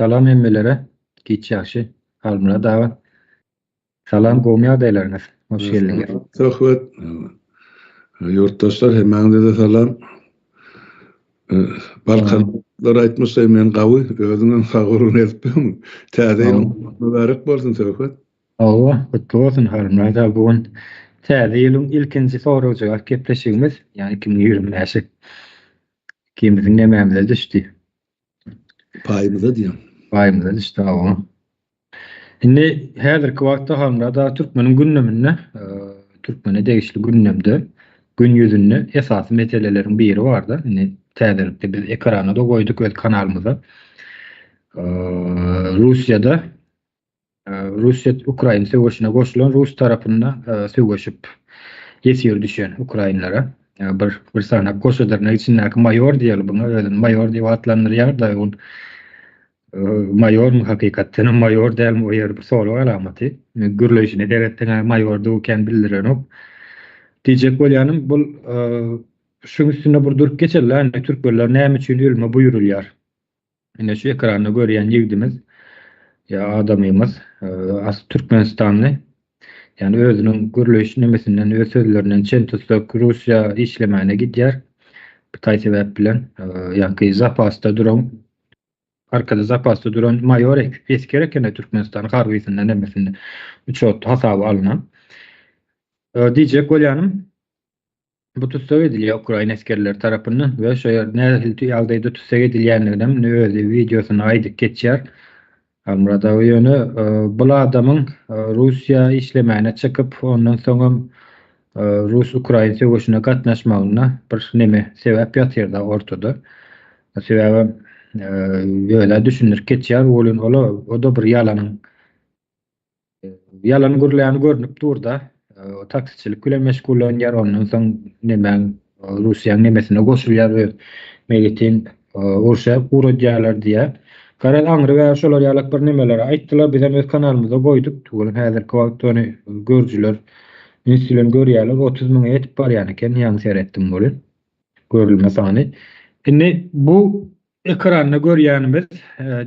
Salam hemmelere. Giç ýagşy. Halmyrat aga. Salam gowmy ýagdaýlaryňyz? Hoş geldiňiz. Söhbet. Ýurtdaşlar hemmäňize-de salam. Balkanlar aýtmyşlaý men gawy, özüňem sag bolun edipdiň. Täze ýylyň mübärek bolsun Söhbet. Hawa, gutly bolsun Halmyrat aga. Bu gün täze ýylyň ilkinji sorag-jogap gepleşigimiz, ýagny 2025-i. Ikimiziň nemämize düşdi. Paýymyza diýýän. Paýymyza düşdi hawa. Indi häzirki wagtda Halmyrat aga türkmeniň gündeminde, türkmene degişli gündemde, gün ýüzünde esasy meseleleriň biri barda. Indi täzelikde biz ekrana-da goýduk öz kanalymyza. Russiýada Russiýa-Ukraina söweşine goşulan rus tarapynda söweşip ýesir düşen ukrainlere bir bir sany goşa dyrnak içindäki maýor diýeli buňa özüni maýor diýip atlandyrýar-da ol maýormy hakykatdan hem maýor dälmi o ýeri bir sorag alamaty. Gürleýşine seretseň maýordygy kän bildirenok. Diýjek bolýanym bul şuň üstünde bir durup geçeli-le indi türkmenler näme üçin ölüme buýrulýar? Ine şu ekranda görýän ýigdimiz ýa adamymyz asly türkmenistanly. Ýagny özüniň gürleýiş nemesinden, öz sözlerinden çen tutsak Russiýa işlemäne gidýär. Bir taý sebäp bilen ýaňky zapasda duran arkada zapasda duran maýor esger eken Türkmenistan harbysynda nemesinde uçot hasaba alnan. Diýjek bolýanym Bu tussag edilýär ukrain esgerleri tarapyndan we şo ýerde nähili ýagdaýda tussag edilýändiginem indi özi wideosynda aýdyp geçýär. Halmyrat aga ýöne bul adamyň Russiýa işlemäne çykyp ondan soňam rus-ukrain söweşine gatnaşmagynda bir neme sebäp ýatyrda ortada. Sebäbem özä düşündirip geçýär welin ola o-da bir ýalanyň Ýalan gürleýäni görnüp dur-da. Taksiçilik bilen meşgullanýar, ondan soň nemäň Russiýaň nemesine goşulýar öz meýletin urşa ugradýarlar diýýär. Garaz aňry bäri şolar ýalak bir nemeleri aýtdylar, bizem öz kanalymyzda goýduk. Tüweleme häzirki wagtda ony görüjiler üns bilen görýärler, 30 müňe ýetip barýan eken, ýaňy seretdim welin görülme sany. Indi bu Ekranda görýänimiz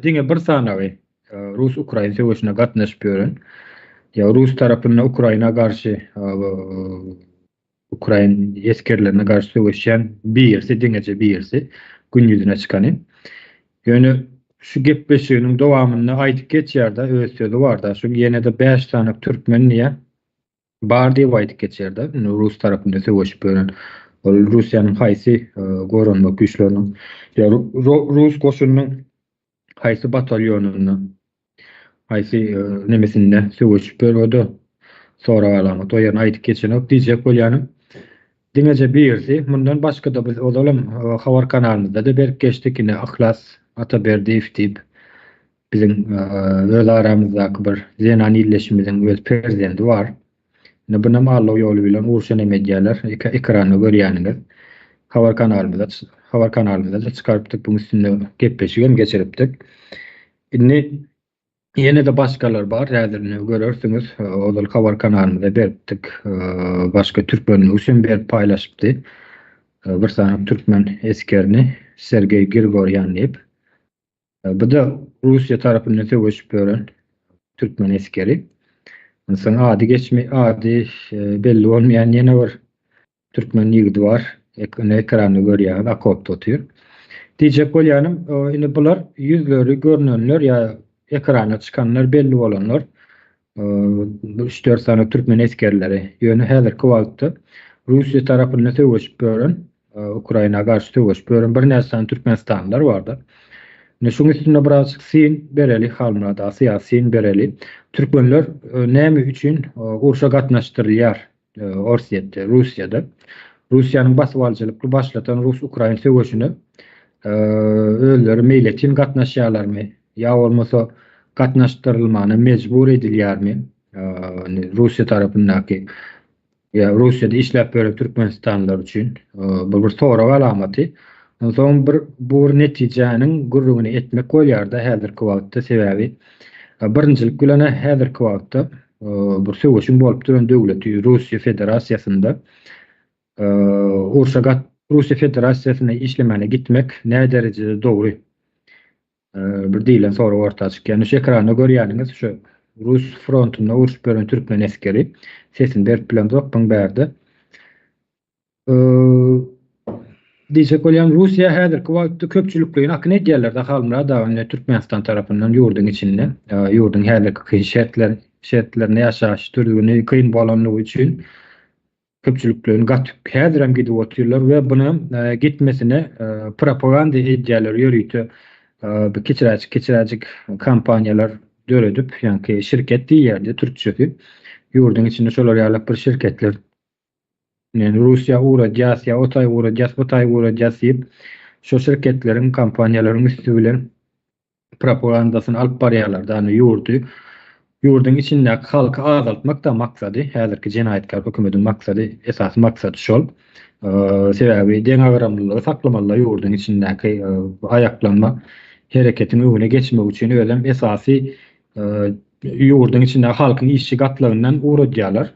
diňe bir sanawy rus-ukrain söweşine gatnaşyp ýören, ýa rus tarapynda Ukraina garşy ukrain esgerlerine garşy söweşýän birisi, diňeje birisi gün ýüzüne çykany. Ýöne şu gepleşiginiň dowamynda aýdyp geçýär-de, öz sözi bar-da, şu ýene-de bäş sany türkmen diýýär. Bar diýip aýdyp geçýär-de, indi rus tarapynda söweşip ýören ol Russiýanyň haýsy goranmak güýçleriniň ýa rus goşunynyň haýsy batalýonynda, haýsy nemesinde söweşip ýör o-da sorag alamat. O ýerini aýdyp geçenok. Diýjek bolýanym, diňeje birisi, mundan başga-da biz ozalam habar kanalymyzda-da berip geçdik, ine Yhlas Ataberdiýew diýip Biziň öz aramyzdaky bir zenan ildeşimiziň öz perzendi bar. Indi bunam allag ýoly bilen urşa neme edýärler. Ekranda görýäniňiz. Habar kanalymyzda habar kanalymyzda-da çykarypdyk, buň üstünde gepleşik hem geçiripdik. Indi ýene-de başgalar bar, häzir indi görersiňiz. Ozal habar kanalymyzda beripdik. Başga türkmen news hem berip paýlaşypdy. Bir sany türkmen esgerini Sergeý Girgorýan diýip. Bu-da Russiýa tarapyndan söweşip ýören türkmen esgeri. Onsoň ady geçme ady belli bolmaýan ýene bir türkmen ýigidi bar. Ony ekranda görýäňiz, okopda otyr. Diýjek bolýanym, indi bular ýüzleri görnenler ýa ekrana çykanlar, belli bolanlar. Üç-dört sany türkmen esgerleri. Ýöne häzirki wagtda Russiýa tarapynda söweşip ýören, Ukraina garşy söweşip ýören birnäçe sany türkmenistanlylar bardy. Indi şuň üstünde birazjyk syn bereli, Halmyrat aga, syýasy syn bereli. Türkmenler näme üçin urşa gatnaşdyrylýar Orsýetde, Russiýada? Russiýanyň basybalyjylykly başlatan rus-ukrain söweşine özleri meýletin gatnaşýarlarmy? Ýa bolmasa gatnaşdyrylmana mejbur edilýärmi? Russiýa tarapyndaky ýa Russiýada işläp ýören türkmenistanlylar üçin bu bir sorag alamaty. Onsoň bir bu bir netijäniň gürrüňini etmek bolýar-da häzirki wagtda sebäbi birinjilik bilen häzirki wagtda bir söweşiň bolup duran döwleti Russiýa Federasiýasynda urşa gat Russiýa Federasiýasyna işlemäne gitmek näderejede dogry? Bir diýlen sorag orta çykýar. Indi şu ekranda görýäniňiz şu rus frontunda urşup ýören türkmen esgeri. Sesini berip bilemzok buň bärde. Diýjek bolýan Russiýa häzirki wagtda köpçülikleýin akyn edýärler-de Halmyrat aga indi Türkmenistan tarapyndan ýurduň içinde ýurduň häzirki kyn şertler şertlerinde ýaşaýyş düzgüni kyn bolanlygy üçin köpçülikleýin gaty häzirem gidip otyrlar we buny gitmesine propaganda edýärler ýörite bir kiçiräjik kiçiräjik kompaniýalar döredip ýaňky şirket diýýärdi türkçesi ýurduň içinde şolar ýaly bir şirketler Yani Russiýa ugradýas ýa o taý ugradýas, bu taý ugradýas diýip, şo şirketleriň, kompaniýalaryň üsti bilen propagandasyny alyp barýarlar. Ýagny ýurdy, ýurduň içindäki halky azaltmak da maksady, häzirki jenaýatkär hökümediň maksady, esasy maksady şol. Sebäbi deňagramlylygy saklamalylar ýurduň içindäki aýaklanma hereketiň öňüne geçmek üçin özem esasy ýurduň içindäki halkyň işçi gatlagyndan ugradýarlar.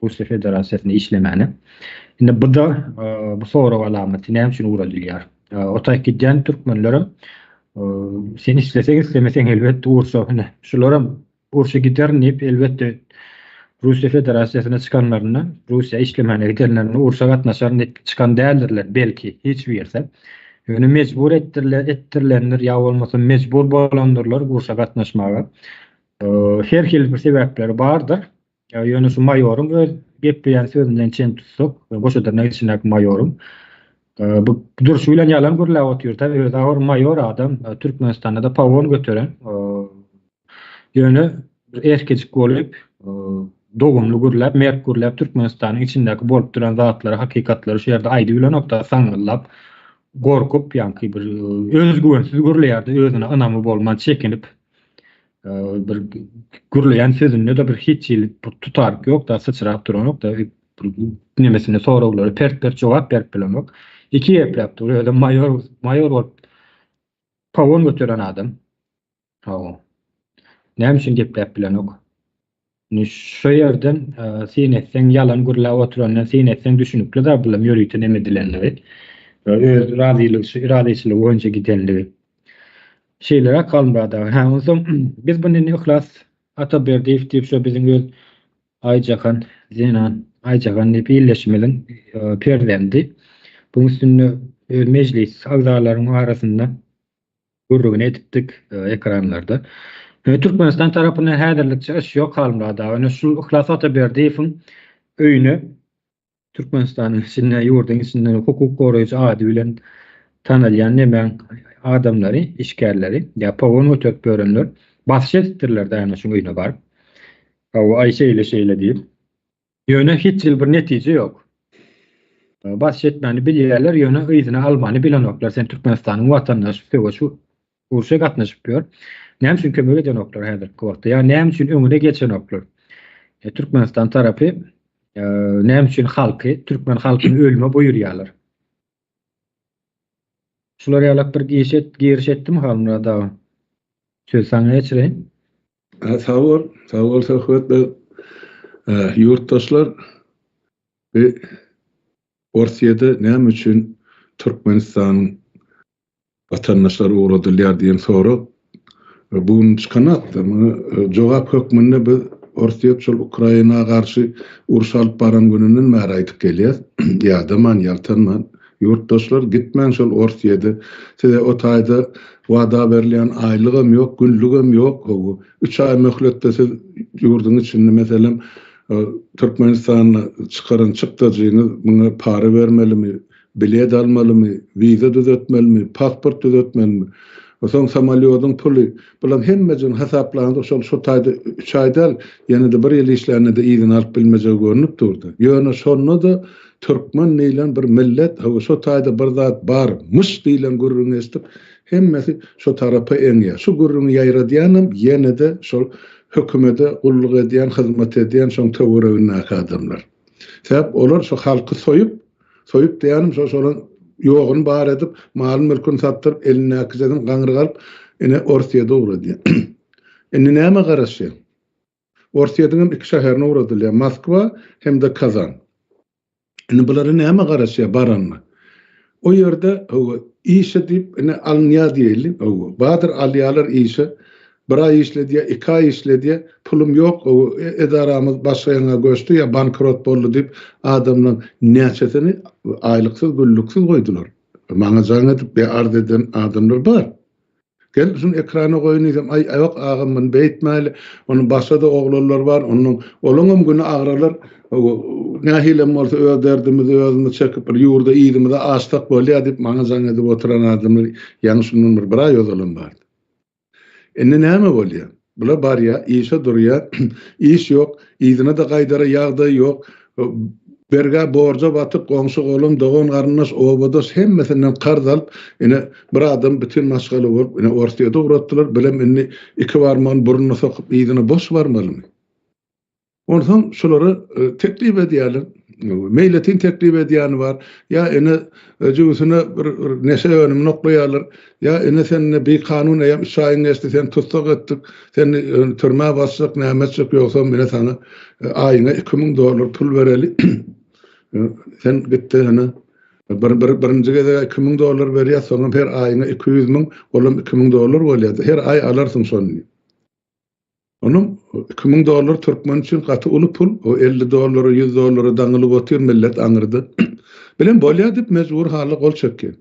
Russiýa Federasiýasynda işlemäne. Indi bu-da bu sorag alamaty näme üçin ugradylýar? O taýyk gidýän türkmenlerem sen isleseň islemeseň elbetde urşa ine şularam urşa giderin diýip elbetde Russiýa Federasiýasyna çykanlarynda Russiýa işlemäne gidenlerinde urşa gatnaşaryn diýip çykan däldirler belki hiç birisi. Ýöne mejbur etdirilen etdirilendir ýa bolmasa mejbur bolandyrlar urşa gatnaşmaga. Her hili bir sebäpleri bardyr. Ýöne şu maýoryň öz gepleýän sözünden çen tutsak, goşa dyrnak içindäki maýoryň bu durşy bilen ýalan gürläp otyr da, özi agyr maýor adam, Türkmenistanda-da pagon göteren. Ýöne bir erkejik bolup, dogumly gürläp, mert gürläp Türkmenistanyň içindäki bolup duran zatlary, hakykatlary şu ýerde aýdybilenok-da, saňňyldap, gorkup, ýaňky bir özgüwensiz gürleýär-de, özüne ynamy bolman, çekinip. Bir gürleýän sözünde-de bir hiç hili bir tutaryk ýok-da, syçrap duranok-da, nemesine soraglary pert-pert jogap berip bilenok. Iki gepläp dur, özem maýor, maýor bolup pagon göteren adam. Hawa. Näme üçin gepläp bilenok? Indi şu ýerden syn etseň, ýalan gürläp oturandan syn etseň düşünikli zat bulam ýörite neme edilenligi. Öz razylygy, razyçylygy boýunça gidenligi. Şeýleräk Halmyrat aga. Hä, onsoň biz buny indi Yhlas Ataberdiýew diýip şo biziň öz Aýjahan zenan Aýjahan diýip ildeşimiziň perzendi. Buň üstünde öz mejlis agzalaryň arasynda gürrüňini edipdik ekranlarda. Türkmenistan tarapyndan häzirlikçe iş ýok Halmyrat aga. Ine şu Yhlas Ataberdiýewiň öýüne Türkmenistanyň içinde, ýurduň içinde hukuk goraýjy ady bilen tanalýan nemäň adamlary, işgärleri ýa pogon göterip ýörenler basyş edipdirler daýna şuň öýüne baryp. Hawa, aý şeýle-şeýle diýip. Ýöne hiç hili bir netije ýok. Basyş etmäni bilýärler, ýöne yzyna almany bilenoklar. Sen Türkmenistanyň watandaşy söweş urşa gatnaşyp ýör. Näme üçin kömek edenoklar häzirki wagtda? Ýa näme üçin öňüne geçenoklar? E, Türkmenistan tarapy e, näme üçin halky, türkmen halkyny ölüme buýurýarlar? Şular ýalak bir giriş et, giriş etdim Halmyrat aga. Söz saňa geçireýin. Ha, sag bol, sag bol Söhbet beg. Ýurtdaşlar, bu Orsýede näme üçin Türkmenistanyň watandaşlary ugradylýar diýen sorag bu gün çykanakdy. Muňa jogap hökmünde biz Orsýet şol Ukraina garşy uruş alyp baran gününden bäri aýdyp gelýäs. Ýadaman, ýaltanman, ýurtdaşlar gitmäň şol Orsýede. Size o taýda wada berilýän aýlygam ýok, günlügem ýok. Hawa, üç aý möhletde siz ýurduň içinde meselem Türkmenistanda çykaran çykdajyňyz muňa para bermelimi, Bilet almalymy, wiza düzetmelimi, pasport düzetmelimi, soň samolýodyň puly, bularyň hemmejigini hasaplaňda şol şo taýda üç aý däl, ýene-de bir ýyl işlände-de yzyna alyp bilmejegi görnüp durdy. Ýöne şonda-da türkmen diýlen bir millet, hawa şo taýda bir zat barmyş diýlen gürrüňi eşidip, hemmesi şo tarapa eňýär. Şu gürrüňi ýaýradýanam ýene-de şol hökümede gulluk edýän, hyzmat edýän şoň töweregindäki adamlar. Sebäp olar şo halky soýup, soýup diýýänim şo şolaň ýoguny bar edip, malyny-mülküni satdyryp, elindäkijesini gaňryk alyp, ine Orsýede ugradýar. Indi nämä garaşýaň? Orsýediňem iki şäherine ugradylýar, Moskwa hem-de Kazan. Indi bulara näme garaşýar baranda? O ýerde hawa işe diýip ine alynýar diýeli, hawa bardyr alýarlar işe. Bir aý işledýär, iki aý işledýär, pulum ýok, hawa edaramyz başga ýaňa göçdi ýa bankrot boldy diýip adamlaň näçesini aýlyksyz, günlüksiz goýdular. Maňa jaň edip ýa arz eden adamlar bar. Gel şuny ekrana goýun diýsem, aý ýok agam muny beýtmäýli, onuň başga-da oglanlar bar, onuň olaňam güni agralar, nähilem bolsa öz derdimizi özümiz çekip bir ýurda yzymyza aşsak bolýar diýip maňa jaň edip oturan adamlar ýaňy şundan bir bir aý ozalam bardy. Indi näme bolýar? Bular barýar, işe durýar, iş ýok, yzyna-da gaýdara ýagdaý ýok. Bergä, borja batyp, goňşy-golam, dogan-garyndaş, obadaş hemmesinden karz alyp, ine, bir adam bütin maşgala bolup, ine, Orsýete ugratdylar. Bilem indi iki barmagyny burnuna sokup, yzyna boş barmalymy? Onsoň şulara teklip edýärler. Meýletin teklip edýäni bar. Ýa ene jübüsine bir neşe önümini oklaýarlar. Ýa ene sen ine bikanun eýýäm üç aýyň geçdi, seni tussag etdik. Seni türmä basjak, näme etjek, ýogsam ine saňa aýyňa 2000 dollar pul bereli. Sen gitde ene bir, bir, birinji gezek 2000 dollar berýär, soňam her aýyňa 200 müň, olam 2000 dollar bolýar. Her aý alarsyň şony. Onuň 2000 dollar türkmen üçin gaty uly pul, o 50 dollara, 100 dollara daňylyp otyr millet aňyrda. Bilen bolýar diýip mejbur halda gol çekýär.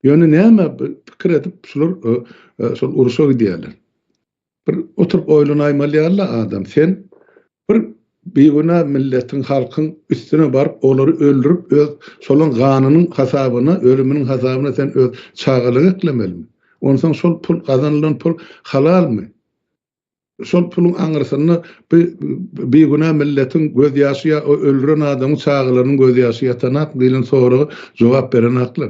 Ýöne näme pikir edip şular e, e, şol uruşa gidýärler. Bir oturyp oýlanaýmaly ýaly adam sen bir bigünä milletiň, halkyň üstüne baryp olary öldürip öz şolaň ganynyň hasabyna, ölüminiň hasabyna sen öz çagalyňy eklemelimi? Onsoň şol pul gazanylan pul halalmy? Şol puluň aňyrsynda bu bigünä milletiň gözýaşy ýa o öldüren adamyň çagalarynyň gözýaşy ýatanakmy diýlen soraga jogap berenaklar.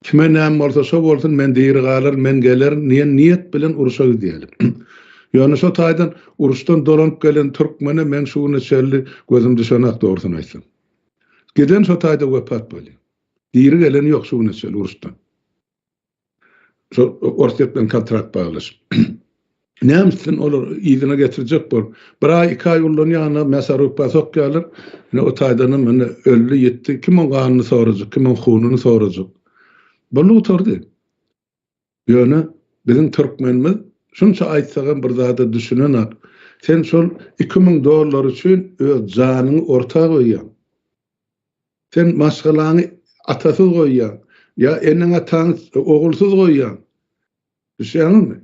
Kime näme bolsa şo bolsun, men diri galaryn, men gelerin diýen niýet bilen urşa gidýärler. Ýöne şo taýdan uruşdan dolanyp gelen türkmene meň şu güne çenli gözüm düşenak dogrusyny aýtsam. Giden şo taýda wepat bolýar. Diri gelen ýok şu güne çenli uruşdan. Şol Orsýet bilen kontrakt baglaşyp. Näme üçin olar yzyna getirjek bolup, bir aý, iki aý ullanýanda mäsarupka sokýarlar. Ine o taýdanam ine öldi, ýitdi. Kim oň ganyny sorajak, kim oň hununy sorajak? Boldy gutardy. Ýöne biziň türkmenimiz şunça aýtsagam bir zada düşünenak. Sen şol 2000 dollar üçin öz janyňy orta goýýaň. Sen maşgalaňy atasyz goýýaň, ýa eneň-ataňy ogulsyz goýýaň. Düşýäňizmi?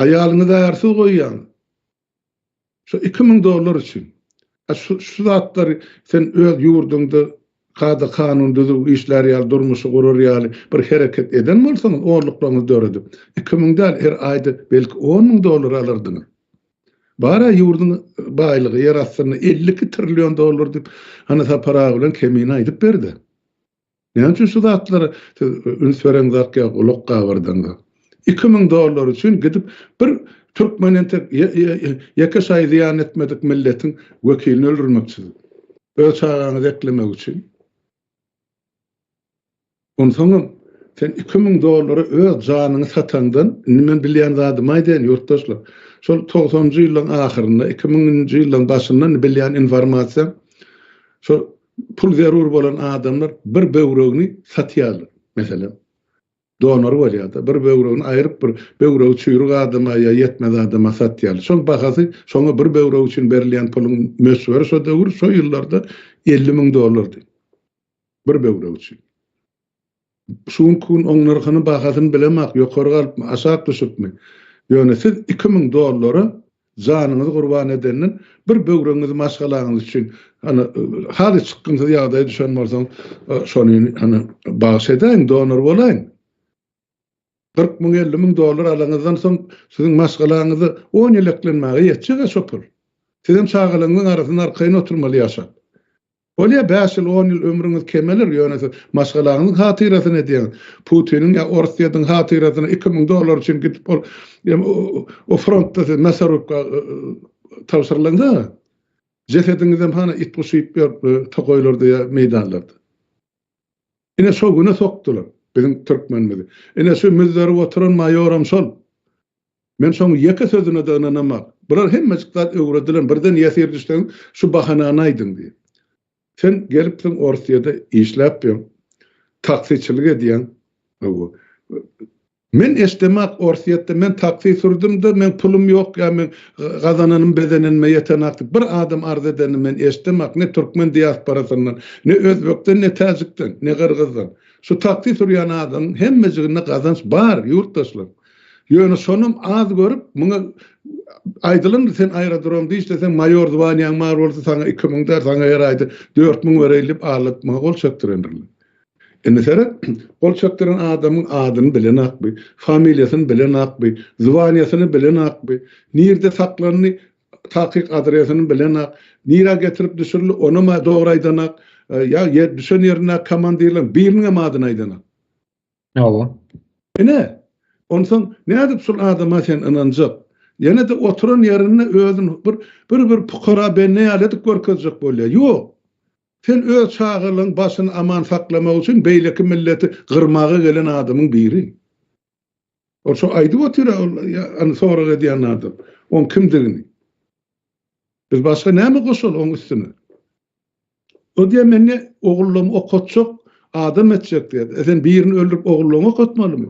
Aýalyňy ärsiz goýýaň. Şu 2000 dollar üçin. A şu, şu zatlary sen öz ýurduňda kada-kanun düzüw işlär ýaly, durmuşy gurar ýaly bir hereket eden bolsaňyz, onluklaryňyzy döredip, 2000 däl, her aýda belki 10 müň dollar alardyňyz. Bar-a ýurduň baýlygy ýer astynda 52 trillion dollar diýip, hany Sapar aga bilen Kemine aýdyp berdi. Näme üçin şu zatlara siz üns bereňzok ýa gulak gabardaňzok? 2000 dollar üçin gidip bir türkmen entek ýeke şaý zyýan etmedik milletiň wekilini öldürmekçisiz. Öz çagaňyzy eklemek üçin. Onsoňam, sen 2000 dollara öz janyňy sataňdan, indi men bilýän zadymy aýdaýyn, ýurtdaşlar. Şol togsanynjy ýyllaryň ahyrynda, iki müňünji ýyllaryň başynda indi bilýän informasiýam, şol pul zerur bolan adamlar bir böwregini satýarlar, meselem. Donor bolýar-da, bir böwregini aýryp bir böwregi çüýrük adama ýa ýetmez adama satýarlar. Şoň bahasy, şoňa bir böwrek üçin berilýän puluň möçberi şo döwür, şo ýyllarda 50 müň dollardy. Bir böwrek üçin. Şu günki gün oň nyrhyny, bahasyny bilemok, ýokary galypmy, aşak düşüpmi. Ýöne siz 2000 dollara janyňyzy gurban edenden bir böwregiňizi maşgalaňyz üçin hany haly çykgynsyz ýagdaýa düşen bolsaň, şony hany bagyş edäýiň, donor bolaýyň. 40 müň, 50 müň dollar alaňyzdan soň siziň maşgalaňyza on ýyl eklenmäge ýetjek-ä şo pul. Sizem çagalaryňyzyň arasynda arkaýyn oturmaly ýaşap. Bolýa, bäş ýyl, on ýyl ömrüňiz kemeler, ýöne siz maşgalaňyzyň hatyrasyna edýäňiz. Putiniň ýa Orsýetiň hatyrasyna 2000 dollar üçin gidip ol o frontda siz mäsarubka tabşyrylaňda, jesediňizem hany it-guş iýip ýör tokaýlarda ýa meýdanlarda. Ine şo güne sokdular biziň türkmenimizi. Ine şu müzzerip oturan maýoram şol. Men şoň ýeke sözüne-de ynanamak. Bular hemmejik zat öwredilen, birden ýesir düşseňiz şu bahanany aýdyň diýip. Sen gelipsiň Orsýede işläp ýör. Taksiçilik edýäň. Hawa. Men eşdemak Orsýetde men taksi sürdüm-de meň pulum ýok ýa meň gazananym bezenenime ýetenak diýip bir adam arz edenini men eşdemak ne türkmen diasporasyndan ne özbekden ne täjikden ne gyrgyzdan. Şu taksi sürýän adamyň hemmejiginde gazanç bar ýurtdaşlar. Ýöne şonam az görüp muňa aýdylandyr sen aerodromda işleseň maýor zwaniýaň bar bolsa saňa 2000 däl saňa her aýda 4000 bereýin diýip aldadyp muňa gol çekdirendirler. Indi seret, gol çekdiren adamyň adyny bilenakmy, familiýasyny bilenakmy, zwaniýasyny bilenakmy, nirde saklandy, takyk adresini bilenak, nirä getirip düşürildi, onam dogry aýdanak, ýa ýer düşen ýerindäki komandirleriň biriniňem adyny aýdanak. Hawa. Ine, onsoň nädip şul adama sen ynanjak? Ýene-de oturan ýerinde özüni bir bir bir pukara bende ýaly edip görkezjek bolýar. Ýok. Sen öz çagalaň başyny aman saklamak üçin beýleki milleti gyrmaga gelen adamyň biri. Ol şo aýdyp otyr ol ýa sorag edýän adam. Oň kimdigini. Biz başga näme goşaly oň üstüne? O diýýär men ne ogullamy okatjak adam etjek diýýär. E sen birini öldürip ogullaňy okatmalymy?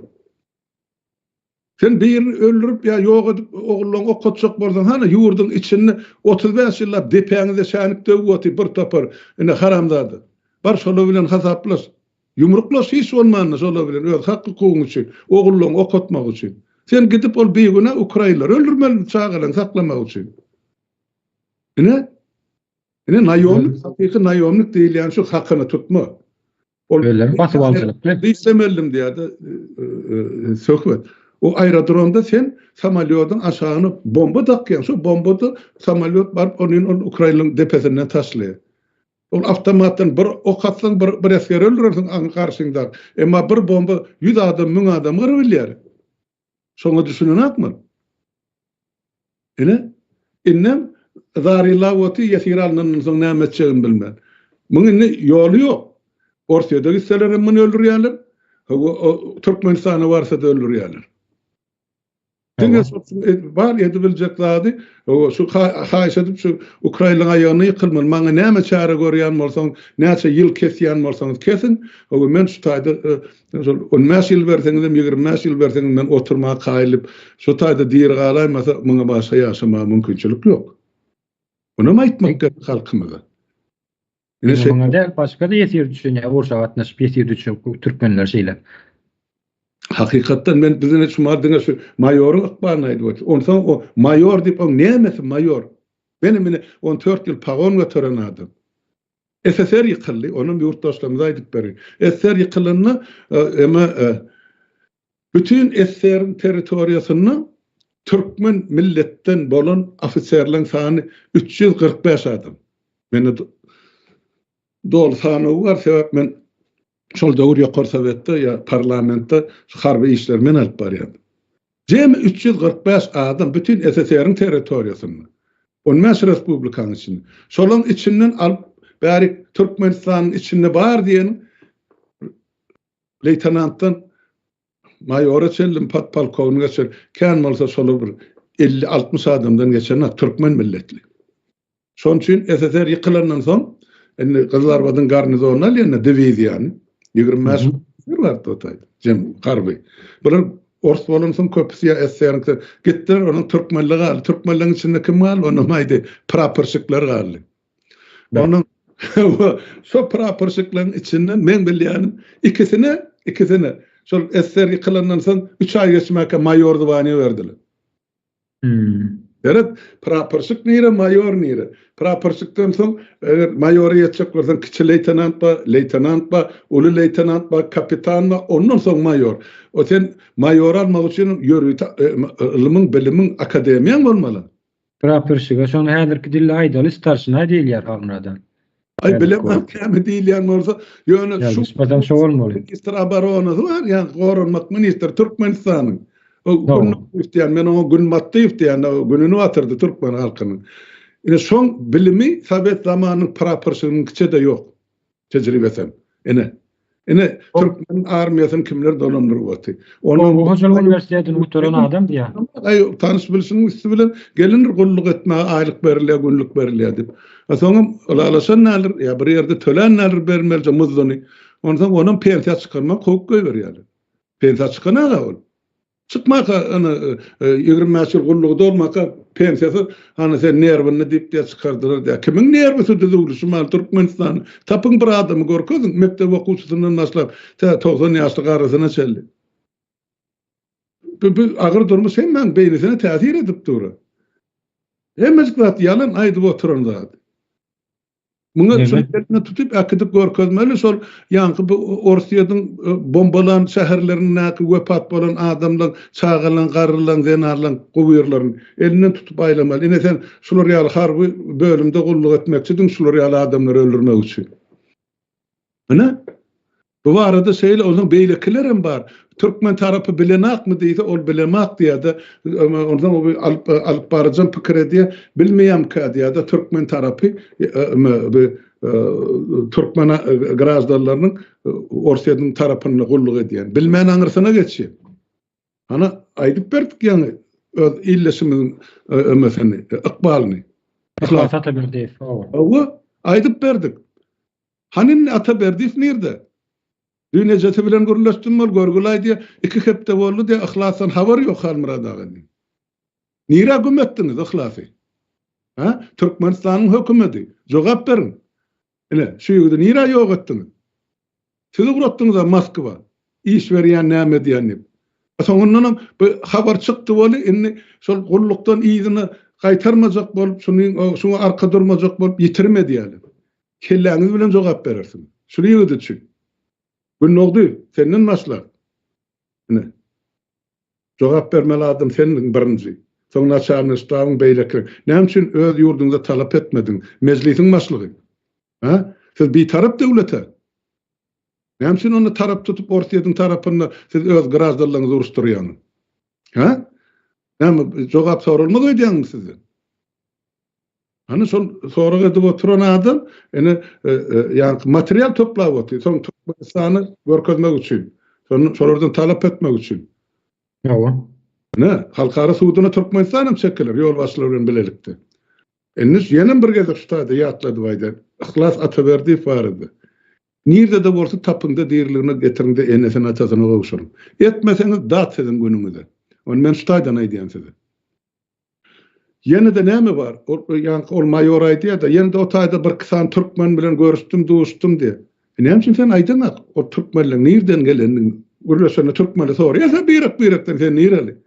Sen birini öldürip ýa ýok edip ogullaňy okatjak bolsaň hany ýurduň içinde 35 ýyllap depäňizde şänik döwüp otyr bir topar ine haramzada. Bar şolar bilen hasaplaş. Ýumruklaş hiç bolmanda şolar bilen öz hak hukugyň üçin, ogullaňy okatmak üçin. Sen gidip ol bigünä ukrainlary öldürmelimi çagalaryňy saklamak üçin. Ine ine naýomnik hakyky naýomnik diýilýän şu hakyna tutma. Ol Özleri basyp alyjylykly. Diýsemeldim diýýärdi söhbet. O aerodromda sen samolýodyň aşagyna bomba dakýaň. Şo bombada samolýot baryp ony ol ukrainlaryň depesinden taşlaýar. Ol awtomatdan bir ok atsaň bir bir esgeri öldürersiň aň garşyňda. Emma bir bomba 100 adam, 1000 adam gyryp bilýär. Şoňa düşünenakmy? Ine, indem zarylap otyr, ýesir alnandan soň näme etjegini bilmän. Muň indi ýoly ýok. Orsýede gitseler hem muny öldürýärler. Türkmenistana barsa-da öldürýärler. Diňe şol bar edibiljek zady, şu haýyş edip şu ukrainlaryň aýagyna ýykylmaly. Maňa näme çäre görýän bolsaň, näçe ýyl kesýän bolsaňyz kesiň. Men şu taýda Şol on bäş ýyl berseňizem, 25 ýyl berseňiz men oturmaga kaýyl diýip, şu taýda diri galaýmasa, muňa başga ýaşamaga mümkinçilik ýok. Munam aýtmak gerek halkymyza. Ine şeýle. Muňa däl, başga-da ýesir düşen ýa urşa gatnaşyp ýesir düşen türkmenler şeýle. Hakykatdan men biz ine şu diňe şu maýoryň ykbalyny aýdyp otyrys. Onsoň o maýor diýip oň nämesi maýor? Menem ine 14 ýyl pagon göteren adam. SSR ýykyldy, onam ýurtdaşlarymyza aýdyp bereýin. SSR ýykylanda eme bütin SSR-iň territoriýasynda türkmen milletden bolan ofiserleň sany 345 adam. Mende doly sanawy bar, sebäp men şol döwür Ýokary Sowetde ýa parlamentde harby işleri men alyp barýardym. Jemi 345 adam bütin SSR-iň territoriýasynda. On bäş respublikanyň içinde. Şolaryň içinden alyp bärik Türkmenistanyň içinde bar diýen leýtenantdan maýora çenli, podpolkownige çenli kän bolsa şolar bir 50-60 adamdan geçenok türkmen milletli. Şonuň üçin SSR ýykylandan soň indi Gyzylarbadyň garnizonyny alýanda diwiziýany 25 bir bardy o taýda jem harby. Bular ors bolansoň köpüsi ýa SSR-iň gitdiler, onuň türkmenler galdy. Türkmenleriň içinde kim galdy? Onuň aýdy praporşikler galdy. Onuň şo praporşikleriň içinden men bilýänim ikisine, ikisine şol SSR ýykylandan soň 3 aý geçmäkä maýor zwaniýa berdiler. Hmm. Seret, praporşik nire, maýor nire? Praporşikden soň, eger maýora ýetjek bolsaň, kiçi leýtenant bar, leýtenant bar, uly leýtenant bar, kapitan bar, ondan soň maýor. O sen maýor almak üçin ýörite e, ylmyň, bilimiň, akademiýaň bolmaly. Praporşige şony häzirki dilde aýdaly starşina diýilýär Halmyradan. Aý bilemok näme diýilýän bolsa, ýöne şu Ýalňyşmasam şo bolmaly. Ministr oboronasy bar, ýa goranmak ministri Türkmenistanyň. O Gün diýen, men oňa Gün Matdyýew diýen, o gününi batyrdy türkmen halkynyň. Ine şoň bilimi sowet zamanynyň praporşiginiň kiçe-de ýok. Tejribesem. Ine. Ine, türkmen armiýasyny kimler dolandyryp oty. Oba hojalyk uniwersitetini gutaran adam diýýär. Aý, tanyş bilşiň üsti bilen gelindir gulluk etmäge aýlyk berilýär, günlük berilýär diýip. A soňam ylalaşan näler, ýa bir ýerde tölän näler berilmelije muzduny. Onsoň onam pensiýa çykarman kowup goýberýärler. Pensiýa çykan aga ol. Çykmaka ana 25 ýyl gullugy dolmaka pensiýasy hany sen nerwini diýip diýä çykardylar diýä. Kimiň nerwisi düzüwli şu mahal Türkmenistanda? Tapyň bir adamy görkeziň mekdep okuwçysyndan başlap tä 90 ýaşly garrysyna çenli. Bu, bu agyr durmuş hemmäň beýnisine täsir edip dur. Hemmejik zat ýalan aýdyp oturan zat. Muňa şuny eline tutup äkidip görkezmeli şol ýaňky bu Orsýetiň e, bombalan şäherlerindäki wepat bolan adamlaň, çagalaň, garrylaň, zenanlaň gubyrlaryny elinden tutup aýlamaly. Ine sen şular ýaly harby bölümde gulluk etmekçidiň şular ýaly adamlary öldürmek üçin. Ine, bu barada şeýle, onsoň beýlekilerem bar. Türkmen tarapy bilenakmy diýse, ol bilemak diýýär-de, onsoň o alyp, alyp baryjam pikir edýär, bilmeýämkä diýýär-de, türkmen tarapy bu türkmen graždanlarynyň Orsýetiň tarapynda gulluk edýän. Bilmän aňyrsyna geçýär. Hana, aýdyp berdik ýaňy öz ildeşimiziň ömesini, ykbalyny. Yhlas Ataberdiýew, hawa. Hawa, aýdyp berdik. Hany indi Ata Berdiýew nirde? Düýn ejesi bilen gürleşdim ol görgüli aýdýar, iki hepde boldy diýýär, Yhlasdan habar ýok Halmyrat aga diýýär. Nirä güm etdiňiz Yhlasy? Hä? Türkmenistanyň hökümedi, jogap beriň. Ine, şu ýigidi nirä ýok etdiňiz? Siz ugratdyňyz-a Moskwa, iş berýän näme edýän diýip. Soňundanam bu habar çykdy weli, indi şol gullukdan yzyna gaýtarmajak bolup, şuny şuňa arka durmajak bolup ýitirim edýärler. Kelläňiz bilen jogap berersiňiz. Şul ýigit üçin. Gündogdy, senden başlar. Ine. Jogap bermeli adam sendiň birinji. Soň naçalnyý ştabyň beýlekiler. Näme üçin öz ýurduňyza talap etmediň? Mejlisiň başlygy. Hä? Siz bitarap döwlet-ä. Näme üçin onda tarap tutup Orsýetiň tarapynda siz öz graždanlaryňyzy uruşdyrýaňyz? Hä? Näme jogap soralmaz öýdýäňmi sizden? Hany şol sorag edip oturan adam ine e, e, ýaňky material toplap otyr. Soň Türkmenistany görkezmek üçin. Şony şolardan talap etmek üçin. Hawa. Ine, halkara suduna Türkmenistan hem çekiler ýolbaşçylar bilen bilelikde. Indi ýene bir gezek şu taýda ýatladyp aýdaýyn. Yhlas Ataberdiýew barada. Nirde-de bolsa tapyňda diriligine getiriňde enesini atasyna gowşuryň. Etmeseňiz dat siziň günüňize. Ony men şu taýdan aýdýan size. Ýene-de näme bar? Ol ýaňky ol maýor aýdýar-da, ýene-de o taýda birki sany türkmen bilen görüşdim, duşdum diýýär. E näme üçin sen aýdaňak ol türkmenleň nirden gelendigini? Gürleşende türkmenler soraýar, sen birek-birekden sen nireli?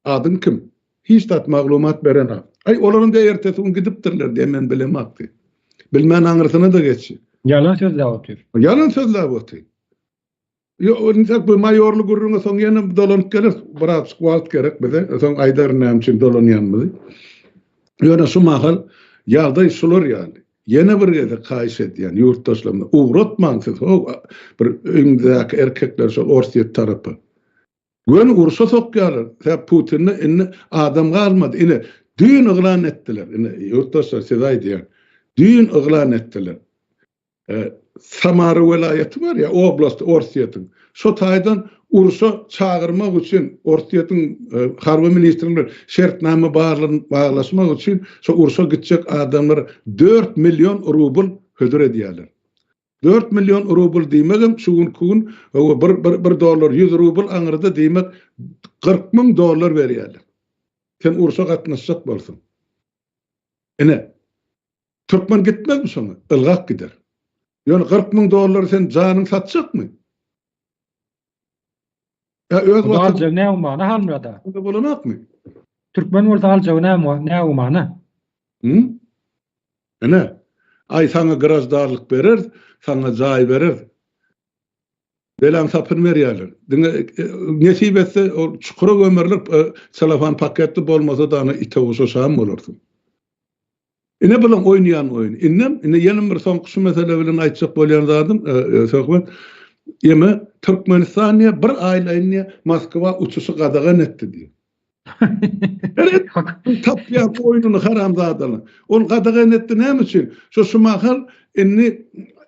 Adyň kim? Hiç zat maglumat berenok. Aý, olaram diýýär, ertesi gün gidipdirler diýýär, men bilemok diýýär. Bilmän aňyrsyna-da geçýär. Ýalan sözläp otyr. Ýalan sözläp otyr. Ýok, entek bu maýorly gürrüňe soň ýene dolanyp geleris. Birazjyk wagt gerek bize. Soň aýdaryn näme üçin dolanýanymyzy. Ýöne şu mahal ýagdaý şular ýaly. Ýene bir gezek haýyş edýän ýurtdaşlarymdan, ugratmaň siz how bir öňüňizdäki erkekleri şol Orsýet tarapa. Göni urşa sokýarlar. Sebäp Putinde indi adam galmady. Ine, düýn yglan etdiler. Ine, ýurtdaşlar size aýdýan. Düýn yglan etdiler. Samara welaýaty bar ýa oblast Orsýetiň. Şo taýdan urşa çagyrmak üçin Orsýetiň harby ministrligi bilen şertnama baglaşmak üçin şo urşa gitjek adamlara 4 million rubl hödür edýärler. 4 million rubl diýmegem şu günki gün bir, bir, bir dollar 100 rubl aňyrda diýmek 40 müň dollar berýärler. Sen urşa gatnaşjak bolsaň. Ine, Türkmen gitmezmi şoňa? Ylgap gider. Ýöne 40 müň dollary sen janyň satjakmy? Ýa öz watan aljagy näme mana Halmyrat aga? Bolanokmy? Türkmen bolsa aljagy näme näme mana? Hı? Ine, aý saňa graždarlyk bereris, saňa jaý bereris. Belaň sapyny berýärler. Diňe nesip etse ol çukura gömerler, selofan paketli bolmasa-da ana ite guşa şam bolarsyň. Ine bulaň oýnaýan oýny. Indem, indi ýene bir soňky şu mesele bilen aýtjak bolýan zadym, söhbet, ýeme Türkmenistan diýýär, bir aýlaýyn diýýär, Moskwa uçuşy gadagan etdi diýýär. Eret, tapýan oýnuny haramzadalar. Ol gadagan etdi näme üçin? Şo şu mahal indi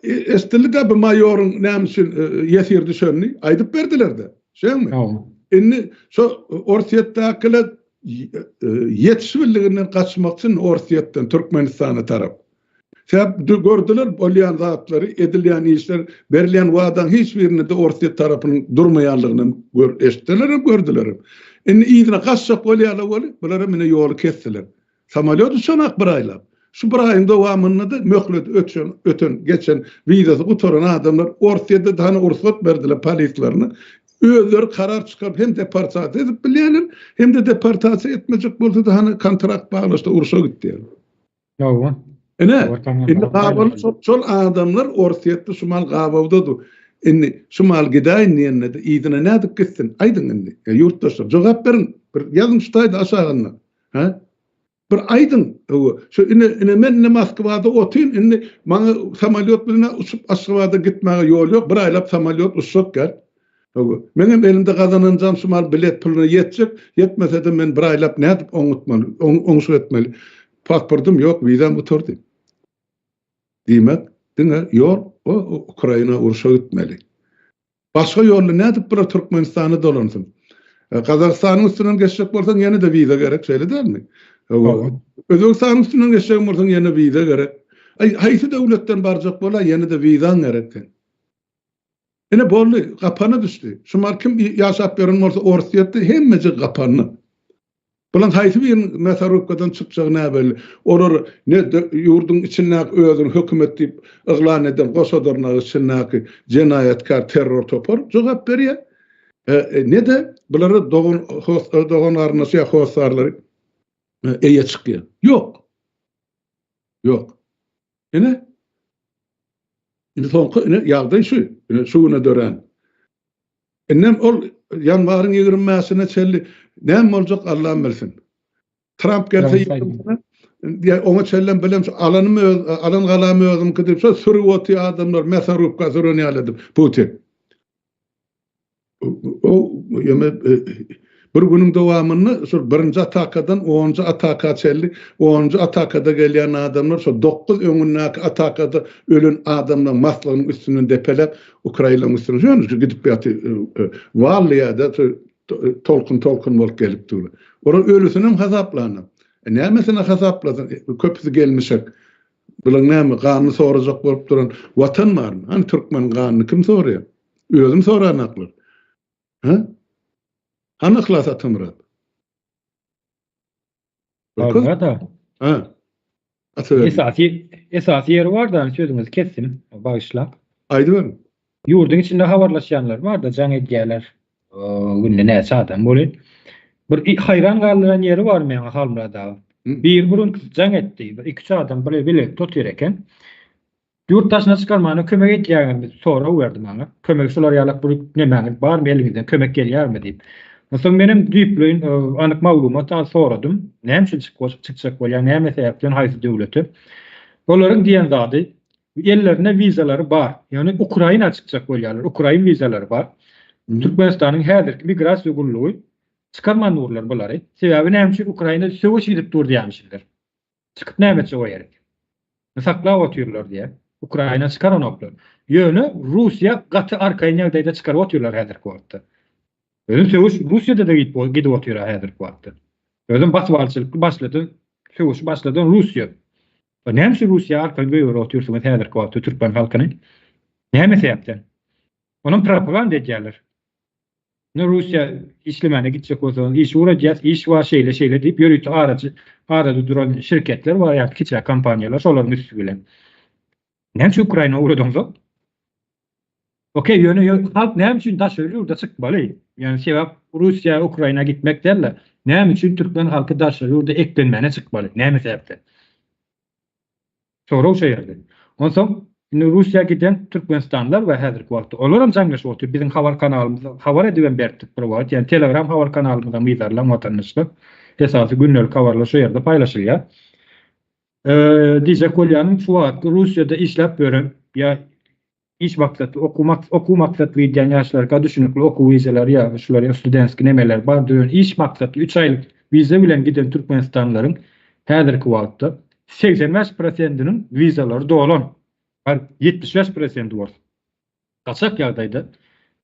eşdildi-dä bu maýoryň näme üçin ýesir düşenini, aýdyp berdiler-de. Şeými? Indi şo Orsýetdäkiler ýetişibildiginden gaçmak üçin Orsýetden Türkmenistana tarap. Sebäp gördüler bolýan zatlary, edilýän işler, berilýän wadaň hiç birinde-de Orsýet tarapynyň durmaýanlygyny gör, eşitdiler hem, gördüler hem. Indi yzyna gaçjak bolýarlar weli, bular hem ine ýoly kesdiler. Samolýot uçanak bir aýlap. Şu bir aýyň dowamynda-da möhleti öçen, öten, geçen, wizasy gutaran adamlar Orsýetde hany rugsat berdiler polislerine. Özleri karar çykaryp hem deportasiýa edip bilýärler, hem-de deportasiýa etmejek bolsa-da hany kontrakt baglaşdy, urşa git diýýärler. Hawa. Ine, indi gabaly şol adamlar Orsýetde şu mal gabawda dur. Indi şu mal gidäýin diýende-de yzyna nädip gitsin? Aýdyň indi. Ýurtdaşlar, jogap beriň. Bir ýazyň şu taýda aşagynda. Hä? Bir aýdyň, hawa, şu ine, ine men indi Moskwada otyryn, indi maňa samolýot bilen uçup Aşgabada gitmäge ýol ýok, bir aýlap samolýot uçjak gel. Hawa, meňem elimde gazananjam şu mal bilet puluna ýetjek, ýetmese-de men bir aýlap nädip oňutmaly, oňşuk etmeli. Pasportym ýok, wizam gutardy. Diýmek, diňe ýol o Ukraina urşa gitmeli. Başga ýolly nädip bular Türkmenistana dolansyn? Gazagystanyň üstünden geçjek bolsaň ýene-de wiza gerek, şeýle dälmi? Hawa. Özbegistanyň üstünden geçjek bolsaň ýene wiza gerek. Aý, haýsy döwletden barjak bola ýene-de wizaň gerek seň. Ine boldy, gapana düşdi. Şumal kim ýaşap ýören bolsa Orsýetde hemmejik gapanda. Bulaň haýsy biriniň mäsarubkadan çykjagy näbelli. Olar ne ýurduň içindäki özüni hökümet diýip yglan eden goşa dyrnak içindäki jenaýatkär terror topar jogap berýär, ne-de bulara dogan dogan garyndaşy ýa hossarlary eýe çykýar. Ýok. Ýok. Ine. Indi soňky ine ýagdaý şu. Ine şu güne dörän. Indem ol ýanwaryň 25-ine çenli näme boljak Allam bilsin. Tramp gelse ýigrimisine diýä oňa çenlem bilem şu alanym öz alan galam özümki diýip şo sürüp otyr adamlar mäsarubka süren ýaly edip Putin. O ýöne bir günüň dowamynda şol birinji atakadan onunjy ataka çenli onunjy atakada gelýän adamlar şol dokuz öňündäki atakada ölen adamlaryň maslygynyň üstünden depeläp Ukrainanyň üstüne ýöne şu gidip ýaty wally ýa-da tolkun tolkun bolup gelip dur. Olar ölüsinem hasaplanyp. E, nämesine hasaplasyn? E, köpüsi gelmişek. Bular näme ganyny sorajak bolup duran watan barmy? Hany türkmeniň ganyny kim soraýar? Özüni soranaklar. Ha? Hany Yhlas Atamyrat? Almada. Ha. Esasy esasy ýeri bar da sözüňizi kesdim. Bagyşlap. Aýdyberiň. Ýurduň içinde habarlaşýanlar bar da jaň edýärler. Günde näçe adam bolýar. Bir haýran galdyran ýeri bar meň Halmyrat aga. Bir burun jaň etdi. Bir iki üç adam bir bilelikde otyr eken. Ýurt daşyna çykarmana kömek edýäňizmi sorag berdi maňa. Kömek şular ýalak bir nemäňiz barmy eliňizden kömek gelýärmi diýip. Onsoň menem düýpleýin anyk maglumat al soradym. Näme üçin çykjak bolýaň näme sebäpden haýsy döwlete. Olaryň diýen zady ellerinde wizalary bar. Ýagny Ukraina çykjak bolýarlar. Ukrain wizalary bar. Türkmenistanyň häzirki migrasiýa gullugy çykarman durlar bulary. Sebäbi näme üçin Ukrainada söweş gidip dur diýýärmişler. Çykyp näme etjek o ýerik? Saklap otyrlar diýýär. Ukraina çykaranoklar. Ýöne Russiýa gaty arkaýyn ýagdaýda çykaryp otyrlar häzirki wagtda. Özem söweş Russiýada-da gidip otyr häzirki wagtda. Özem basybalyjylykly başladan, söweşi başladan Russiýa. Näme üçin Russiýa arkaýyn goýberip otyrsyňyz häzirki wagtda türkmen halkyny? Näme sebäpden? Onam propaganda edýärler. Indi Russiýa işlemäne gitjek bolsaňyz iş ugradýas, iş bar şeýle şeýle diýip ýörite araçy arada duran şirketler bar ýa kiçiräk kompaniýalar şolaryň üsti bilen. Näme üçin Ukraina ugradaňzok? Okey ýöne halk näme üçin daşary ýurda çykmaly? Ýani sebäp Russiýa Ukraina gitmek däl-de, näme üçin türkmen halky daşary ýurda eklenmäne çykmaly? Näme sebäpden? Sorag şo ýerde. Onsoň indi Russiýa giden türkmenistanlylar bar häzirki wagtda. Olaram jaňlaşyp otyr. Biziň habar kanalymyzda habar edibem beripdik bir wagt. Ýagny Telegram habar kanalymyzam yzarlaň watandaşlar. Esasy gündelik habarlar şo ýerde paýlaşylýar. Diýjek bolýanym şu wagtky Russiýada işläp ýören ýa Iş maksatly, okuw okuw maksatly gidýän ýaşlarka düşünikli okuw wizelary ýa şular ýa studenskiý nemeler bar ýöne iş maksatly üç aýlyk wiza bilen giden türkmenistanlylaryň häzirki wagtda 85 prosentiniň wizalary dolan bar 75 prosenti bolsa gaçak ýagdaýda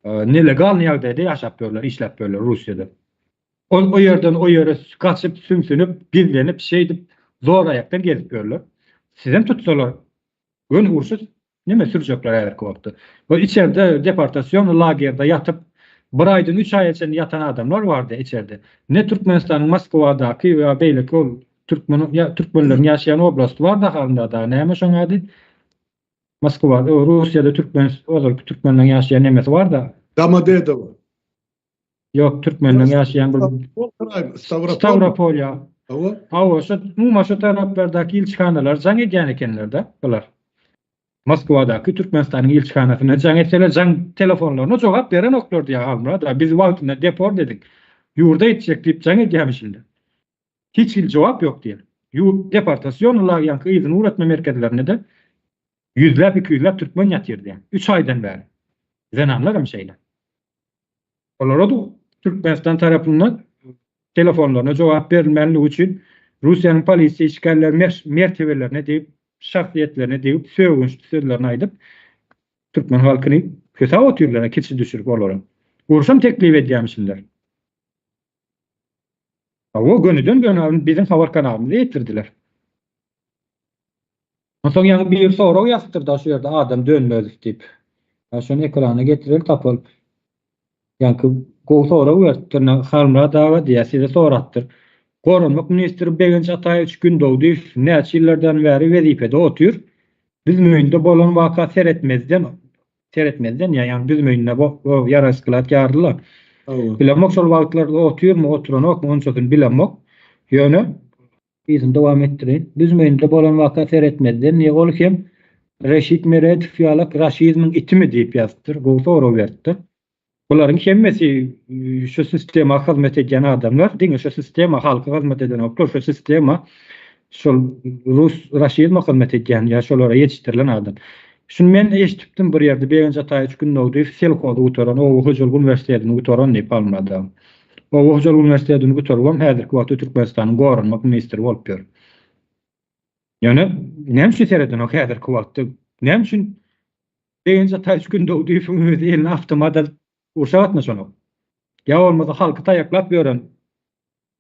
nelegalnyý ýagdaýda ýaşap ýörler işläp ýörler Russiýada. Ol o ýerden o ýere gaçyp sümsünip gizlenip şeýdip zor aýakdan gezip ýörler. Sizem tutsalar. Göni urşa neme sürjekler häzirki wagtda. Bu içerde deportasion lagerde ýatyp, bir aýdan üç aýa çenli ýatan adamlar bardy içerde. Ne Türkmenistanyň Moskwadaky ýa beýleki ol türkmen ýa türkmenleriň ýaşaýan oblasty bar daharynda da näme şoň ady? Moskwada, Russiýada türkmen ozalky türkmenleriň ýaşaýan nemesi bar-da. Domodedowo. Ýok, türkmenleriň ýaşaýan bir Stawropolýa. Hawa. Hawa, şo umuman şo taraplardaky ilçihanalar jaň edýän ekenler-de bular. Moskwadaky Türkmenistanyň ilçihanasyna jaň etseler, jaň telefonlaryna jogap berenoklar diýýär Halmyrat aga. Bizi wagtynda deport ediň. Ýurda etjek diýip jaň edýärmişinler. Hiç hili jogap ýok diýýär. Ýurt deportasion ýaňky yzyny ugratma merkezlerinde-de ýüzläp, ikiýüzläp türkmen ýatyr diýýär. Üç aýdan bäri. Zenanlar hem şeýle. Olara-da Türkmenistan tarapyndan telefonlaryna jogap berilmänligi üçin Russiýanyň polisiýa işgärleri mertebelerine degip, şahsyýetlerine degip sögünçli sözlerini aýdyp, türkmen halkyny kösäp otyrlar, kiçi düşürip olary. Urşam teklip edýärmişinler. Hawa, gönüden-göni biziň habar kanalymyza ýetirdiler. Onsoň ýaňy biri sorag ýazypdyr-da şu ýerde adam dönmez diýip. Ýa şony ekrana getireli tapylyp. Ýaňky gowy sorag beripdir. Halmyrat aga diýýär, size sorapdyr. Goranmak ministri Begenç Ataýewiç Gündogdyýew näçe ýyllardan bäri wezipede otyr. Büzmeýinde bolan waka seretmezden, seretmezden ýa ýagny Büzmeýinde o ýarag-sklat ýardylar. Bilemok şol wagtlar otyrmy, oturanokmy onçasyny bilemok. Ýöne Yzyny dowam etdireýin. Büzmeýinde bolan waka seretmezden, niýe ol hem Reşit Meredow ýalak raşizmiň itimi diýip ýazypdyr. Gowy sorag beripdir. Bularyň hemmesi şu sistema hyzmat edýän adamlar, diňe şu sistema halka hyzmat edenoklar, şu sistema şol rus raşizme hyzmat edýän ýa şolara ýetişdirilen adam. Şuny men eşidipdim bir ýerde Begenç Ataýewiç Gündogdyýew selhozy gutaran, oba hojalyk uniwersitetini gutaran diýip alynady. Oba hojalyk uniwersitetini gutarybam häzirki wagtda Türkmenistanyň goranmak ministri bolup ýör. Ýöne näme üçin seredenok häzirki wagtda? Näme üçin Begenç Ataýewiç Gündogdyýewiň özi eline awtomat alyp urşa gatnaşanok? Ýa bolmasa halky taýaklap ýören,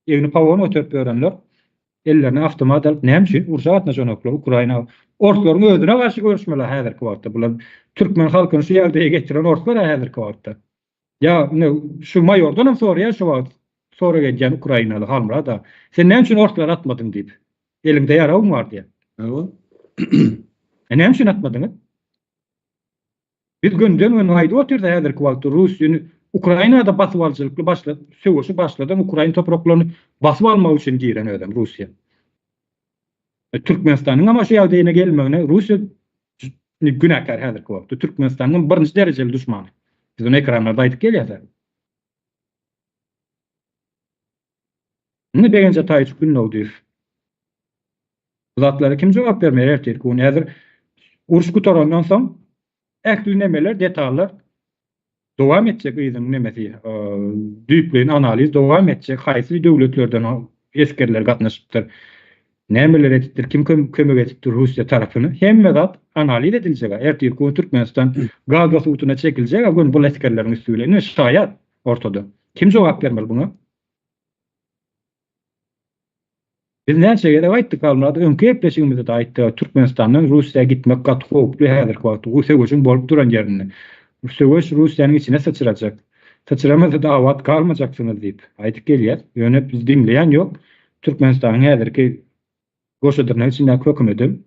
egni pagon göterip ýörenler ellerine awtomat alyp näme üçin urşa gatnaşanoklar Ukraina orslaryň özüne garşy görüşmeli häzirki wagtda bular türkmen halkyny şu ýagdaýa getiren orslar häzirki wagtda. Ýa ine şu maýordanam soraýar şu wagt sorag edýän ukrainaly Halmyrat aga. Sen näme üçin orslary atmadyň diýip. Eliňde ýaragyň bar diýýär. Hawa. E näme üçin atmadyňyz? Biz gönden-göni aýdyp otyrys häzirki wagtda Russiýany Ukrainada basyp alyjylykly başla söweşi başladan Ukraina topraklaryny basyp almak üçin giren özem Russiýa. E, Türkmenistanyň hem şu ýagdaýyna gelmegine Russiýa günäkär häzirki wagtda. Türkmenistanyň birinji derejeli duşmany. Biz ony ekranlarda aýdyp gelýäs. Indi Begenç Ataýewiç Gündogdyýew. Bu zatlara kim jogap bermeli ertirki gün? Häzir uruş gutarandan soň ähli nemeler, detallar dowam etjek yzyň nemesi, düýpleýin analiz dowam etjek, haýsy döwletlerden esgerler gatnaşypdyr, nämeler edipdir, kim kömek edipdir Russiýa tarapyna, hemme zat analiz ediljek. Ertirki gün Türkmenistan Gaga suduna çekiljek gün bul esgerleriň üsti bilen. Ine şaýat ortada. Kim jogap bermeli buňa? Biz näçe gezek aýtdyk Halmyrat, öňki gepleşigimizde-de aýtdyk, Türkmenistandan Russiýa gitmek gaty howply häzirki wagtda, bu söweşiň bolup duran ýerinde. Bu söweş Russiýanyň içine syçrajak. Syçramasa-da abat galmajaksyňyz diýip, aýdyp gelýäs. Ýöne bizi diňleýän ýok. Türkmenistanyň häzirki goşa dyrnak içindäki hökümedem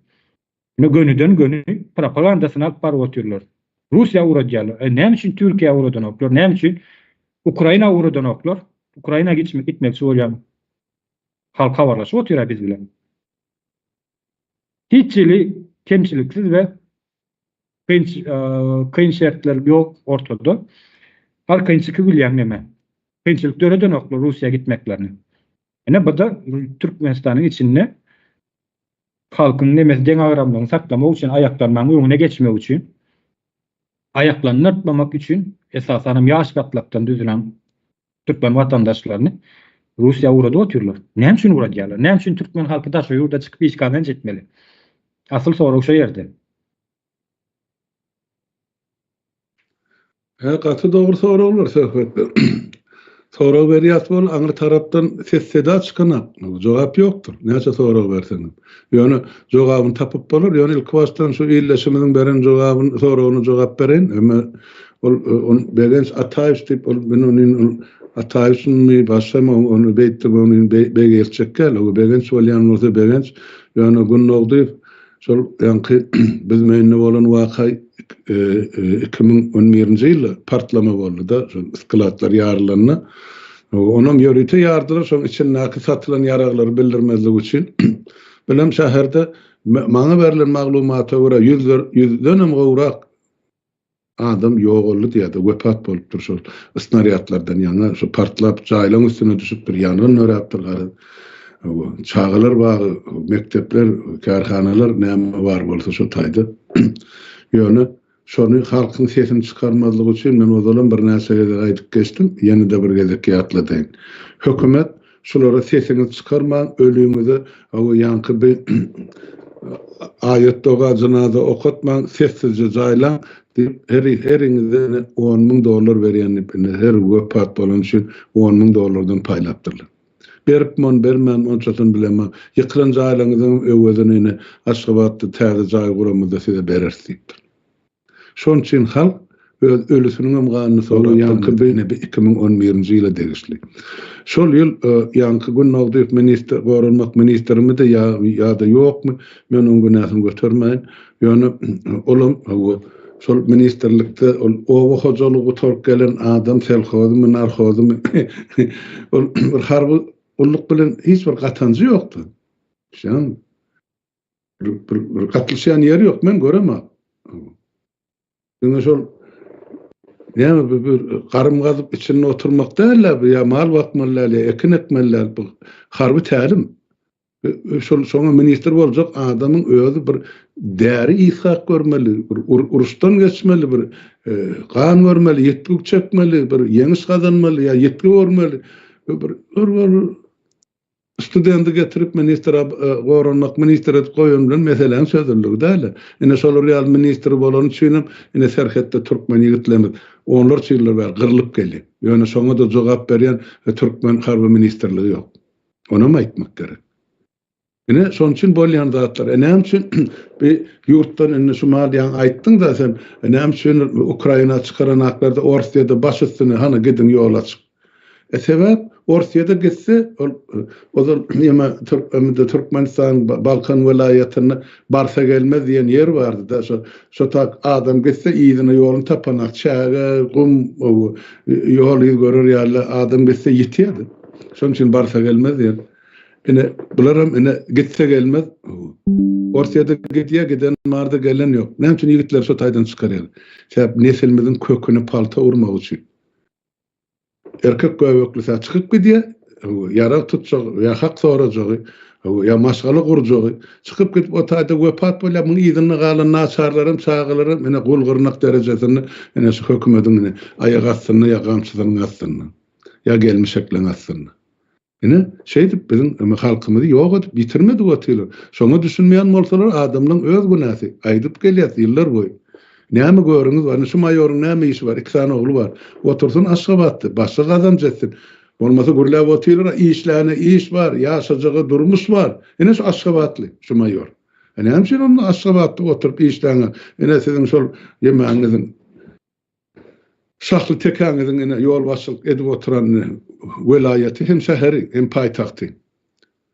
ine gönüden-göni propagandasyny alyp baryp otyrlar. Russiýa ugradýarlar. E, näme üçin Türkiýä ugradanoklar? Näme üçin Ukraina ugradanoklar? Ukraina geçmek gitmekçi bolýan halk habarlaşyp otyr-a biz bilen. Hiç hili kemçiliksiz we kyn kyn şertler ýok ortada. Arkaýyn çykyp bilýäň neme. Kynçylyk döredenoklar Russiýa gitmeklerini. Ine bu-da Türkmenistanyň içinde halkyň nemesi deňagramlygyny saklamak üçin aýaklanmagyň öňüne geçmek üçin aýaklandyrtmamak üçin esasanam ýaş gatlakdan düzülen türkmen watandaşlaryny Russiýa ugradyp otyrlar. Näme üçin ugradýarlar? Näme üçin türkmen halky daşary ýurda çykyp iş gazanç etmeli? Asyl sorag şo ýerde. Hä gaty dogry soraglar söhbetler. Sorag berýäs bol, aňry tarapdan ses-seda çykanak, jogap ýokdur, näçe sorag berseňem. Ýöne jogabyny tapyp bolar, ýöne ilki başdan şu ildeşimiziň beren jogabyny, soragyna jogap bereýin. Eme ol ol Begenç Ataýewiç diýip, ol men ony ol Ataýewiçmi, başgamy ony beýtdim, ony beýgeltjek däl, o Begenç bolýan bolsa Begenç. Ýöne Gündogdyýew Şol ýaňky biz möýünde bolan waka 2011-nji ýylda partlama boldy-da, şol skladlar ýarylanda. Onam ýörite ýardylar, şoň içindäki satylan ýaraglary bildirmezlik üçin. Bilem şäherde maňa berlen maglumata görä ýüzler, ýüzdenem gowrak Adam ýogaldy diýýärdi, wepat bolupdyr şol snarýadlardan ýaňa, şo partlap jaýlaň üstüne düşüpdir, ýangyn döräpdir garaz. Çagalar bagy, mekdepler, kärhanalar näme bar bolsa şo taýda. Ýöne şony halkyň sesini çykarmazlyk üçin men ozalam birnäçe gezek aýdyp geçdim, ýene-de bir gezek ýatladaýyn. Hökümet Şulara sesiňizi çykarmaň ölüňize hawa ýaňky bi aýat doga jynaza okatmaň sessizje jaýlaň diýip her heriňize ine 10000 dollar berýän diýip ine her wepat bolan üçin 10000 dollardan paýlapdyrlar. Beripmi ony bermänmi onçasyny bilemok. Ýykylan jaýlaryňyzyňam öwezini ine Aşgabatda täze jaý guramyzda size bereris diýipdir. Şonuň üçin halk öz ölüsiniňem ganyny sorap ýaňky bi 2011-nji ýyla degişli. Şol ýyl ýaňky Gündogdyýew ministr, goranmak ministrimidi ýa ýa-da ýokmy, men oň günäsini götermäýin. Ýöne olam hawa şol ministrlikde ol oba hojalygy gutaryp gelen adam selhozymy, narhozymy ol bir harby gulluk bilen hiç bir gatanjy ýokdy. Düşýäňmi? Bir, bir, bir gatlyşýan ýeri ýok, men göremok. Diňe şol näme bu bir garym gazyp içinde oturmak däl-de, bu ýa mal bakmaly däl, ýa ekin ekmeli däl, bu harby tälim. Şol şoňa ministr boljak adamyň özi bir däri ysgap görmeli, bir uruşdan geçmeli, bir e, gan görmeli, ýitgi çekmeli, bir ýeňiş gazanmaly ýa ýitgi görmeli. Bir bir, bir Studenti getirip ministr goranmak ministr edip goýan bilen meseläniň çözüldigi däl. Ine şolar ýaly ministr bolany üçinem ine serhetde türkmen ýigitlerimiz onlarça ýyllar bäri gyrlyp gelýär. Ýöne şoňa-da jogap berýän türkmen harby ministrligi ýok. Onam aýtmak gerek. Ine şonuň üçin bolýan zatlar. E näme üçin bi ýurtdan indi şu mal ýaňy aýtdyň-da sen näme üçin Ukraina çykaran aklarda Orsýede baş üstüne hany gidiň ýol açyk. E sebäp Orsýede gitse ol ozal neme Türkmenide Türkmenistan Balkan welaýatynda barsa gelmez diýen ýer bardy da şo şo tak adam gitse yzyna ýoluny tapanak çäge gum ýol yz görer ýaly adam gitse ýitýärdi. Şonuň üçin barsa gelmez diýen. Ine bularam ine gitse gelmez. Orsýede gidýär giden bardy gelen ýok. Näme üçin ýigitleri şo taýdan çykarýar? Sebäp nesilimiziň köküne palta urmak üçin. Erkek göbeklisi çykyp gidýär, ýarag tutjagy ýa hak sorajagy, ýa maşgala gurjagy, çykyp gidip o taýda wepat bolýar, muň yzynda galan naçarlaram, çagalaram ine gul-gyrnak derejesinde ine şu hökümediň ine aýagy astynda ýa gamçysynyň astynda, ýa gelmişekleň astynda. Ine, şeýdip biziň indi halkymyzy ýok edip, ýitirmedik otyrlar. Şoňa düşünmeýän bolsalar adamlaň öz günäsi. Aýdyp gelýäs ýyllar boýy. Näme görüňiz bar? Indi şu maýoryň näme işi bar? Iki sany ogly bar. Otursyn Aşgabatda, başga gazanç etsin. Bolmasa gürläp otyrlar, işläne iş bar, ýaşajaga durmuş bar. Ine şu aşgabatly, şu maýor. E näme üçin onda Aşgabatda oturyp işläňä? Ine siziň şol ýemäňiziň Şahly tekäňiziň ine ýolbaşçylyk edip oturan welaýaty hem şäheri, hem paýtagty.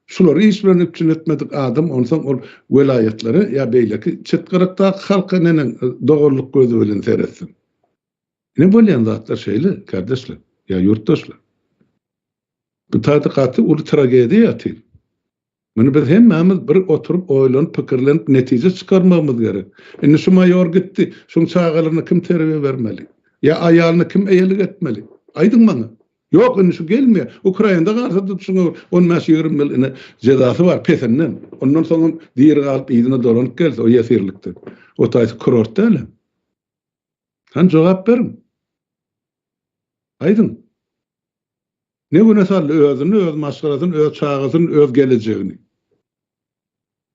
Şulary iş bilen üpjün etmedik adam onsoň ol welaýatlary ýa beýleki çet-gyrakdaky halka neneň doganlyk gözi bilen seretsin. Ine bolýan zatlar şeýle, kardeşler, ýa ýurtdaşlar. Bu taýda gaty uly tragediýa ýatyr. Muny biz hemmämiz bir oturyp oýlanyp pikirlenip netije çykarmagymyz gerek. Indi şu maýor gitdi, şuň çagalaryna kim terbiýe bermeli? Ýa aýalyna kim eýelik etmeli? Aýdyň maňa. Ýok indi şu gelmeýär. Ukrainada galsa-da şuňa bir on bäş-ýigrimi ýyl ine jezasy bar pesinden. Ondan soňam diri galyp yzyna dolanyp gelse o ýesirlikden. O taýsy kurort däl-ä. Hany jogap beriň. Aýdyň. Ne güne saldy özüni, öz maşgalasyny, öz çagasyny, öz gelejegini.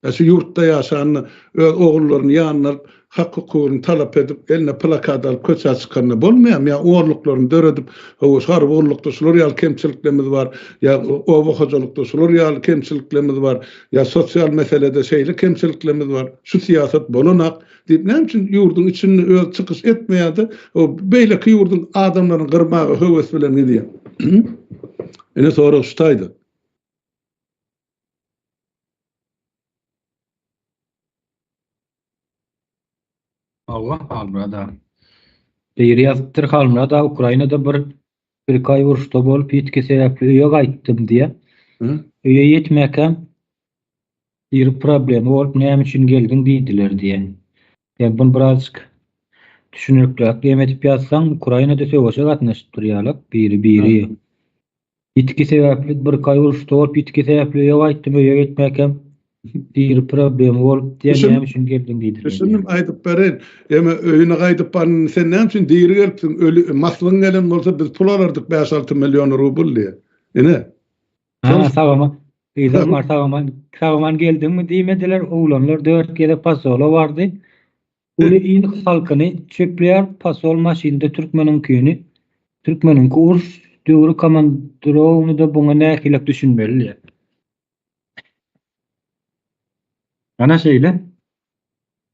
Ýa şu ýurtda ýaşanda öz ogullaryny ýanyna alyp, hak-hukugyny talap edip, eline plakat alyp köçä çykanda bolmaýarmy? Ýa orluklaryny döredip, hawa, şu harby gullukda şular ýaly kemçiliklerimiz bar, ýa oba hojalykda şular ýaly kemçiliklerimiz bar, ýa sosial meselede şeýle kemçiliklerimiz bar, şu syýasat bolanak diýip, näme üçin ýurduň içinde özi çykyş etmeýär-de, beýleki ýurduň adamlaryny gyrmaga höwes bilen gidýär? Ine sorag şu taýda. Hawa, Halmyrat aga. Biri ýazypdyr, Halmyrat aga Ukrainada bir bir-iki aý uruşda bolup, ýitgi sebäpli öýe gaýtdym diýýär. Öýe ýetmäkäm iri problema bolup, näme üçin geldiň diýdiler diýýär. Sen bunu birazjyk düşünerlikräk diýem edip ýazsaň, Ukrainada söweşe gatnaşypdyr ýalak biri-biri. Ýitgi sebäpli birki aý uruşda bolup ýitgi sebäpli öýe gaýtdym öýe gitmäkäm diri problema bolup diýen näme üçin geldiň diýdiler. Düşündim aýdyp bereýin. Eme öýüne gaýdyp baryn sen näme üçin diri gelipsiň öli maslygyň gelen bolsa biz pul alardyk 5-6 million rubl diýe. Ine. Ha sagaman yzam bar sagaman sagaman geldiňmi diýmediler oglanlar 4 gezek posola bardy. Uly il halkyny çöpleýär posol maşynda türkmeniňkini türkmeniňki uruş döwri komandirownyda buňa nähilek düşünmeli diýýär. Ana şeýle.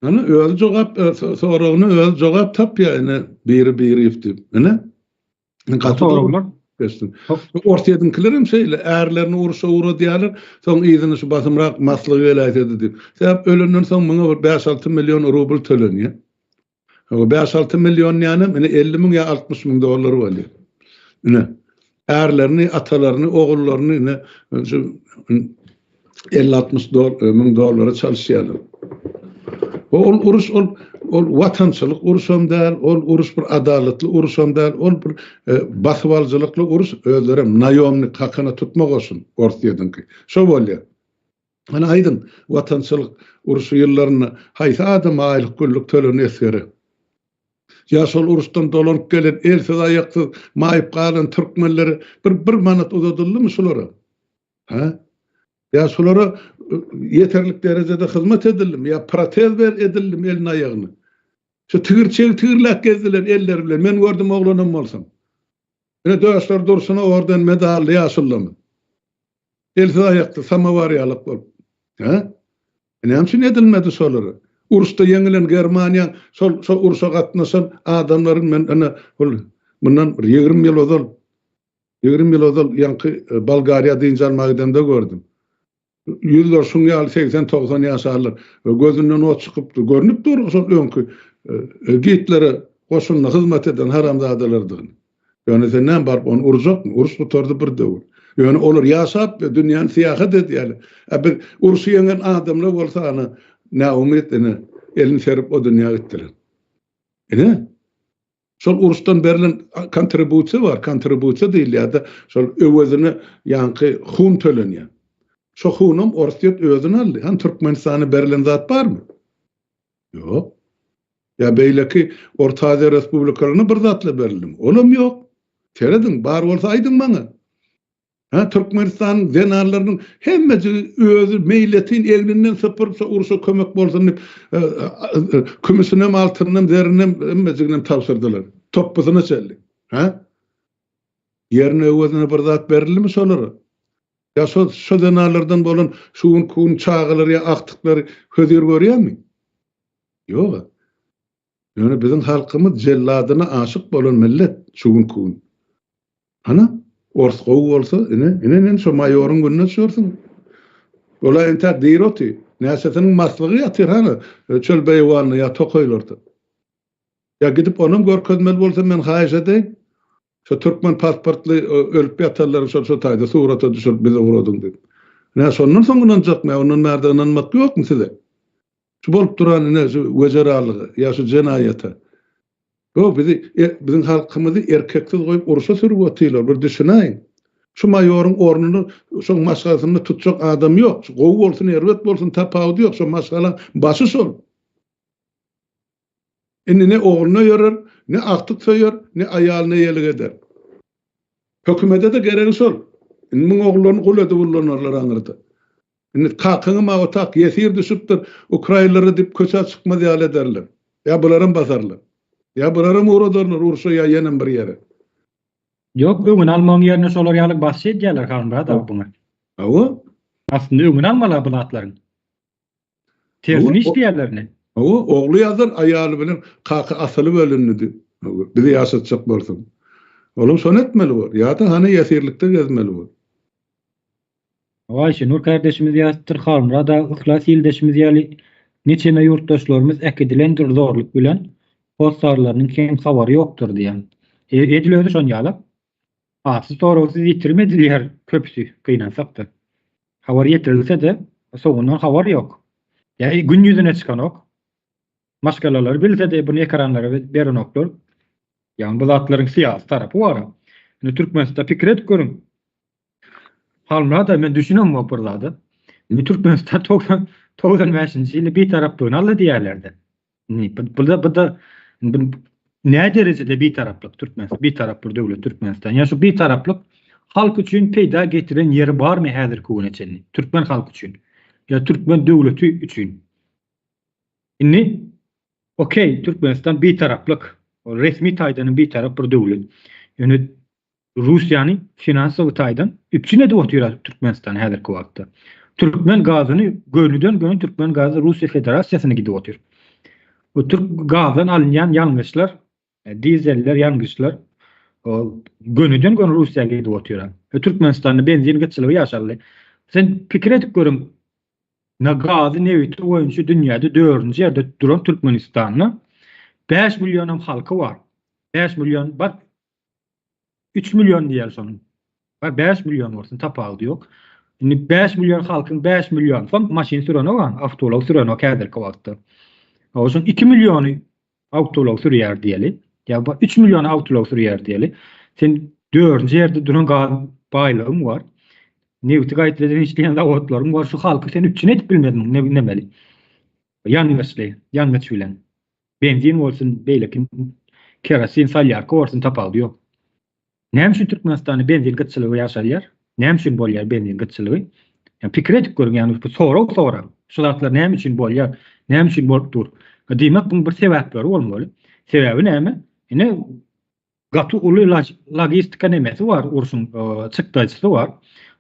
Ana özi jogap soragyna özi jogap tapýar ine biri biriýew diýip. Ine. Gaty Soraglar. Geçsin. Orsýetiňkiler hem şeýle, ärlerini urşa ugradýarlar, soň yzyna şu basymrak maslygy geläýsedi diýip. Sebäp ölenden soň muňa bir bäş-alty million rubl tölenýär. O bäş-alty million diýýänem ine 50 müň ýa 60 müň dollar bolýar. Ine, ärlerini, atalaryny, ogullaryny ine şu 50-60 müň dollara çalyşýarlar. Ol uruş ol ol watançylyk uruşam däl, ol uruş bir adalatly uruşam däl, ol bir e, basybalyjylykly uruş, özlerem naýomnik hakyna tutma goşun Orsýetiňki. Şo bolýar. Hany aýdyň, watançylyk urşy ýyllarynda haýsy adama aýlyk günlük tölen esgere? Ýa şol uruşdan dolanyp gelen elsiz-aýaksyz maýyp galan türkmenlere bir bir manat uzadyldymy şulara? Hä? Ýa şulara ýeterlik derejede hyzmat edildimi? Ýa protez ber edildimi elini aýagyny? Şu tigirçegi tigirläp gezdiler elleri bilen. Men gördüm oglanam bolsam. Ine döşler durşuna orden medally ýaşullamyz. Elsiz aýaksyz samowar ýalak bolup. Hä? Näme üçin edilmedi şolara? Uruşda ýeňilen Germaniýa şol şol urşa gatnaşan adamlary men ine ol mundan bir 20 ýyl ozal 20 ýyl ozal ýaňky e, Bolgariýa dynç almaga gidemde gördüm. Ýüzler şuň ýaly 80-90 ýaşarlar. E, gözünden ot çykypdy. Görnüp dur şol öňki e, Gitlere goşunyna hyzmat eden haramzadalardygyny. Ýöne sen näme baryp ony urjakmy? Uruş gutardy bir döwür. Ýöne olar ýaşap dünýäni syýahat edýärler. A biz urşy ýeňen adamlar bolsa ana näumyt ine elini serip o dünýä gitdiler. Ine şol uruşdan berlen kontribusiýa bar, kontribusiýa diýilýär-de, şol öwezine ýaňky hun tölenýär. Şo hunam Orsýet özüne aldy. Hany Türkmenistana berlen zat barmy? Ýok. Ýa beýleki Orta Aziýa respublikalaryna bir zatlar berildimi? Olam ýok. Serediň, bar bolsa aýdyň maňa. Ha, Türkmenistanyň zenanlarynyň hemmejigi özi meýletin egninden sypyryp şo urşa kömek bolsun diýip, e, e, kümüşinem, altynynam, zerinem hemmejiginem tabşyrdylar. Topbusyna çenli. Ha? Ýerine öwezine bir zat berildimi şolara? Ýa şo şo zenanlardan bolan şu günki gün çagalary ýa agtyklary hözir görýärmi? Ýog-a. Ýöne biziň halkymyz jelladyna aşyk bolan millet şu günki gün. Hana, ors gowy bolsa, ine, ine, ine şo maýoryň gününe düşersiň. Ol-a entäk diri otyr. Näçesiniň maslygy ýatyr hana, çöl beýewanda ýa tokaýlarda. Ýa gidip onam görkezmeli bolsa men haýyş edeýin. Şo türkmen pasportly ölüp ýatanlary şol şo taýda surata düşürip bize ugradyň diýip. Nä şondan soň ynanjakmy ýa ondan bärde ynanmak ýokmy size? Şu bolup duran ine şu wejeralyga ýa şu jenaýata. Ýok bizi e, biziň halkymyzy erkeksiz goýup urşa sürüp otyrlar bir düşünäýiň. Şu maýoryň ornuny şoň maşgalasynda tutjak adam ýok. Şu gowy bolsun erbet bolsun tapawudy ýok şo maşgalaň başy şol. Indi ne ogluna ýörer, ne agtyk söýer, ne aýalyna eýelik eder. Hökümede-de geregi şol. Indi muň ogullaryny gul edip ullanarlar aňyrda. Indi kakyňam-a otak ýesir düşüpdir, ukrainlere diýip köçä çykmaz ýaly ederler. Ýa bularam basarlar. Ýa bularam ugradarlar urşa ýa ýenem bir ýere. Ýok, öňüni almagyň ýerine şolar ýaly basyş edýärler Halmyrat aga buňa. Hawa. Aslynda öňüni almaly bu zatlaryň. Tersini işleýärler indi. Hawa, ogly ýazar aýaly bilen kaka asylyp ölündi diýip. Hawa, bizi ýaşatjak bolsaň. Olam şony etmeli bor. Ýa-da hany ýesirlikde gezmeli bor. Hawa, Aýşenur kardeşimiz ýazypdyr, Halmyrat aga Yhlas ildeşimiz ýaly niçeme ýurtdaşlarymyz äkidilendir zorluk bilen, hossarlarynyň hem habary ýokdur diýen. Edil özi şon ýalak. Atsyz soragsyz ýitirim edilýär köpüsi, gynansak-da. Habar ýetirilse-de, soňundan habar ýok. Ýa gün ýüzüne çykanok. Maşgalalary bilse-de buny ekranlara berenoklar. Ýagny bu zatlaryň syýasy tarapy bar. Indi Türkmenistanda pikir edip görüň. Halmyrat aga men düşünemok bir zada. Indi Türkmenistan 90 95-nji ýylda bitaraplygyny aldy diýýärler-de. Indi bu-da bu-da bu nä derejede bitaraplyk Türkmenistan bitarap bir döwlet Türkmenistan. Ýa şu bitaraplyk halk üçin peýda getiren ýeri barmy häzirki güne çenli? Türkmen halky üçin ýa türkmen döwleti üçin. Indi okey Türkmenistan bitaraplyk resmi taýdan bitarap bir döwlet. Ýöne Russiýany finansowy taýdan üpjün edip otyr Türkmenistan häzirki wagtda. Türkmen gazyny gönüden-göni türkmen gazy Russiýa Federasiýasyna gidip otyr. Bu türk gazdan alynýan ýangyçlar, dizeller, ýangyçlar gönüden-göni Russiýa gidip otyr. Türkmenistanda benzin gytçylygy ýaşaldy. Sen pikir edip görüň, na gazy, nebiti boýunça dünýäde dördünji ýerde duran Türkmenistanda 5 millionam halky bar. 5 million bar. 3 million diýeli şonuň. Bar 5 million bolsun tapawudy ýok. Indi 5 million halkyň 5 million soň maşyn sürenok ha, awtoulag sürenok häzirki wagtda. Oşuň 2 milliony awtoulag sürýär diýeli. Ýa 3 million awtoulag sürýär diýeli. Sen 4-nji ýerde duran gaz baýlygyň bar. Nebiti gaýtadan işleýän zawodlaryň bar. Şu halky sen üpjün edip bilmediň nemeli. Ýangyçly, ýangyç bilen. Benzin bolsun, beýleki kerosin, solýarka bolsun tapawudy ýok. Näme üçin Türkmenistanda benzin gytçylygy ýaşalýar? Näme üçin bolýar benzin gytçylygy? Ýa pikir edip görüň, ýagny bu sorag soraň. Şu zatlar näme üçin bolýar? Näme üçin bolup dur? Diýmek, buň bir sebäpleri bolmaly. Sebäbi näme? Ine Gaty uly logistika nemesi bar urşuň çykdajysy bar.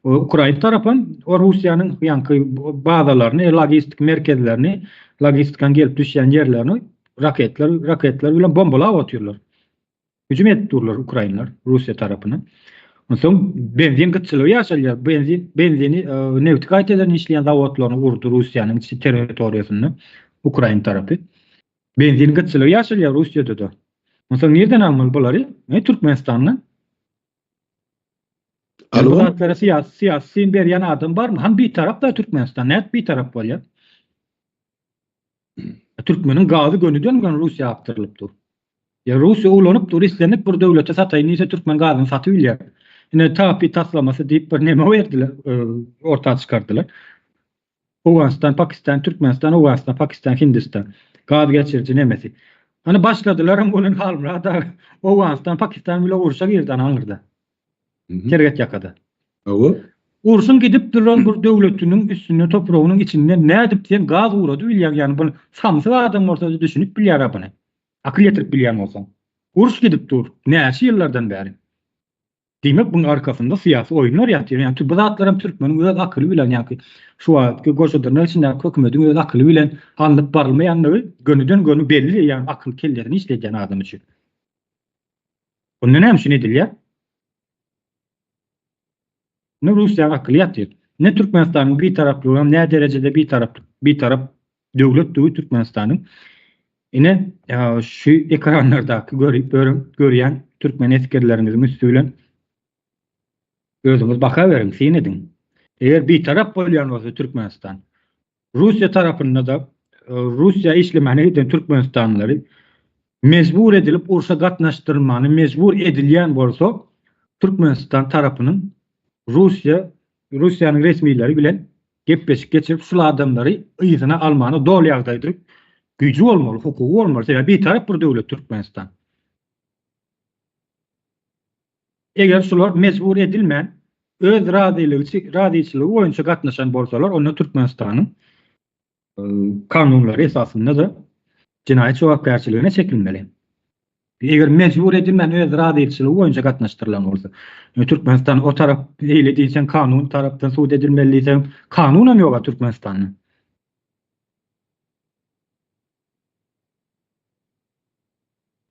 Ukrain tarapam o Russiýanyň ýaňky bazalaryny, logistik merkezlerini, logistikanyň gelip düşýän ýerlerini raketler, raketler bilen bombalap otyrlar. Hüjüm edip durlar ukrainler Russiýa tarapyna. Onsoň benzin gytçylygy ýaşalýar. Benzin, benzini, nebiti gaýtadan işleýän zawodlaryny urdy Russiýanyň territoriýasynda ukrain tarapy. Benzin gytçylygy ýaşalýar Russiýada-da. Onsoň nirden almaly bulary? E, Türkmenistandan. Bu zatlara syýasy, syýasy syn berýän adam barmy? Han bitarap da Türkmenistan. Nädip bitarap bolýar? Türkmeniň gazy gönüden-göni Russiýa akdyrylyp dur. Ýa Russiýa ulanyp dur, islendik bir döwlete sataýyn diýse türkmen gazyny satyp bilýär. Ine TAPI taslamasy diýip bir neme berdiler, e, orta çykardylar. Owganystan, Pakistan, Türkmenistan, Owganystan, Pakistan, Hindistan. Gaz geçiriji nemesi. Hany başladylaram welin Halmyrat aga Owganystan, Pakistan bile urşa girdi ana aňyrda. Serhet ýakada. Hawa. Urşuň gidip duran bir döwletiniň üstünde topragynyň içinde nädip sen gaz ugrady bilýäň ýagny bu samsyk adam bolsa düşünip bilýär buny. Akyl ýetirip bilýän bolsaň. Uruş gidip dur näçe ýyllardan bäri. Diýmek buň arkasynda syýasy oýunlar ýatyr. Ýagny bu zatlaram türkmeniň öz akyly bilen ýaňky şu wagtky goşa dyrnak içindäki hökümediň öz akyly bilen alnyp barylmaýandygy gönüden göni belli ýagny akyl kellesini işledýän adam üçin. Onda näme üçin edilýär? Ne Russiýanyň akyly ýatyr. Ne Türkmenistanyň bitaraplygy hem nä derejede bitarap bitarap döwletdigi Türkmenistanyň. Ine şu ekranlardaky görüp görýän türkmen esgerleriňiziň üsti bilen özüňiz baka beriň, syn ediň. Eger bitarap bolýan bolsa Türkmenistan, Russiýa tarapynda-da Russiýa işlemäne giden türkmenistanlylary mejbur edilip urşa gatnaşdyrylmany mejbur edilýän bolsa, Türkmenistan tarapynyň Russiýa Russiýanyň resmileri bilen gepleşik geçirip şul adamlary yzyna almana doly ýagdaýda güýji bolmaly, hukugy bolmaly. Sebäbi bitarap bir döwlet Türkmenistan. Eger şular mejbur edilmän, öz razylygy razyçylygy boýunça gatnaşan bolsalar, onda Türkmenistanyň kanunlary esasynda-da Jenaýat jogapkärçiligine çekilmeli. Eger mejbur edilmän öz razyçylygy boýunça gatnaşdyrylan bolsa. Ýöne Türkmenistan o tarap eýle diýseň kanun tarapdan sud edilmeli diýseň kanunam ýoga Türkmenistanda.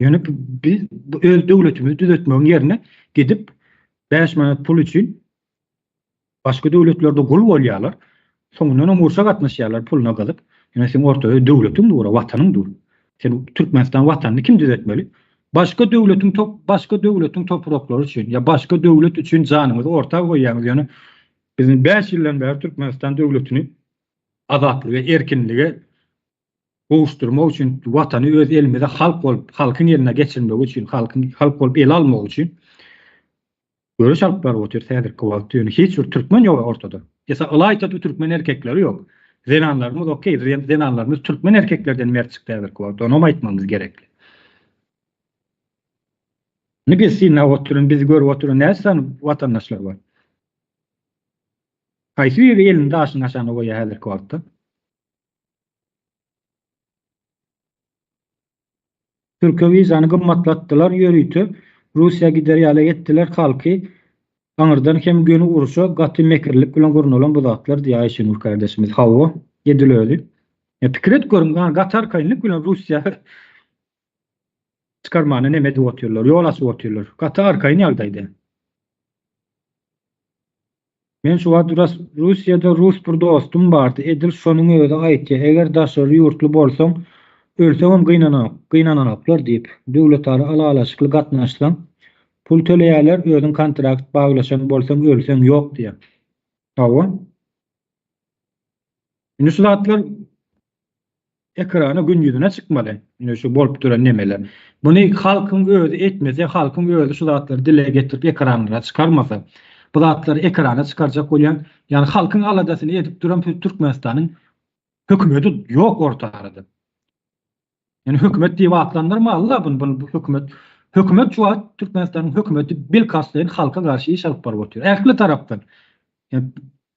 Ýöne biz öz döwletimizi düzetmegiň ýerine gidip 5 manat pul üçin Başga döwletlerde gul bolýarlar. Soňundanam urşa gatnaşýarlar puluna gyzyp. Ýöne seň ortada döwletiň dur, watanyň dur. Sen Türkmenistan watanyny kim düzetmeli? Başga döwletiň top başga döwletiň topraklary üçin ýa başga döwlet üçin janyňyzy orta goýýaňyz ýöne biz indi 5 ýyldan bäri Türkmenistan döwletini azatlyga, erkinlige gowuşdyrmak üçin watany öz elimize halk bolup halkyň eline geçirmek üçin halkyň halk bolup ele almak üçin Göreş alyp baryp otyrys häzirki wagt ýöne hiç bir türkmen ýok ortada. Esa ylaýta-da türkmen erkekleri ýok. Zenanlarymyz okey, zenanlarymyz türkmen erkeklerden mert çykdy häzirki wagt, onam aýtmagymyz gerekli. Indi biz synlap oturan, bizi görüp oturan näçe sany watandaşlar bar? Haýsy biri elini daşyň aşagyna goýýar häzirki wagtda? Türke wizany gymmatlatdylar ýörite Russiýa gider ýaly etdiler halky aňyrdan hem göni urşa gaty mekirlik bilen gurnalan bu zatlar diýýär Aýşenur kardeşimiz hawa edil özi ýa pikir edip görüň gaty arkaýynlyk bilen Russiýa çykarmana neme edip otyrlar ýol açyp otyrlar gaty arkaýyn ýagdaýda. Men şu wagt Russiýada rus bir dostum bardy, edil şonuň özi aýtýa, eger daşary ýurtly bolsaň, ölseňem gynananoklar diýip. Döwletara ylalaşykly gatnaşsaň, pul töleýäler, özüň kontrakt baglaşan bolsaň, ölseň ýok diýýä. Hawa. Indi şu zatlar ekrana gün ýüzüne çykmaly. Ine şu bolup duran nemeler. Muny halkyň özi etmese, halkyň özi şu zatlary dile getirip ekranlara çykarmasa, bu zatlary ekrana çykarjak bolýan, ýagny halkyň aladasyny edip duran Türkmenistanyň hökümeti ýok orta arada. Ýani hökümet diýip atlandyrmaly-la bunu, bunu bu hökümet. Hökümet şu wagt Türkmenistanyň hökümeti bilkastlaýyn halka garşy iş alyp baryp otyr. Ähli tarapdan. Ýani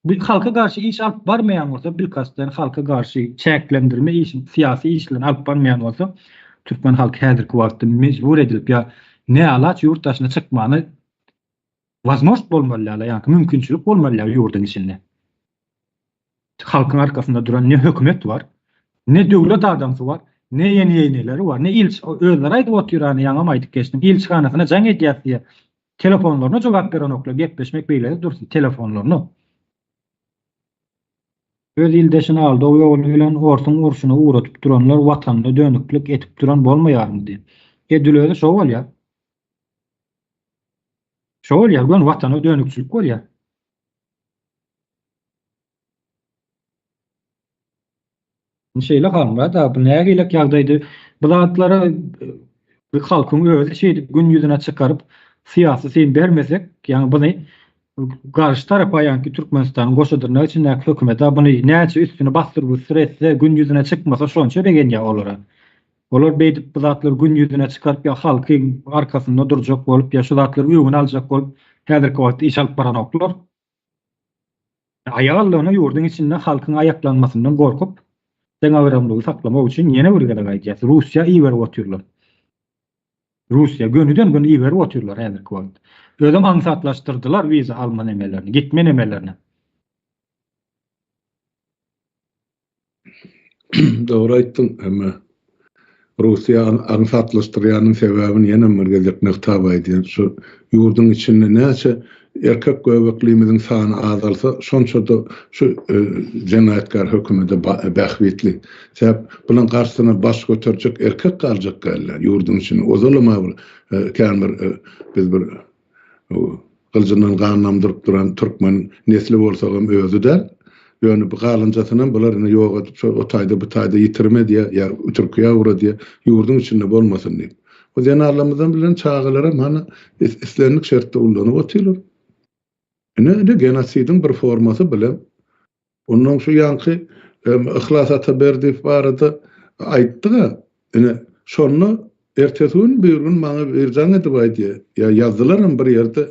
bu halka garşy iş alyp barmaýan bolsa, bilkastlaýyn halka garşy çäklendirme işini, syýasy işlerini alyp barmaýan bolsa, türkmen halky häzirki wagtda mejbur edilip ýa näalaç ýurt daşyna çykmany wazmožt bolmaly ýaly, ýa mümkinçilik bolmaly ýaly ýurduň içinde. Halkyň arkasynda duran ne hökümet bar, ne döwlet adamsy bar, ne ýene-ýeneleri bar, ne ilçi, özleri aýdyp otyr, hany ýaňam aýdyp geçdim, ilçihanasyna jaň edýäs diýýär. Telefonlaryna jogap berenoklar, gepleşmek beýlede dursun, telefonlaryna. Öz ildeşini aldaw ýoly bilen orsuň urşuna ugradyp duranlar watanyna dönüklik edip duran bolmaýarmy diýip. Edil özi şo bolýar. Şo bolýar, göni watana dönükçilik bolýar. Şeýle Halmyrat aga, bu nägilek ýagdaýdy. Bu zatlara bu halkyň özi şeýdip gün ýüzüne çykaryp syýasy syn bermesek, ýagny buny garşy tarapa ýaňky Türkmenistanyň goşa dyrnak içindäki hökümete buny näçe üstüni bassyr-bussyr etse, gün ýüzüne çykmasa şonça begenýär olara. Olar beýdip bu zatlary gün ýüzüne çykaryp ýa halkyň arkasynda durjak bolup ýa şu zatlaryň öňüni aljak bolup häzirki wagtda iş alyp baranoklar. Aýallygyna ýurduň içinde halkyň aýaklanmasyndan gorkup, deňagramlygy saklamak üçin ýene bir gezek aýdýas, Russiýa iberip otyrlar. Russiýa gönüden-göni iberip otyrlar häzirki wagt. Özem aňsatlaşdyrdylar wiza alma nemelerini, gitme nemelerini. Dogry aýtdyň, emma Russiýa aňsatlaşdyrýanyň sebäbini ýenem bir gezek nygtap aýdýan. Şu ýurduň içinde näçe erkek göbeklimiziň sany azalsa, şonça-da şu jenaýatkär hökümete bähbitli. Sebäp bulaň garşysyna baş göterjek erkek galjak däldir ýurduň içinde. Ozalam-a bir kän bir biz bir Gyljyndan gan damdyryp duran türkmen nesli bolsagam özi däl. Ýöne bu galynjasynam bular indi ýok edip şol o taýda bu taýda ýitirim edýär ýa Türkiýä ugradýar ýurduň içinde bolmasyn diýip. Bu zenanlarymyzam bilen çagalaram hany islendik şertde ullanyp otyrlar. Ine ine genosidiň bir formasy bilem. Onnoň şu ýaňky Yhlas Ataberdiýew barada aýtdyga, ine, şonda ertesi gün, bir gün maňa bir jaň edip aýdýar, ýa ýazdylaram bir ýerde,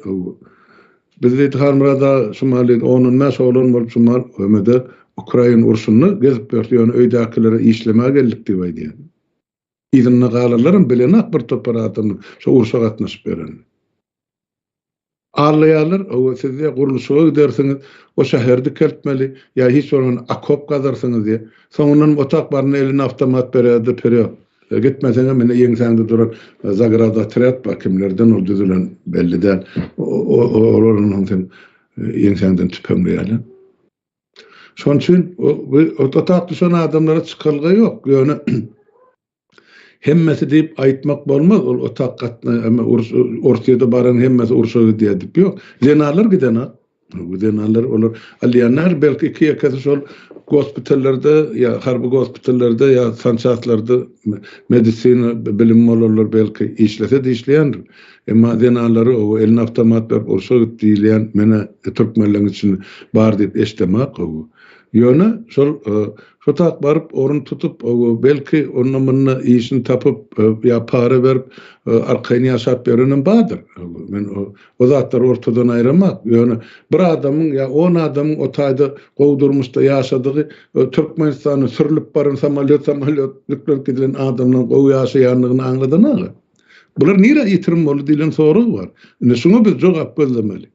biz diýdi, Halmyrat aga, şu mahal diýdi, on-on bäş oglan bolup şu mahal ÖM-de Ukraina urşunda gezip ýörüs, ýöne öýdäkilere işlemäge geldik diýip aýdýar. Yzynda galanlaram bilenok bir topar adamlar şo urşa gatnaşyp ýörenini. Allaýarlar, hawa siz diýýär gurluşyga gidersiňiz, o şäheri dikeltmeli, ýa hiç bolmanda okop gazarsyňyz diýýär. Soňundan otag barynda eline awtomat berýär-de perýod. Gitmeseňem ine ýeňsäňde duran zagradotrýad bar, kimlerden ol düzülen belli däl. Olar onsoň seň ýeňsäňden tüpeňleýärler. Şonuň üçin otag düşen adamlara çykalga ýok. Ýöne Hemmesi diýip aýtmak bolmaz, ol otag gatna, emma uruş, Orsýede baran hemmesi urşa gidýär diýip ýok. Zenanlar gidenok. Bu zenanlar olar alýanlar belki iki-ýekesi şol gospitallerde ýa harby gospitallerde ýa sançaslarda medisina bilimi bolanlar belki işlese-de işleýändir. Emma zenanlary o eline awtomat berip urşa git diýilýän menä türkmenleň içinde bar diýip eşdemak. Ýöne şol Şo tak baryp, orun tutup, belki, onda-munda işini tapyp, ýa para berip, arkaýyn ýaşap ýörenem bardyr. Men o zatlary ortadan aýramak. Ýöne bir adamyň ýa on adamyň o taýda gowy durmuşda ýaşadygy, Türkmenistanda sürlüp baran samolýot-samolýot ýüklenip gidilen adamlaryň gowy ýaşaýandygyny aňladanok. Bular nirä ýitirim boldy diýlen sorag bar. Indi şuňa biz jogap gözlemeli.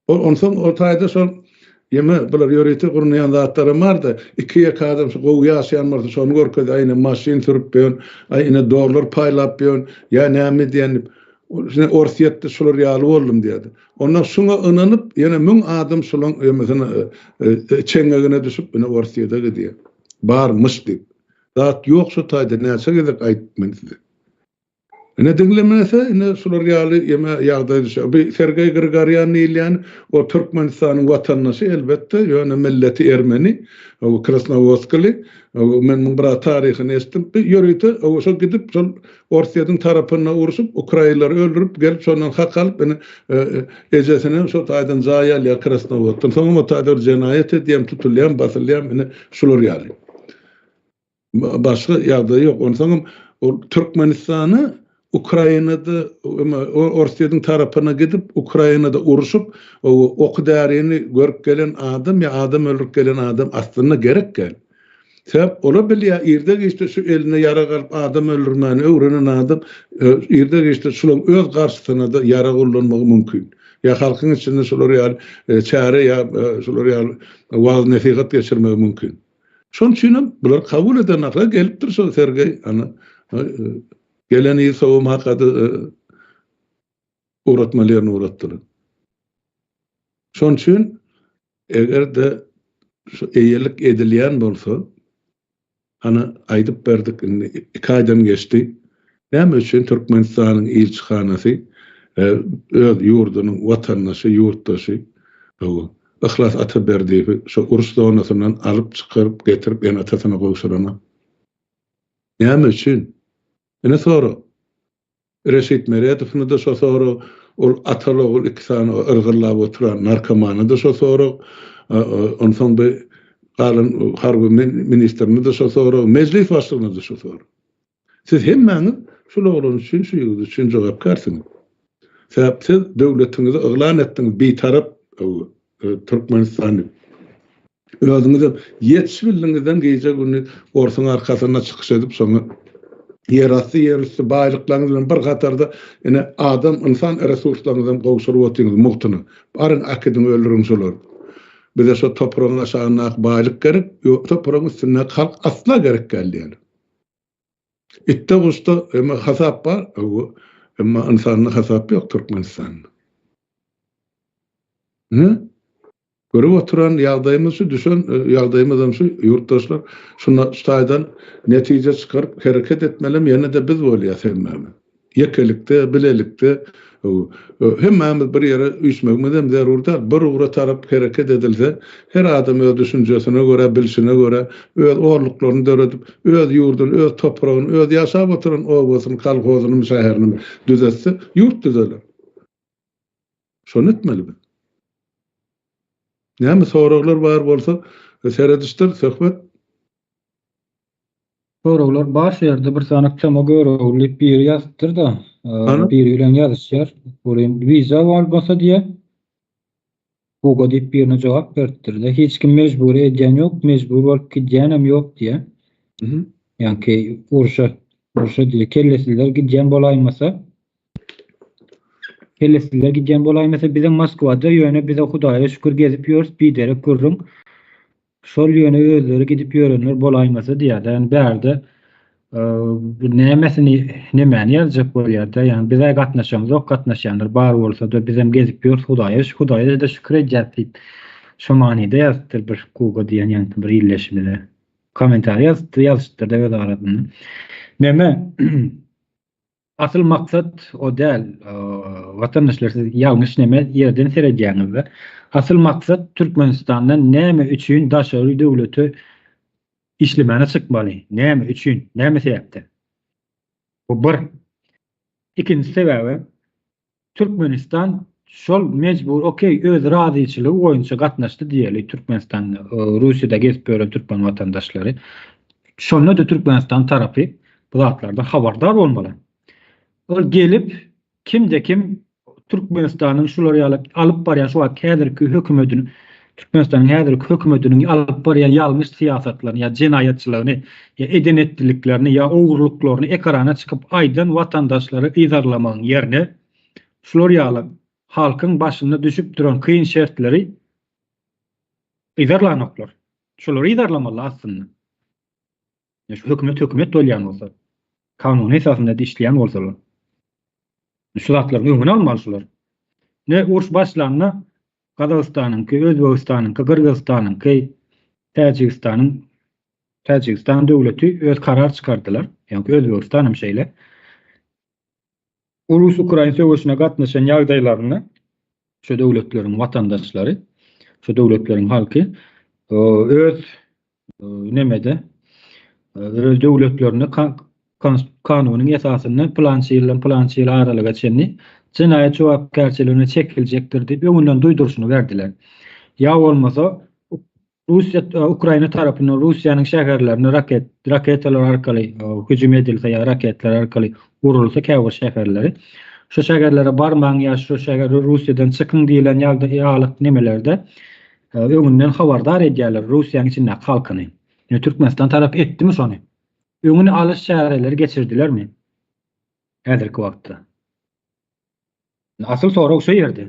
Onsoň o taýda şol ýeme bular ýörite gurnaýan zatlaram barda, iki-ýeke adam şu gowy ýaşaýan bolsa şony görkezýär, aý ine maşyn sürüp ýön, aý ine dollar paýlap ýön, ýa näme edýän diýip. Ine Orsýetde şular ýaly boldum diýýärdi. Onda şuňa ynanyp ýene müň adam şulaň ýemesine çeňňegine düşüp ine Orsýete gidýär. Barmyş diýip. Zat ýok şu taýda näçe gezek aýtdym men size. Ine diňlemese ine şular ýaly ýeme ýagdaý düşer. Bu Sergeý Grigorýan diýilýän o Türkmenistanyň watandaşy elbetde, ýöne milleti ermeni, o Krasnowodskili. Men muň biraz taryhyny eşitdim. Bu ýörite o şol gidip şol Orsýetiň tarapynda urşup, ukrainlary öldürip, gelip şondan hak alyp ine ejesine şo taýdan jaý alýar Krasnowoddan. Soňam o taýda bir jenaýat edýär, tutulýar, basylýar ine şular ýaly. Başga ýagdaý ýok. Onsoňam ol Türkmenistana Ukrainada Orsýetiň tarapyna gidip, Ukrainada urşup, oky-därini görüp gelen adam ýa adam öldürip gelen adam aslynda gerek däl. Sebäp ola bilýär, irde-giçde şu eline ýarag alyp adam öldürmäni öwrenen adam irde-giçde şularyň öz garşysyna-da ýarag ullanmagy mümkin. Ýa halkyň içinde şular ýaly çäre ýa şular ýaly wagyz-nesihat geçirmegi mümkin. Şonuň üçinem bular kabul eden ahla gelipdir şol Sergeý ana gelen ýyl sowum hakady ugratmaly ýerine ugratdylar. Şonuň üçin eger-de şu eýelik edilýän bolsa Hany aýdyp berdik indi iki aýdan geçdi. Näme üçin Türkmenistanyň ilçihanasy öz ýurdunyň watandaşy, ýurtdaşy Yhlas Ataberdiýewi şo uruş zonasyndan alyp çykaryp getirip ene-atasyna gowşuranok? Näme üçin? Ine sorag. Reşit Meredowny-da şo sorag, ol ataly-ogul iki sany yrgyllap oturan narkomany-da şo sorag, onsoň bu galan harby ministrini-de şo sorag, mejlis başlygyna-da şo sorag. Siz hemmäňiz şul oglan üçin, şu ýigit üçin jogapkärsiňiz. Sebäp siz döwletiňizi yglan etdiňiz, bitarap Türkmenistan diýip. Özüňizem ýetişibildiňizden gije-gündiz orsuň arkasynda çykyş edip şoňa ýerasty, ýerüsti baýlyklaryňyz bilen bir hatarda ine adam, ynsan resurslaryňyzam gowşuryp otyňyz mugtuna. Baryň äkidiň öldüriň şolary. Bize şo topragyň aşagyndaky baýlyk gerek, ýok topragyň üstündäki halk asla gerek däl diýýärler. Itde guşda emma hasap bar, emma ynsanda hasap ýok Türkmenistanda. Ine, görüp oturan ýagdaýymyz şu, düşen ýagdaýymyzam şu, ýurtdaşlar. Şunda şu taýdan netije çykaryp hereket etmelem ýene-de biz bolýas hemmämiz. Ýekelikde, bilelikde hemmämiz bir ýere üýşmegimizem zerur däl. Bir ugra tarap hereket edilse, her adam öz düşünjesine görä, bilşine görä öz orluklaryny döredip, öz ýurduny, öz topragyny, öz ýaşap oturan obasyny, kolhozyny, şäherini düzetse, ýurt düzeler. Şony etmeli biz. Näme soraglar bar bolsa, seredişdir, söhbet. Soraglar bar şu ýerde bir sany Toma Görogly diýip biri ýazypdyr-da, biri bilen ýazyşýar. Welin wiza bolmasa diýýär. Guga diýip birine jogap beripdir-de. Hiç kim mejbury edýän ýok, mejbur bolup gidýänem ýok diýýär. Ýaňky urşa. Bolşa diýýär, kellesizler gidýän bolaýmasa, kellesizler gidýän bolaýmasa bizem Moskwada ýöne bize Hudaýa şükür gezip ýörüs biderek gürrüň. Şol ýöne özleri gidip ýörenler bolaýmasa diýýär-de, ýagny bärde nämesini nemäni ýazjak bolýar-da, ýagny biz-ä gatnaşamyzok, gatnaşýanlar bar bolsa-da bizem gezip ýörüs Hudaýa Hudaýa-da şükür edýäs diýip şo manyda ýazypdyr bir Kuga diýen ýaňky bir ildeşimize. Kommentariý ýazypdyr, ýazyşypdyr-da öz arasynda. Neme asyl maksat o däl. Watandaşlar siz ýalňyş neme ýerden seredýäňizde. Asyl maksat Türkmenistandan näme üçin daşary döwlete işlemäne çykmaly? Näme üçin? Näme sebäpden? Bu bir. Ikinji sebäbi Türkmenistan şol mejbur okey öz razyçylygy boýunça gatnaşdy diýeli Türkmenistan Russiýada gezip ýören türkmen watandaşlary. Şonda-da Türkmenistan tarapy bu zatlardan habardar bolmaly. Ol gelip kimde kim Türkmenistanyň şular ýaly alyp barýan şu wagt häzirki hökümetini Türkmenistanyň häzirki hökümetiniň alyp barýan ýalňyş syýasatlaryny ýa jenaýatçylygyny ýa eden-etdiliklerini ýa ogurlyklaryny ekrana çykyp aýdan watandaşlary yzarlamagyň ýerine şular ýaly halkyň başyna düşüp duran kyn şertleri yzarlanoklar. Şulary yzarlamaly aslynda. Ýa şu hökümet hökümet bolýan bolsa, kanuny esasynda işleýän bolsalar. Şu zatlaryň öňüni almaly şular. Ne uruş başlanda Gazagystanyňky, Özbegistanyňky, Gyrgyzystanyňky, Täjigistanyň Täjigistan döwleti öz karar çykardylar. Ýagny Özbegistan hem şeýle. Rus-Ukrain söweşine gatnaşan ýagdaýlarynda şu döwletleriň watandaşlary, şu döwletleriň halky öz nemede öz döwletlerinde kanunyň esasynda pylança ýyldan pylança ýyl aralyga çenli jenaýat jogapkärçiligine çekiljekdir diýip öňünden duýduryşyny berdiler. Ýa bolmasa Russiýa Ukraina tarapyndan Russiýanyň şäherlerine raket raketalar arkaly hüjüm edilse ýa raketler arkaly urulsa käbir şäherleri şu şäherlere barmaň ýa şu şähere Russiýadan çykyň diýlen ýagdaý ýaly nemelerde öňünden habardar edýärler Russiýanyň içindäki halkyny. Ýöne Türkmenistan tarapy etdimi şony? Öňüni alyş çäreleri geçirdilermi? Häzirki wagtda. Asyl sorag şu ýerde.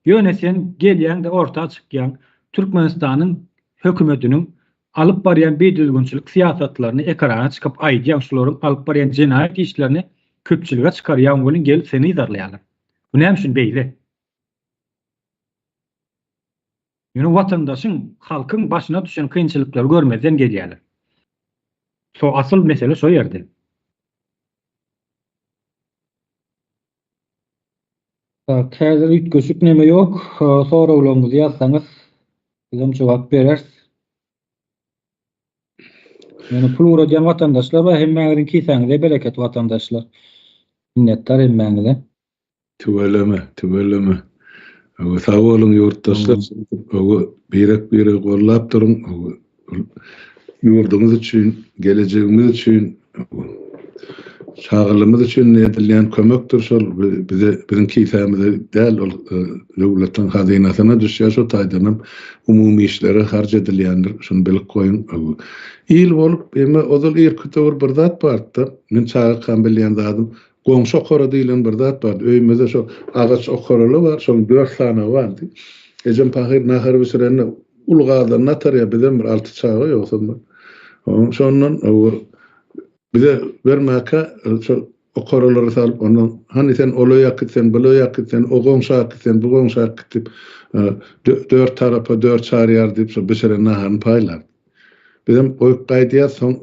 Ýöne sen gelýäň-de orta çykýaň, Türkmenistanyň hökümetiniň alyp barýan bidüzgünçilik syýasatlaryny ekrana çykyp aýdýaň, şularyň alyp barýan jenaýat işlerini köpçülige çykarýaň welin gelip seni yzarlaýarlar. Bu näme üçin beýle? Ýöne watandaşyň, halkyň başyna düşen kynçylyklary görmezden gelýärler. So asyl mesele şo ýerde. Tak, häzir üýtgeşik neme ýok. Soraglaryňyzy ýazsaňyz, bizem jogap bereris. Ýöne pul ugradýan watandaşlar bar, hemmäňiziň kisäňize bereket watandaşlar. Minnetdar hemmäňize. Tüweleme, tüweleme. Hawa, sag boluň ýurtdaşlar. Hawa, birek-biregi gollap duruň. Hawa, ýurdumyz üçin, gelejegimiz üçin, çagalarymyz üçin edilýän kömekdir şol. Bize, biziň kisämize däl, ol döwletiň hazynasyna düşýär, şo taýdan hem umumy işlere harç edilýändir. Şuny bilip goýuň. Il bolup, eme ozal irki döwür bir zat bardy-da, men çagakam bilýän zadym, Goňşy okara diýlen bir zat bardy. Öýümizde şo agaç okaraly bar, şonuň dört sanagy bardy. Ejem pahyr nahar bişirende uly gazanyny atarýar, bizem bir alty çaga ýogsam bir. Şondan bize bermäkä şo okaralary salyp, ondan hany sen ol öýe äkit, sen bul öýe äkit, sen o goňşa äkit, sen bu goňşa äkit diýip, dört tarapa dört çaryýar diýip şo bişiren naharyny paýlardy. Bizem goýup gaýdýas, soň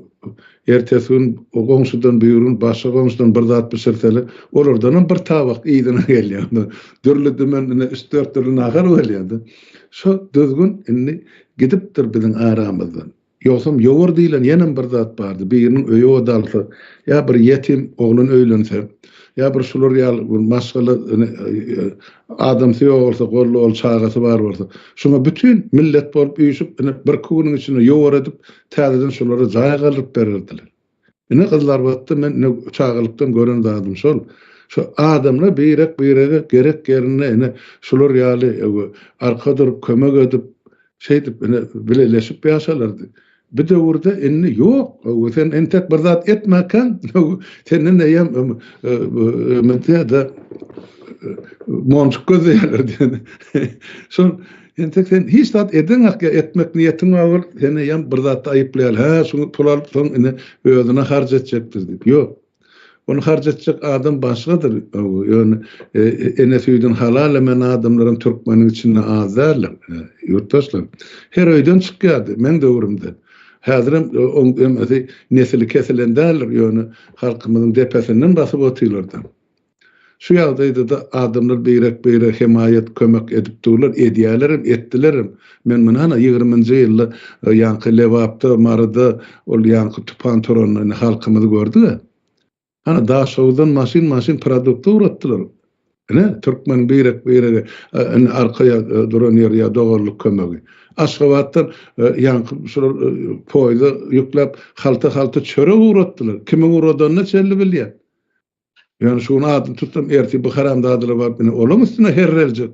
ertesi gün o goňşudan, birigün başga goňşudan bir zat bişirseler, olardanam bir tabak yzyna gelýär. Dürli-dümen ine üç-dört dürli nahar bolýar-da. Şo düzgün indi gidipdir biziň aramyzdan. Ýogsam ýowar diýlen ýenem bir zat bardy. Biriniň öýi ot alsa, ýa bir ýetim oglan öýlense, ýa bir şular ýaly bir maşgala Adamsy ýok bolsa, golly-gol çagasy bar bolsa, şuňa bütin millet bolup üýşüp, ine, birki günüň içinde ýowar edip, täzeden şolara jaý galdyryp bererdiler. Ine, Gyzylarbatda men ine çagalykdan gören zadym şol. Şu adamlar birek-birege gerek ýerinde ine şular ýaly arka durup, kömek edip, şeýdip ine bileleşip ýaşalardy. Bu döwürde indi ýok. Sen entek bir zat etmäkäň, senden eýýäm ýa-da monjuk gözleýärler diýen. Şol entek sen hiç zat edeňok ýa etmek niýetiň bar bolup, seni eýýäm bir zatda aýyplaýarlar. Hä, şuny pul alyp soň indi özüne harç etjekdir diýip. Ýok. Ony harç etjek adam başgadyr. Ýöne ene süýdüni halal emen adamlaram türkmeniň içinde az däldir, ýurtdaşlar. Her öýden çykýardy meň döwrümde. Häzirem oň emesi nesili kesilen däldir, ýöne halkymyzyň depesinden basyp otyrlar-da. Şu ýagdaýda-da adamlar birek-birege hemaýat, kömek edip durlar, edýärlerem, etdilerem. Men muny hana ýigriminji ýylda ýaňky Lebapda, Maryda ol ýaňky tupan turanda indi halkymyzy gördüg-ä. Hana Daşoguzdan maşyn-maşyn produkta ugratdylar. Ine, türkmeniň birek-birege indi arka ýa duran ýeri ýa doganlyk kömegi. Aşgabatdan ýaňky şular poýza ýükläp halta-halta çörek ugratdylar. Kimiň ugradanyna çenli bilýän. Ýöne şu gün adyny tutsam ertir bu haramzadalar baryp ine olaň üstüne herreljek.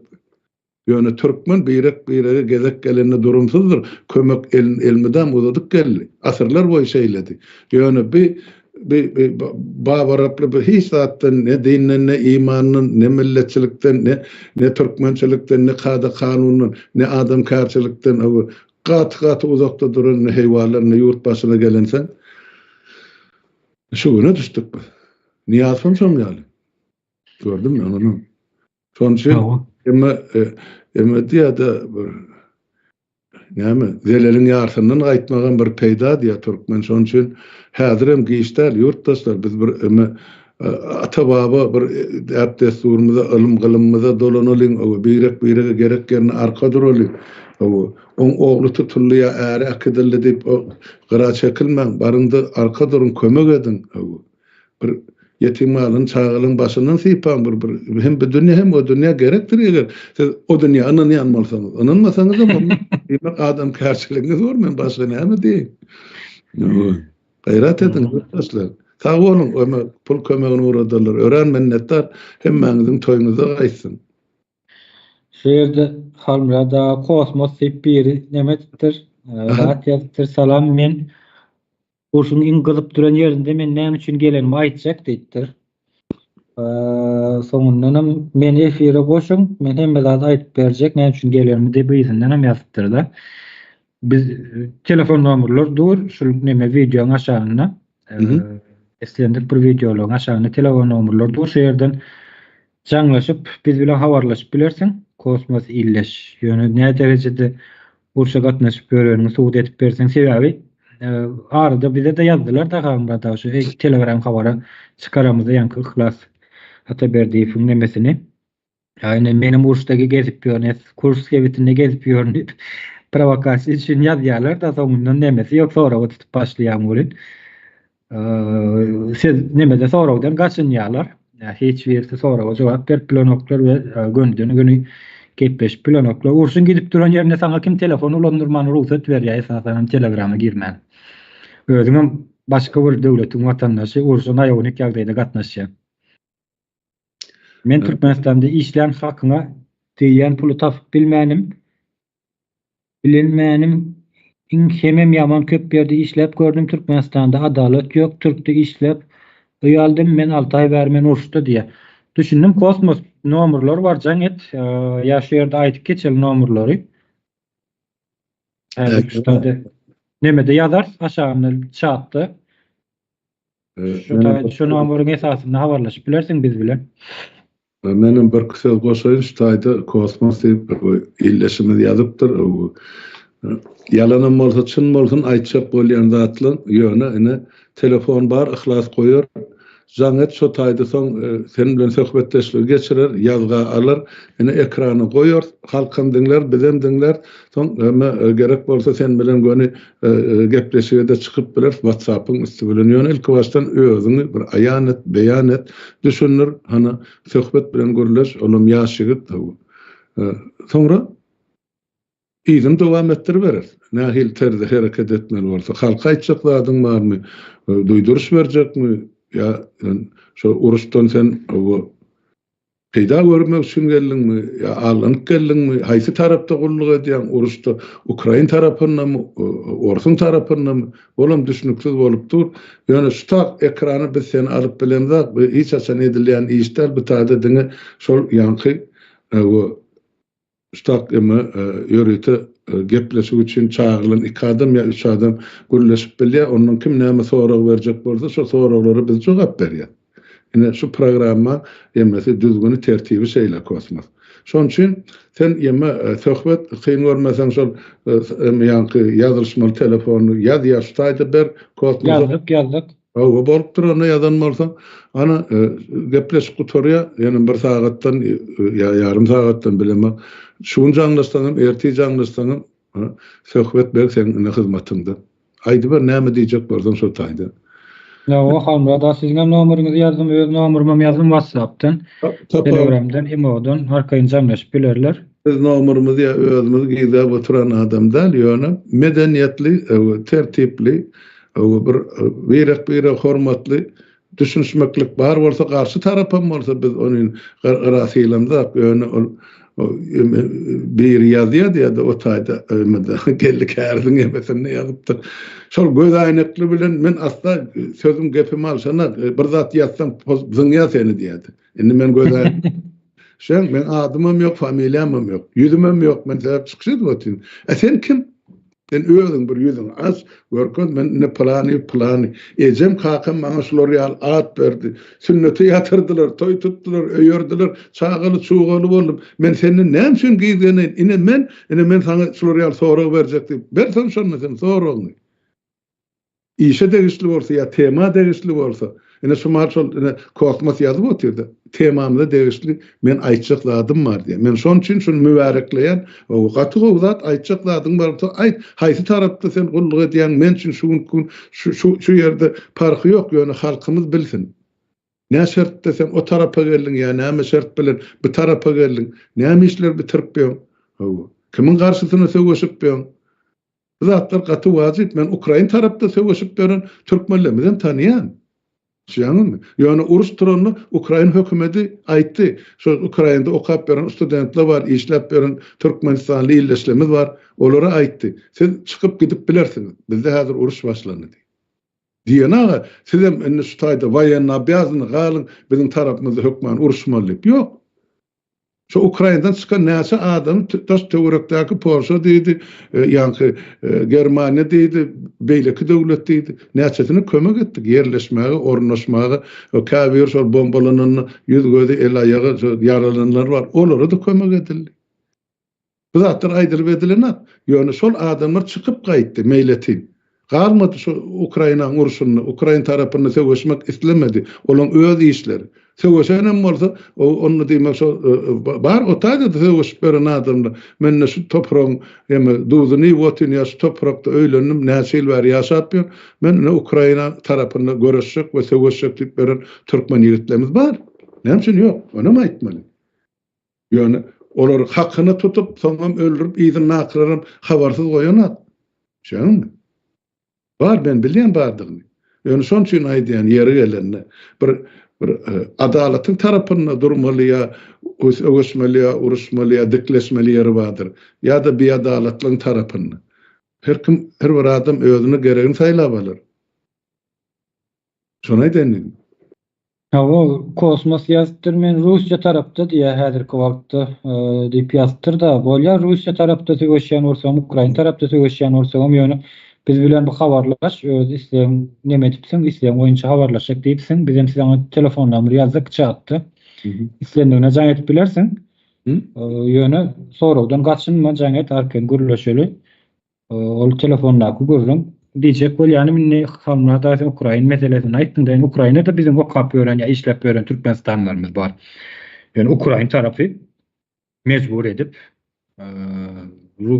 Ýöne türkmen birek birege gezek gelende durumsyzdyr. Kömek elini elmydam uzadyp geldi. Asyrlar boýy şeýledi. Ýöne bi bi bi babaraply bi hiç zatdan ne dinden ne imandan ne milletçilikden ne ne türkmençilikden ne kada kanundan ne adamkärçilikden gaty gaty uzakda duran ne heýwanlar ne ýurt başyna gelensoň Şu güne düşdük biz. Nyýazowam şoň ýaly. Gördüm men ony. Şonuň üçin emma emma diýýär-de bir näme zeleliň ýarsyndan gaýtmagam bir peýda diýýär türkmen. Şonuň üçin häzirem giç däl ýurtdaşlar biz bir emma ata-baba bir däp-dessurymyza, ylym-gylymymyza dolanalyň, birek-birege gerek ýerinde arka duralyň. Oň ogly tutuldy ýa äri äkidildi diýip gyra çekilmäň, baryň-da arka duruň, kömek ediň. Bir ýetim galan çagalaň başyndan sypaň, bir bir hem bu dünýä hem o dünýä gerekdir eger siz o dünýä ynanýan bolsaňyz. Ynanmasaňyzam onda diýmek adamkärçiligiňiz bor, men başga näme diýeýin. Gaýrat ediň, ýurtdaşlar. Sag boluň, öme pul kömegini ugradanlar. Örän minnetdar. Hemmäňiziň toýuňyzda gaýtsyn. Şu ýerde Halmyrat aga kosmos diýip biri neme edipdir, zat ýazypdyr, salam men urşuň iň gyzyp duran ýerinde men näme üçin gelenimi aýtjak diýipdir. Soňundanam meni efire goşuň, men hemme zady aýdyp berjek näme üçin gelenimi diýip yzyndanam ýazypdyr-da. Biz telefon nomerler dur şul neme wideoň aşagynda. Islendik bir wideolaryň aşagynda telefon nomerler dur şu ýerden Jaňlaşyp biz bilen habarlaşyp bilersiň Kosmos illeş. Ýöne nä derejede urşa gatnaşyp ýöreniňi subut edip berseň sebäbi arada bize-de ýazdylar da Halmyrat aga şu telegram habara çykaramyzda ýaňky Yhlas Ataberdiýewiň nemesini. Ýa ine menem urşda gezip ýörün es Kursk sebitinde gezip ýörün diýip prowokasiýa üçin ýazýarlar da soňundan nemesi ýok soraga tutup başlaýaň welin. Siz nemede soragdan gaçynýarlar. Hiç birisi soraga jogap berip bilenoklar we gönüden-göni gepleşip bilenoklar. Urşuň gidip duran ýerinde saňa kim telefon ulandyrmana rugsat berýär, esasanam Telegrama girmän. Özüňem başga bir döwletiň watandaşy, urşa naýownik ýagdaýda gatnaşýar. Men Türkmenistanda işlän hakyňa degýän puly tapyp bilmänim. Bilinmänim iň hemem ýaman köp ýerde işläp gördüm Türkmenistanda adalat ýok türkde işläp öý aldym men alty aý bäri men uruşda diýýä. Düşündim kosmos nomurlar bar jaň et ýa şu ýerde aýdyp geçeli nomurlary. Häzir şu taýda nemede ýazarys aşagynda çatda. Şu taýda şu nomeryň esasynda habarlaşyp bilersiň biz bilen. Menem birki söz goşaýyn şu taýda kosmos diýip bir ildeşimiz ýazypdyr. Ýalanam bolsa çyn bolsun aýtjak bolýan zatlaň ýöne ine telefon bar yhlas goýar jaň et şo taýda soň sen bilen söhbetdeşligi geçirer ýazga alar ine ekrana goýar halkam diňlär bizem diňlär soň gerek bolsa sen bilen göni Gepleşige-de çykyp bileris WhatsApp-yň üsti bilen. Ýöne ilki başdan özüňi bir aýan et, beýan et, düşündir, hany söhbet bilen gürleş, olam ýaş ýigit. Soňra yzyny dowam etdiriberis. Nähili terzde hereket etmeli bolsa, halka aýtjak zadyň barmy, duýduryş berjekmi, ýa şo uruşdan sen. Peýda görmek üçin geldiňmi ýa aldanyp geldiňmi? Haýsy tarapda gulluk edýäň? Uruşda ukrain tarapyndamy, orsuň tarapyndamy? Olam düşnüksiz bolup dur. Ýöne şu tak ekrana biz seni alyp bilemzok. Bu hiç haçan edilýän iş däl. Bu taýda diňe şol ýaňky Ştat eme ýörite gepleşik üçin çagyrylan iki adam ýa üç adam gürleşip bilýär. Ondan kim näme sorag berjek bolsa, şo soraglara biz jogap berýäs. Ine, şu programma emesi, düzgüni, tertibi şeýle, Kosmos. Şonuň üçin sen eme söhbet kyn görmeseň şol eme ýaňky ýazylyşmaly telefonyny ýaz ýa şu taýda ber Kosmosa. Ýazdyk, ýazdyk. Hawa, bolupdyr onda ýazan bolsaň. Ana, gepleşik gutarýar, ýene bir sagatdan ýa ýarym sagatdan bilemok. Şu gün jaňlaşsaňam, ertir jaňlaşsaňam, Söhbet beg seň ine hyzmatyňda. Aýdyber näme diýjek bolsaň şo taýda. Hawa, Halmyrat aga siziňem nomeriňizi ýazdym, öz nomerimem ýazdym WhatsApp-dan, Telegram-dan, imo-dan arkaýyn jaňlaşyp bilerler. Biz nomerimizi ýa özümizi gizläp oturan adam däl, ýöne medeniýetli, tertipli, bir birek-birege hormatly düşünişmeklik bar bolsa, garşy tarapam bolsa biz ony gyra sylamzok, ýöne ol biri ýazýar diýýär-de o taýda geldi kärdiň emesinde ýazypdyr. Şol göz äýnekli bilen men asla sözüm gepim alşanak, bir zat ýazsaň zyňýar seni diýýärdi. Indi men göz äýnek Şeň, meň adymam ýok, familiýamam ýok, ýüzümem ýok, men sebäp çykyş edip otyryn. E sen kim? Sen özüň bir ýüzüňi aç, görkez, men ine pylany, pylany. Ejem, kakam maňa şular ýaly at berdi. Sünnete ýatyrdylar, toý tutdular, öýerdiler, çagaly-çugaly boldum. Men senden näme üçin gizleneýin? Ine men, ine men saňa şular ýaly sorag berjek diýip. Berseň şonda sen soragyňy. Işe degişli bolsa ýa tema degişli bolsa, ine şu mahal şol ine kosmos ýazyp otyrda, temamyza degişli men aýtjak zadym bar diýýär. Men şonuň üçin şuny mübärekleýän, o gaty gowy zat, aýtjak zadyň bar bolsa aýt, haýsy tarapda sen gulluk edýäň, men üçin şu günki gün şu şu şu ýerde parhy ýok, ýöne halkymyz bilsin. Nä şertde sen o tarapa geldiň ýa näme şert bilen bu tarapa geldiň, näme işler bitirip ýöň, hawa, kimiň garşysyna söweşip ýöň? Bu zatlar gaty wajyp. Men ukrain tarapda söweşip ýören türkmenlerimizem tanýan. Düşýäňizmi? Ýöne uruş turanda ukrain hökümedi aýtdy, şo Ukrainada okap ýören studentler bar, işläp ýören türkmenistanly ildeşlerimiz bar, olara aýtdy, siz çykyp gidip bilersiňiz, bizde häzir uruş başlandy diýip. Diýen aga, sizem indi şu taýda woýenno obýazany galyň, biziň tarapymyzda hökman uruşmaly diýip. Ýok. Şu Ukrainadan çykan näçe adamy daş töwerekdäki Polşa diýdi, ýaňky Germaniýa diýdi, beýleki döwlet diýdi. Näçesine kömek etdik ýerleşmäge, ornaşmaga. Käbiri şol bombalananda ýüz-gözi, el-aýagy ýaralananlar bar. Olara-da kömek edildi. Bu zatlar aýdylyp edilenok. Ýöne şol adamlar çykyp gaýtdy meýletin. Galmady şu Ukrainanyň urşunda, ukrain tarapynda söweşmek islemedi. Olaň öz işleri. Söweşenem bolsa, onda diýmek şo bar o taýda-da söweşip ýören adamlar. Men-de şu topragyň eme duzuny iýip otyryn ýa şu toprakda öýlendim, näçe ýyl bäri ýaşap ýörün. Men ine Ukraina tarapynda göreşjek we söweşjek diýip ýören türkmen ýigitlerimiz bar. Näme üçin ýok? Onam aýtmaly. Ýöne olary hakyna tutup, soňam öldürip, yzyndakylaram habarsyz goýanak. Düşýäňizmi? Bar, men bilýän bardygyny. Ýöne şonuň üçin aýdýan, ýeri gelende bir bir adalatyň tarapynda durmaly ýa öweşmeli ýa uruşmaly ýa dikleşmeli ýeri bardyr. Ýa-da biadalatlygyň tarapynda. Her kim, her bir adam özüne geregini saýlap alar. Şony aýdaýyn diýdim. Hawa, kosmos ýazypdyr, men Russiýa tarapda diýýär häzirki wagtda diýip ýazypdyr-da. Bolýar, Russiýa tarapda söweşýän bolsam, Ukraina tarapda söweşýän bolsagam, ýöne biz bilen bir habarlaş, öz islegiň neme edipsiň, islegiň boýunça habarlaşjak diýipsiň. Bizem saňa telefon nomer ýazdyk çatda. Islendigine jaň edip bilersiň. Ýöne soragdan gaçynma, jaň et, arkaýyn gürleşeli. Ol telefondaky gürrüň. Diýjek bolýanym indi Halmyrat aga sen Ukraina meselesini aýtdyň-da, indi Ukrainada biziň okap ýören ýa işläp ýören türkmenistanlylarymyz bar. Ýöne ukrain tarapy mejbur edip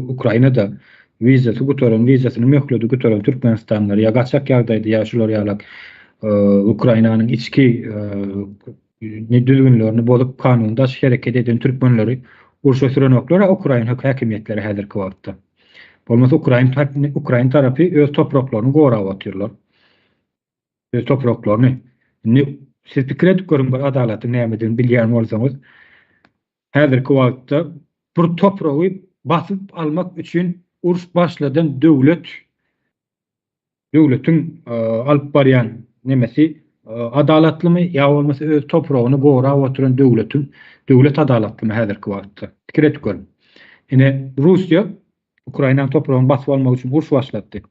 Ukrainada wizasy gutaran, wizasynyň möhledi gutaran türkmenistanlylary ýa gaçak ýagdaýda ýa şular ýalak Ukrainanyň içki düzgünlerini bozup kanundaş hereket eden türkmenleri urşa sürenoklar-a ukrain häkimiýetleri häzirki wagtda. Bolmasa ukrain ukrain tarapy öz topraklaryny gorap otyrlar. Öz topraklaryny. Indi Siz pikir edip görüň bir adalatyň nämedigini bilýän bolsaňyz. Häzirki wagtda bir topragy basyp almak üçin uruş başladan döwlet döwletiň alyp barýan nemesi adalatlymy ýa bolmasa öz topragyny gorap oturan döwletiň döwlet adalatlymy häzirki wagtda? Pikir edip görüň. Ine Russiýa Ukrainanyň topragyny basyp almak üçin uruş başlatdy.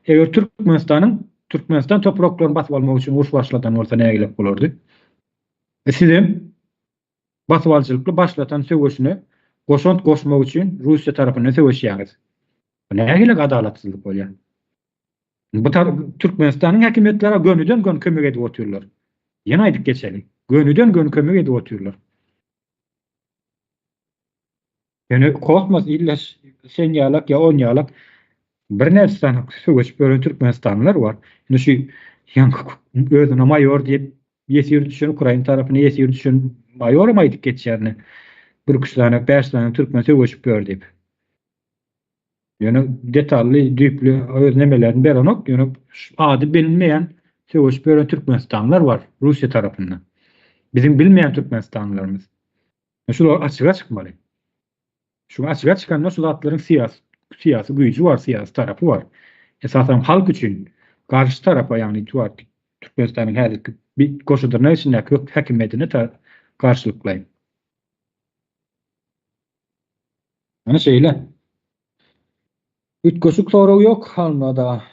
Eger Türkmenistanyň Türkmenistan topraklaryny basyp almak üçin uruş başladan bolsa nägilek bolardy? E sizem basybalyjylykly başlatan söweşine goşant goşmak üçin Russiýa tarapyndan söweşýäňiz. Bu nähili adalatsyzlyk bolýar? Bu Türkmenistanyň häkimiýetleri gönüden-göni kömek edip otyrlar. Ýene aýdyp geçeliň. Gönüden-göni kömek edip otyrlar. Ýöne kosmos illeş sen ýalak ýa on ýalak birnäçe sany söweşip ýören türkmenistanlylar bar. Indi şu ýaňky özüne maýor diýip ýesir düşen ukrain tarapyna ýesir düşen maýoram aýdyp geçýär ine bir üç sany bäş sany türkmen söweşip ýör diýip. Ýöne detally düýpli öz nemelerini berenok ýöne ady bilinmeýän söweşip ýören türkmenistanlylar bar Russiýa tarapynda. Biziň bilmeýän türkmenistanlylarymyz. Şular açyga çykmaly. Şu açyga çykanda şu zatlaryň syýasy syýasy güýji bar, syýasy tarapy bar. Esasan halk üçin garşy tarapa, ýagny Türkmenistanyň häzirki goşa dyrnak içindäki häkimiýetine garşylyklaýyn. Ana şeýle. Üýtgeşik sorag ýok Halmyrada.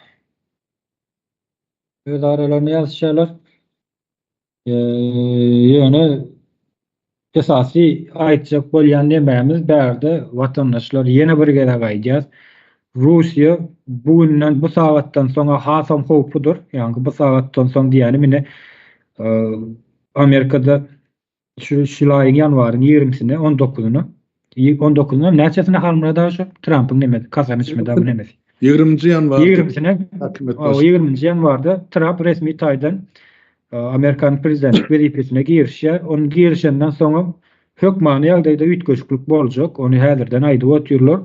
Öz aralarynda ýazyşýarlar. Ýöne esasy aýtjak bolýan nemämiz bärde watandaşlar ýene bir gezek aýdýas. Russiýa bu günden bu sagatdan soňa hasam howpludyr. Ýagny bu sagatdan soň diýýänim ine Amerikada Şu şul aýyň ýanwaryň ýigrimisine, on dokuzyna, on dokuzyna näçesine Halmyrat aga şu Trampyň nemesi, kasam içme dagy nemesi. Ýigriminji ýanwarda. Ýigrimisine, ýigriminji ýanwarda Tramp resmi taýdan Amerikanyň prezidentlik wezipesine girişýär. Ony girişenden soňam hökmany ýagdaýda üýtgeşiklik boljak. Ony häzirden aýdyp otyrlar.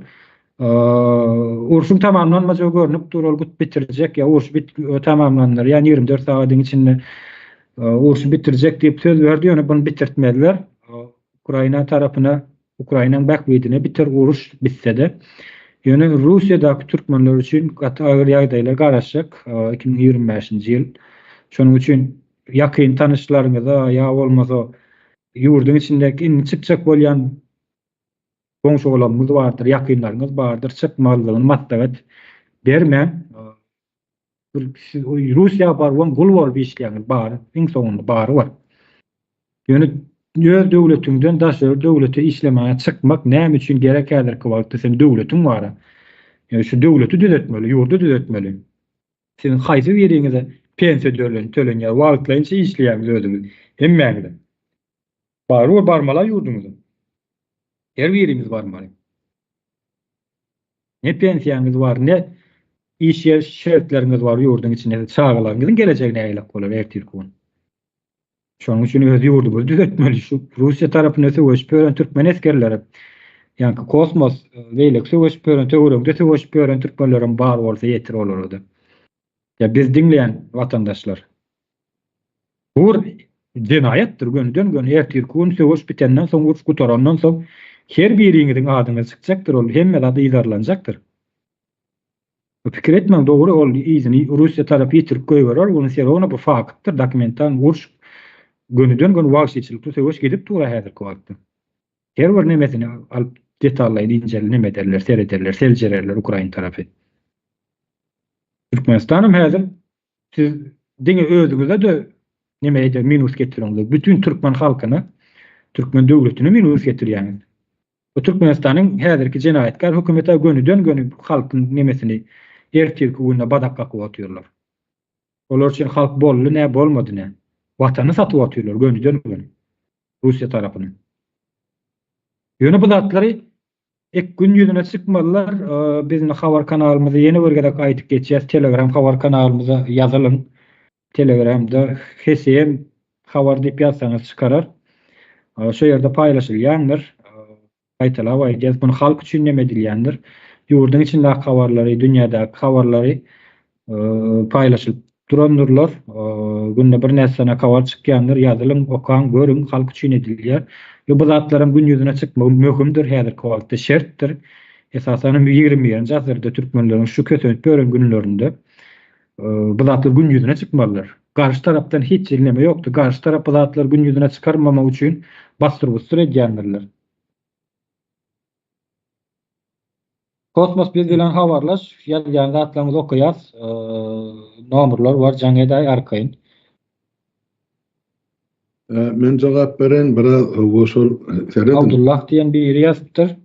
Urşuň tamamlanmajagy görnüp dur, ol gut bitirjek ýa urşy bit tamamlandyrýan 24 sagadyň içinde urşy bitirjek diýip söz berdi, ýöne bunu bitirtmezler. Ukraina tarapyna, Ukrainanyň bähbidine biter uruş bitse-de. Ýöne Russiýadaky türkmenler üçin gaty agyr ýagdaýlar garaşjak 2025-nji ýyl. Şonuň üçin ýakyn tanyşlaryňyza ýa bolmasa ýurduň içindäki indi çykjak bolýan goňşy-golamyňyz bardyr, ýakynlaryňyz bardyr, çykmazlygyny maslahat bermäň. Siz Russiýa barybam gul bolup işleýäňiz, bary, iň soňunda bary bar. Ýöne öz döwletiňden daşary döwlete işlemäge çykmak näme üçin gerek häzirki wagtda sen döwletiň bar. Ýöne şu döwleti düzetmeli, ýurdy düzetmeli. Siziň haýsy biriňize pensiýa tölenýär, wagtlaýynça işleýäňiz özüňiz, hemmäňize. Barybir barmaly ýurduňyza. Her birimiz barmaly. Ne pensiýaňyz bar, ne iş ýer şertleriňiz bar ýurduň içinde. Çagalaryňyzyň gelejegi nägilek bolar ertirki gün. Şonuň üçin öz ýurdumyzy düzetmeli. Şu Russiýa tarapynda söweşip ýören türkmen esgerleri, ýaňky kosmos, beýleki söweşip ýören, töweregde söweşip ýören türkmenlerem bar bolsa ýetir olara-da. Ýa biz diňleýän watandaşlar. Bu bir jenaýatdyr, gönüden-göni ertirki gün söweş bitenden soň, uruş gutarandan soň her biriňiziň adyňyz çykjakdyr, ol hemme zat yzarlanjakdyr. Pikir etmäň, dogry ol yzyny Russiýa tarapy ýitirip goýberer, muny serowna bu faktdyr, dokumental uruş gönüden-göni wagşyçylykly söweş gidip dur-a häzirki wagtda. Her bir nemesini alyp detallaýyn injeli neme ederler, serederler, seljererler ukrain tarapy. Türkmenistanam häzir Siz diňe özüňize-de neme eder minus getiriňiz. Bütün türkmen halkyna, türkmen döwletine minus getirýäňiz. Bu Türkmenistanyň häzirki jenaýatkär hökümete gönüden-göni halkyň nemesini ertirki gününe badak kakyp otyrlar. Olar üçin halk boldy nä, bolmady nä. Watany satyp otyrlar gönüden-göni Russiýa tarapyna. Ýöne bu zatlary Ek gün ýüzüne çykmalylar. Biz indi habar kanalymyzy ýene bir gezek aýdyp geçýäs. Telegram habar kanalymyza ýazylyň. Telegramda HSM habar diýip ýazsaňyz çykarar. Şo ýerde paýlaşylýandyr. Gaýtalap aýdýas, muny halk üçin hem edilýändir. Ýurduň içindäki habarlary, dünýädäki habarlary paýlaşylyp. Durandyrlar. Günde birnäçe sany habar çykýandyr. Ýazylyň, okaň, görüň, halk üçin edilýär. We bu zatlaryň gün ýüzüne çykmagy möhümdir, häzirki wagtda şertdir. Esasan hem 21-nji asyrda türkmenleriň şu kösenip ýören günlerinde bu zatlar gün ýüzüne çykmalydyr. Garşy tarapdan hiç hili neme ýokdy. Garşy tarap bu zatlary gün ýüzüne çykarmamak üçin bassyr-bussur edýändirler. Kosmos biz bilen habarlaş, ýazýan zatlaryňyzy okaýas. Nomerler bar, jaň edäý arkaýyn. Men jogap bereýin biraz hawa şol serediň. Abdullah diýen biri ýazypdyr.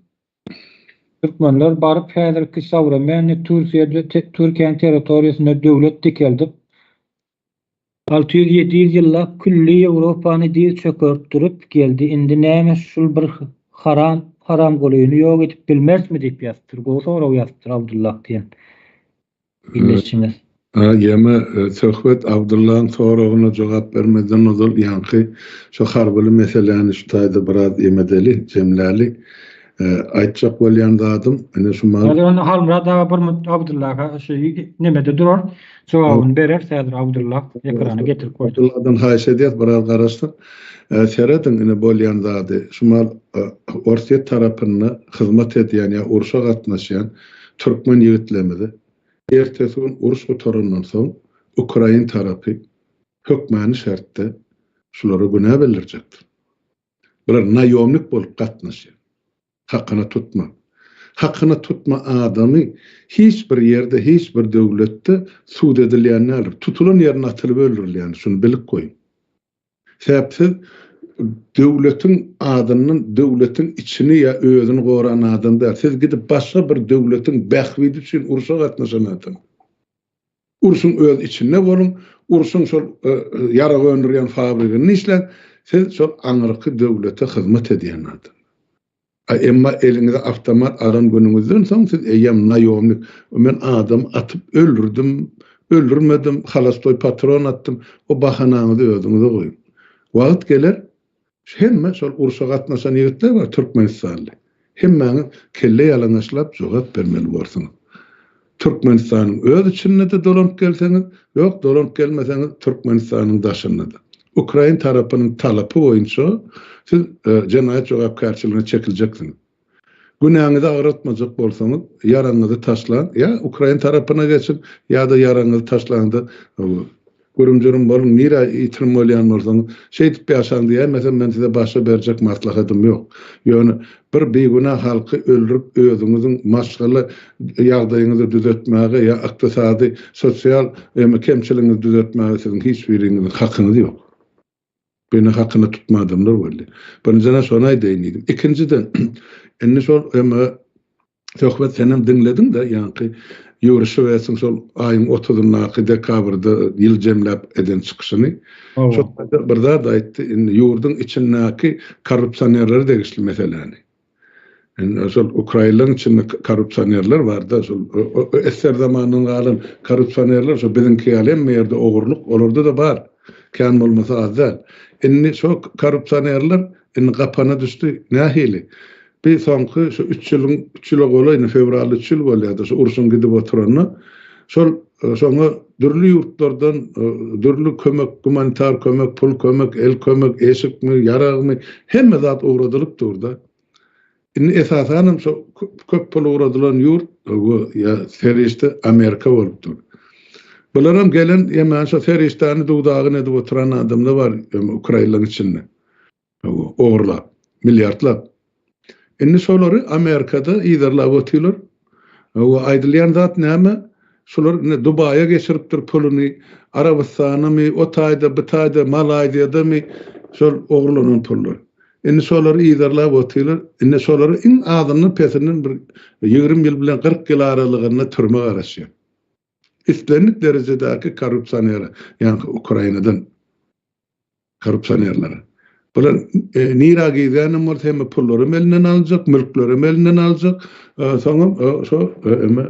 Türkmenler baryp häzirki sowremennyý Türkiýede Türkiýäň territoriýasynda döwlet dikeldip 600-700 ýyllap külli Ýewropany diz çökertdirip geldi indi näme şul bir haram haramgulyny ýok edip bilmerismi diýip ýazypdyr gowy sorag ýazypdyr Abdullah diýen illeşçimiz. Ýeme Söhbet Abdyllaň soragyna jogap bermezden ozal ýaňky şu harbyly meseläni şu taýda biraz ýemedeli, jemläli. Aýtjak bolýan zadym, ine şu mal. Häzir onda Halmyrat aga bir minut Abdyllaha şu nemede durar, jogabyny berer häzir Abdylla ekrana getirip goýdy. Abdylladan haýyş edýäs biraz garaşsyn. Serediň ine bolýan zady, şu mal Orsýet tarapynda hyzmat edýän ýa urşa gatnaşýan türkmen ýigitlerimizi ertesi gün uruş gutarandan soň ukrain tarapy hökmany şertde şulara günä bildirjekdir. Bular naýomnik bolup gatnaşýar. Hakyna tutma. Hakyna tutma adamy hiç bir ýerde, hiç bir döwletde sud edilýän däldir. Tutulan ýerinde atylyp öldürilýändir. Şuny bilip goýuň. Sebäp siz döwletiň adyndan döwletiň içini ýa özüni goran adam däl. Siz gidip başga bir döwletiň bähbidi üçin urşa gatnaşan adam. Urşuň öz içinde boluň, urşuň şol ýarag öndürýän fabriginde işläň, siz şol aňyrky döwlete hyzmat edýän adam. A emma eliňize awtomat alan günüňizden soň siz eýýäm naýomnik, men adamy atyp öldürdim, öldürmedim, halastoý patron atdym, o bahanaňyzy özüňize goýuň. Wagt geler, Hemme şol urşa gatnaşan ýigitler bar türkmenistanly. Hemmäňiz kelle ýalaňaçlap jogap bermeli borsuňyz. Türkmenistanyň öz içinde-de dolanyp gelseňiz, ýok dolanyp gelmeseňiz Türkmenistanyň daşynda-da. Ukrain tarapynyň talapy boýunça siz jenaýat jogapkärçiligine çekiljeksiňiz. Günäňizi agratmajak bolsaňyz, ýaraňyzy taşlaň, ýa ukrain tarapyna geçiň, ýa-da ýaraňyzy taşlaňda gürüm-jürüm boluň, nirä ýitirim bolýan bolsaňyz, şeýdip ýaşaň diýäýmesem, men size başga berjek maslahatym ýok. Ýöne bir bigünä halky öldürip özüňiziň maşgala ýagdaýyňyzy düzetmäge ýa ykdysady, sosial kemçiligiňizi düzetmäge siziň hiç biriňiziň hakyňyz ýok. Beni hakyna tutma adamlar boldy. Birinjiden şony aýdaýyn diýdim. Ikinjiden, indi şol eme söhbet senem diňlediň-de, ýaňky Ýuri Şwesiň şol aýyň otuzyndaky dekabrda ýyl jemläp eden çykyşyny. Şol taýda bir zat aýtdy, indi ýurduň içindäki korrupsionerlere degişli meseläni. Indi şol ukrainlaryň içinde korrupsionerler bar-da, şol SSR zamanyndan galan korrupsionerler şo biziňki ýaly hemme ýerde ogurlyk, olarda-da bar. Kän bolmasa az däl. Indi şo korrupsionerler indi gapana düşdi. Nähili? Bir soňky şu üç ýylyň, üç ýyla golaý indi fewralda üç ýyl bolýar-da şu urşuň gidip oturanyna. Şol şoňa dürli ýurtlardan dürli kömek, gumanitar kömek, pul kömek, el kömek, eşikmi, ýaragmy, hemme zat ugradylyp dur-da. Indi esasanam şo köp pul ugradylan ýurt ýa serişde Amerika bolup dur. Bularam gelen ýemän şo serişdäni duw-dagyn edip oturan adamlar bar ukrainlaryň içinde. Ogurlap, milliardlap. Indi şolary Amerikada yzarlap otyrlar. We aýdylýan zat näme? Şular indi Dubaýa geçiripdir puluny, Arabystanamy, o taýda, bu taýda, Malaýziýadamy şol ogurlanan pullar. Indi şolary yzarlap otyrlar. Indi şolara iň azyndan pesinden bir 20 ýyl bilen 40 ýyl aralygynda türme garaşýar. Islendik derejedäki korrupsionere, ýagny Ukrainadan korrupsionerlere. Bular nirä girýänem bolsa hemme pullaram elinden alynjak, mülklerem elinden aljak. Soňam şo eme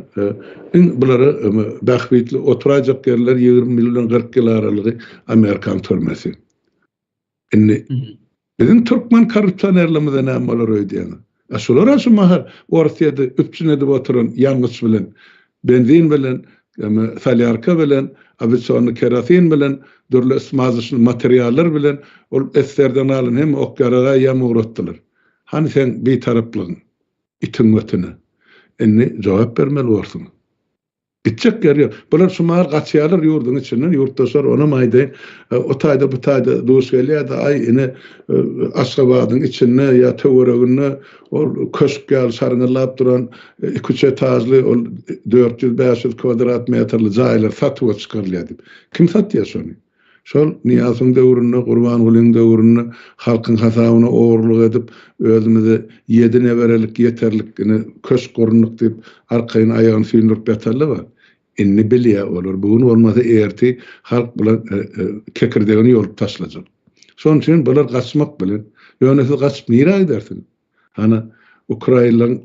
iň bulara eme bähbitli oturaýjak ýerler 20 ýyl bilen 40 ýyl aralygy Amerikan türmesi. Indi biziň türkmen korrupsionerlerimize näme bolar öýdýäňiz? A şulara şu mahal Orsýeti üpjün edip oturan ýangyç bilen, benzin bilen. Solýarka bilen, awiasionnyý kerosin bilen, dürli smazyçnyý materiallar bilen ol SSR-den galan hemme ok-ýaragy eýýäm ugratdylar. Hany seň bitaraplygyň? Itiň götüne. Indi jogap bermeli borsuň. Gitjek ýeri ýok. Bular şu mahal gaçýarlar ýurduň içinden, ýurtdaşlar onam aýdaýyn. O taýda bu taýda duş gelýär-de, aý ine Aşgabadyň içinde ýa töwereginde ol köşk ýaly şarňyllap duran iki-üç etažly ol 400-500 kwadrat metrli jaýlar satuwa çykarylýar diýip. Kim satýar şony? Şol Nyýazowyň döwründe, Gurbangulyň döwründe halkyň hasabyna ogurlyk edip, özümize ýedi neberelik ýeterlik ine köşk gurundyk diýip, arkaýyn aýagyny süýndürip ýatanlar bar. Indi bilýär olar, bu gün bolmasa ertir halk bular kekirdegini ýolup taşlajak. Şonuň üçin bular gaçmak bilen. Ýöne siz gaçyp nirä gidersiňiz? Hany, ukrainlaryň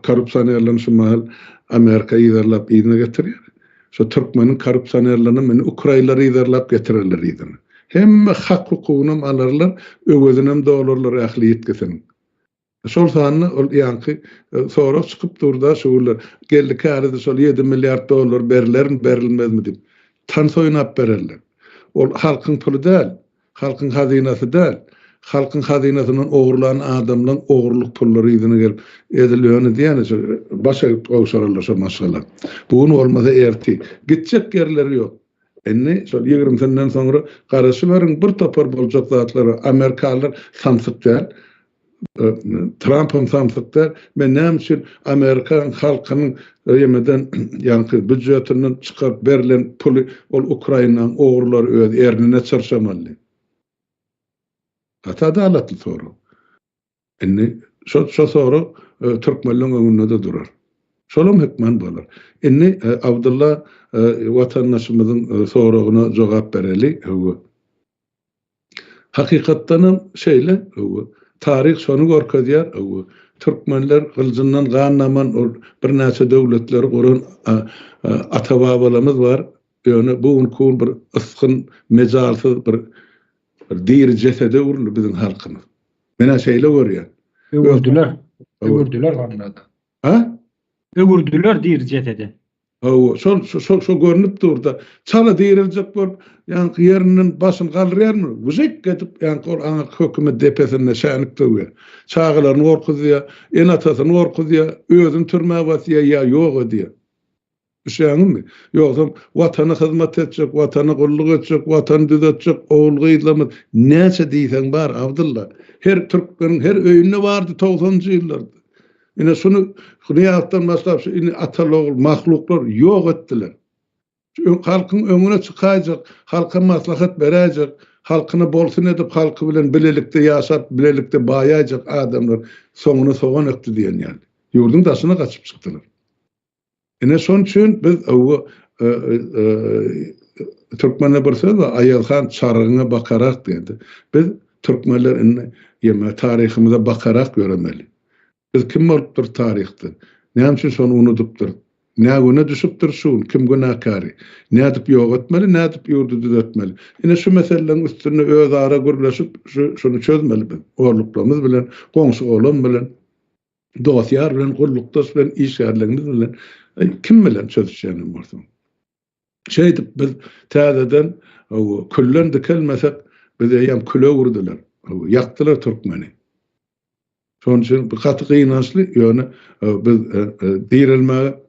korrupsionerlerini şu mahal Amerika yzarlap yzyna getirýär. Şo türkmeniň korrupsionerlerinem indi ukrainler yzarlap getirerler yzyna. Hemme hak-hukugynam alarlar, öwezinem dolarlar ähli ýitgisiniň. Şol sanda ol ýaňky sorag çykyp dur-da şu günler, Geldi Kärizi şol ýedi milliard dollar berilermi, berilmezmi diýip. Tans oýnap bererler. Ol halkyň puly däl. Halkyň hazynasy däl, halkyň hazynasyndan ogurlan adamlaň ogurlyk pullary yzyna gelip, edil ýöne diýýän şo baş egip gowşararlar şo maşgala. Bu gün bolmasa ertir. Gitjek ýerleri ýok. Indi şol ýigrimisinden soňra garaşyberiň bir topar boljak zatlara. Amerikalylar samsyk däl. Trampam samsyk däl. Men näme üçin Amerikan halkynyň ýemeden ýaňky býudjetinden çykaryp berlen puly ol Ukrainanyň ogrulary öz ernine çyrşamaly? Gaty adalatly sorag. Indi şo şo sorag türkmenleň öňünde-de durar. Şolam hökman bolar. Indi Abdylla watandaşymyzyň soragyna jogap bereli. Hawa. Hakykatdanam şeýle, hawa. Taryh şony görkezýär, hawa. Türkmenler gyljyndan gan daman ol birnäçe döwletleri guran ata-babalarymyz bar. Ýöne bu günki gün bir ysgyn, mejalsyz bir diri jesede öwrüldi biziň halkymyz. Men-ä şeýle görýän. Öwürdiler. Öwürdiler onda-da. Ha? Öwürdiler diri jesede. Hawa, şol şo şo görnüp dur-da. Çala diriljek bolup, ýaňky ýerinden başyny galdyrýarmy, wyžyk edip, ýaňky ol aňyrky hökümet depesinde şänik döwýär. Çagalaryny gorkuzýar, ene-atasyny gorkuzýar, özüni türmä basýar ýa ýok edýär. Düşýäňizmi? Ýogsam Watana hyzmat etjek, Watana gulluk etjek, Watany düzetjek ogul-gyzlarymyz näçe diýseň bar, Abdylla. Her türkmeniň her öýünde bardy togsanynjy ýyllarda. Ine şuny Nyýazdan başlap şu indi ataly-ogul mahluklar ýok etdiler. Şu halkyň öňüne çykaýjak, halka maslahat beräýjek, halkyna bolsun edip halky bilen bilelikde ýaşap, bilelikde baýaýjak adamlar soňuna sogan ekdi diýen ýaly. Ýurduň daşyna gaçyp çykdylar. Ine şonuň üçin biz öwgi Türkmende bir söz bar, Aýaz han çarygyňa bakarak diýdi. Biz türkmenler indi ýeme taryhymyza bakarak ýöremeli. Biz kim bolupdyr taryhda? Näme üçin şony unudypdyr? Nä güne düşüpdir şu gün? Kim günäkäri? Nädip ýok etmeli, nädip ýurdy düzetmeli? Ine şu meseleleriň üstünde özara gürleşip şu şuny çözmeli biz. Orluklarymyz bilen, goňşy-golam bilen. Dost-ýar bilen, gullukdaş bilen, işgärligimiz bilen, kim bilen çözüşýänem bolsaň. Şeýdip biz täzeden külden dikelmesek, bizi eýýäm küle öwürdiler. Ýakdylar türkmeni. Şonuň üçin bu gaty gynançly, ýöne biz direlmäge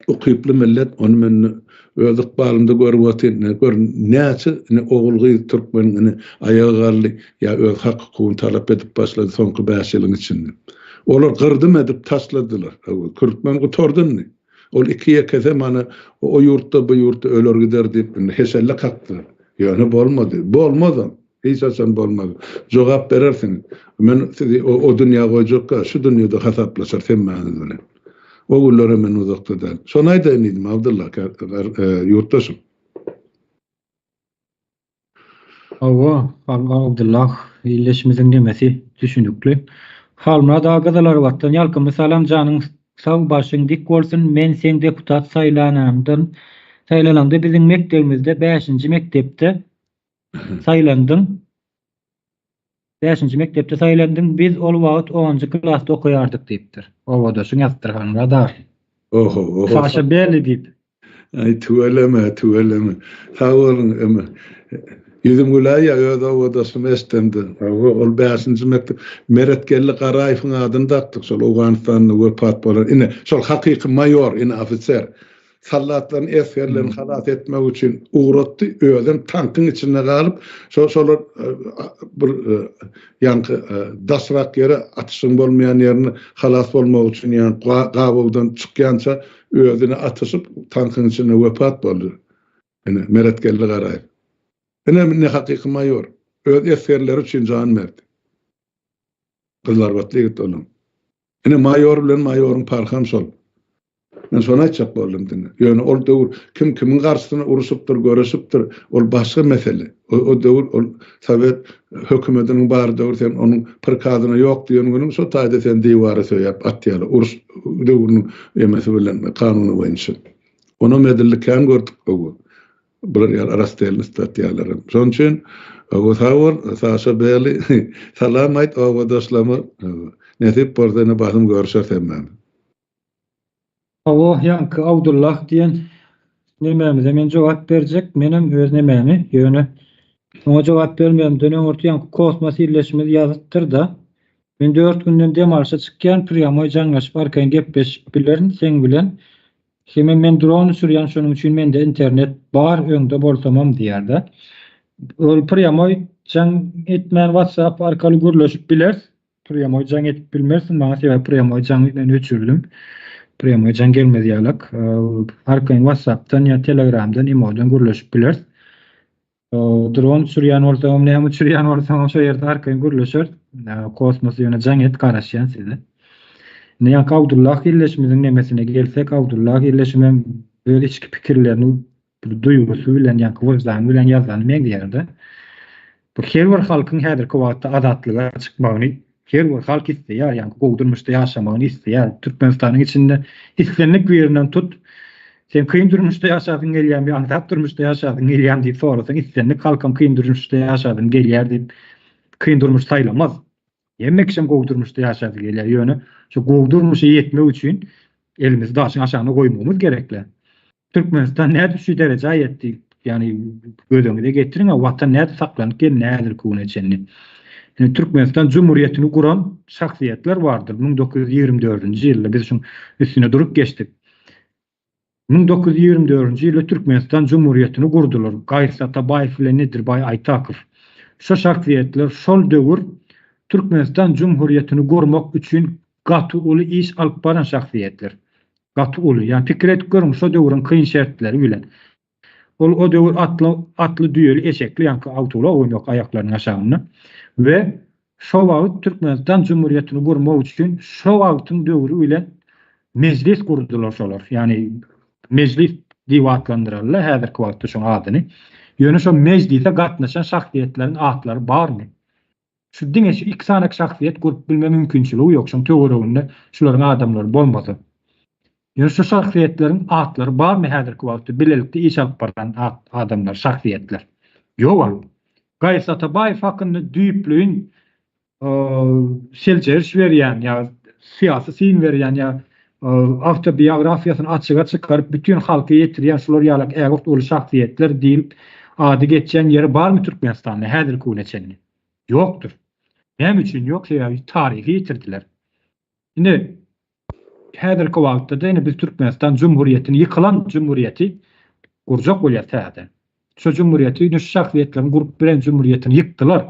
Ukyply millet, ony men öz ykbalymda görüp otyryn. Ine, gör, näçe ine ogul-gyz türkmeniň ine aýaga galdy ýa öz hak-hukugyny talap edip başlady soňky bäş ýylyň içinde. Olar gyrdym edip taşladylar. Hawa, türkmen gutardy indi. Ol iki-ýekesem ana o ýurtda, bu ýurtda öler gider diýip indi heşelle kakdylar. Ýöne bolmady. Bolmazam. Hiç haçan bolmaz. Jogap berersiňiz. Men sizi o dünýä goýjakka, şu dünýede hasaplaşarys hemmäňiz bilen. O günlerem men uzakda däl. Şony aýdaýyn diýdim, Abdylla, ýurtdaşym. Hawa, Abdylla, ildeşimiziň nemesi düşünikli. Halmyrat aga Gyzylarbatdan ýalkymly salam janyň sag başyň dik bolsun men seň deputat saýlanandan saýlanaňda biziň mekdebimizde bäşinji mekdepde Saýlandyň. Bäşinji mekdepde saýlandyň. Biz ol wagt onunjy klasda okaýardyk diýipdir. Obadaşyň ýazypdyr Halmyrat aga. Oho, oho. Saşa Belli diýip. Aý tüweleme, tüweleme. Sag boluň eme. Ýüzüm güläýýä öz obadaşym eşdemde. Hawa, ol bäşinji mekdep Meretgeldi Garaýewiň adyny dakdyk şol Owganystanda wepat bolan. Ine, şol hakyky maýor, ine ofiser. Soldatlaryny, esgerlerini halas etmek üçin ugratdy, özem tankyň içinde galyp, şo şolar bir ýaňky daşrak ýere, atyşyň bolmaýan ýerine halas bolmak üçin ýaňky gabawdan çykýança özüni atyşyp, tankyň içinde wepat boldy. Ine, Meretgeldi Garaýew. Ine, indi hakyky maýor. Öz esgerleri üçin jan berdi. Gyzylarbatly ýigit olam. Ine, maýor bilen maýoryň parham şol. Men şony aýtjak boldum diňe. Ýöne ol döwür kim kimiň garşysyna uruşypdyr, göreşipdir, ol başga mesele. O, o döwür ol sowet hökümetiniň bar döwür sen onuň prikazyna ýok diýen günüň şo taýda seni diwara söýäp atýarlar. Uruş döwrüniň emesi bilen, kanuny boýunça. Onam edildi kän gördük gowy. Bular ýaly rastelny statýalaram. Şonuň üçin gowy sag bol Saşa Beli salam aýt obadaşlama. Nesip bolsa ine basym görüşeris hemmämiz. Hawa ýaňky Abdullah diýen nemämize men jogap berjek menem öz nemämi ýöne oňa jogap bermezimden öňürti ýaňky kosmos illeşimiz ýazypdyrda men dört günden dem alşa çykýan prýamoý jaňlaşyp arkaýyn gepleşip bilerin seň bilen hemem men dron uçurýan şonuň üçin mende internet bar öňde bolsamam diýýärda ol prýamoý jaň etmän whatsapp arkaly gürleşip bileris Prýamoý jaň edip bilmersiň maňa sebäbi prýamoý jaňy men öçürdim. Prýamoý jaň gelmez ýalak. Arkaýyn WhatsAppdan ýa Telegramdan, Imodan gürleşip bileris. Dron uçurýan bolsaňam, näme uçurýan bolsaňam şo ýerde arkaýyn gürleşeris. Kosmos ýöne jaň et garaşýan size. Indi ýaňky Abdullah illeşimiziň nemesine gelsek, Abdullah illeşimem öz içki pikirlerini bir duýgusy bilen ýaňky wyždany bilen ýazany meňzeýär-de. Bu her bir halkyň häzirki wagtda azatlyga çykmagyny her bir halk isleýär, ýaňky gowy durmuşda ýaşamagyny isleýär. Türkmenistanyň içinde islendik birinden tut, sen kyn durmuşda ýaşasyň gelýärmi, aňsat durmuşda ýaşasyň gelýärmi diýip sorasaň, islendik halkam kyn durmuşda ýaşasym gelýär diýip, kyn durmuş saýlamaz. Hemme kişem gowy durmuşda ýaşasy gelýär, ýöne şu gowy durmuşa ýetmek üçin elimizi daşyň aşagyna goýmagymyz gerekle. Türkmenistan nädip şu derejä ýetdi? Ýagny göz öňüňize getiriň, watan nädip saklanyp geldi häzirki güne çenli? Indi Türkmenistan Jumhuriýetini guran şahsyýetler bardyr. 1924-nji ýylda biz şuň üstüne durup geçdik. 1924-nji ýylda Türkmenistan Jumhuriýetini gurdular. Gaýyp Atabaýew bilen Nedirbaý Aýtakow. Şo şahsyýetler şol döwür Türkmenistan Jumhuriýetini gurmak üçin gaty uly iş alyp baran şahsyýetler. Gaty uly. Ýagny pikir edip görüň şo döwrüň kyn şertleri bilen. Ol o döwür atly atly düýeli eşekli ýaňky awtoulag hem ýok aýaklarynyň aşagynda. We şo wagt Türkmenistan Jumhuriýetini gurmak üçin şo wagtyň döwri bilen mejlis gurdular şolar. Ýagny mejlis diýip atlandyrarlar häzirki wagtda şoň adyny. Ýöne şo mejlise gatnaşan şahsyýetleriň atlary barmy? Şu diňe şu iki sany şahsyýet gurup bilme mümkinçiligi ýok şoň töwereginde şularyň adamlary bolmasa. Ýöne şu şahsyýetleriň atlary barmy häzirki wagtda bilelikde iş alyp baran adamlar şahsyýetler? Ýoga. Gaýyp Atabaýew hakynda düýpleýin seljeriş berýän ýa syýasy syn berýän ýa awtobiografiýasyny açyga çykaryp bütin halka ýetirýän şular ýalak ägirt uly şahsyýetler diýlip ady geçýän ýeri barmy Türkmenistanda häzirki güne çenli? Ýokdur. Näme üçin ýok? Sebäbi taryhy ýitirdiler. Indi häzirki wagtda-da indi biz Türkmenistan Jumhuriýetini ýykylan Jumhuriýeti gurjak bolýas täzeden. Şo Jumhuriýeti indi şu şahsyýetleriň gurup bilen Jumhuriýetini ýykdylar.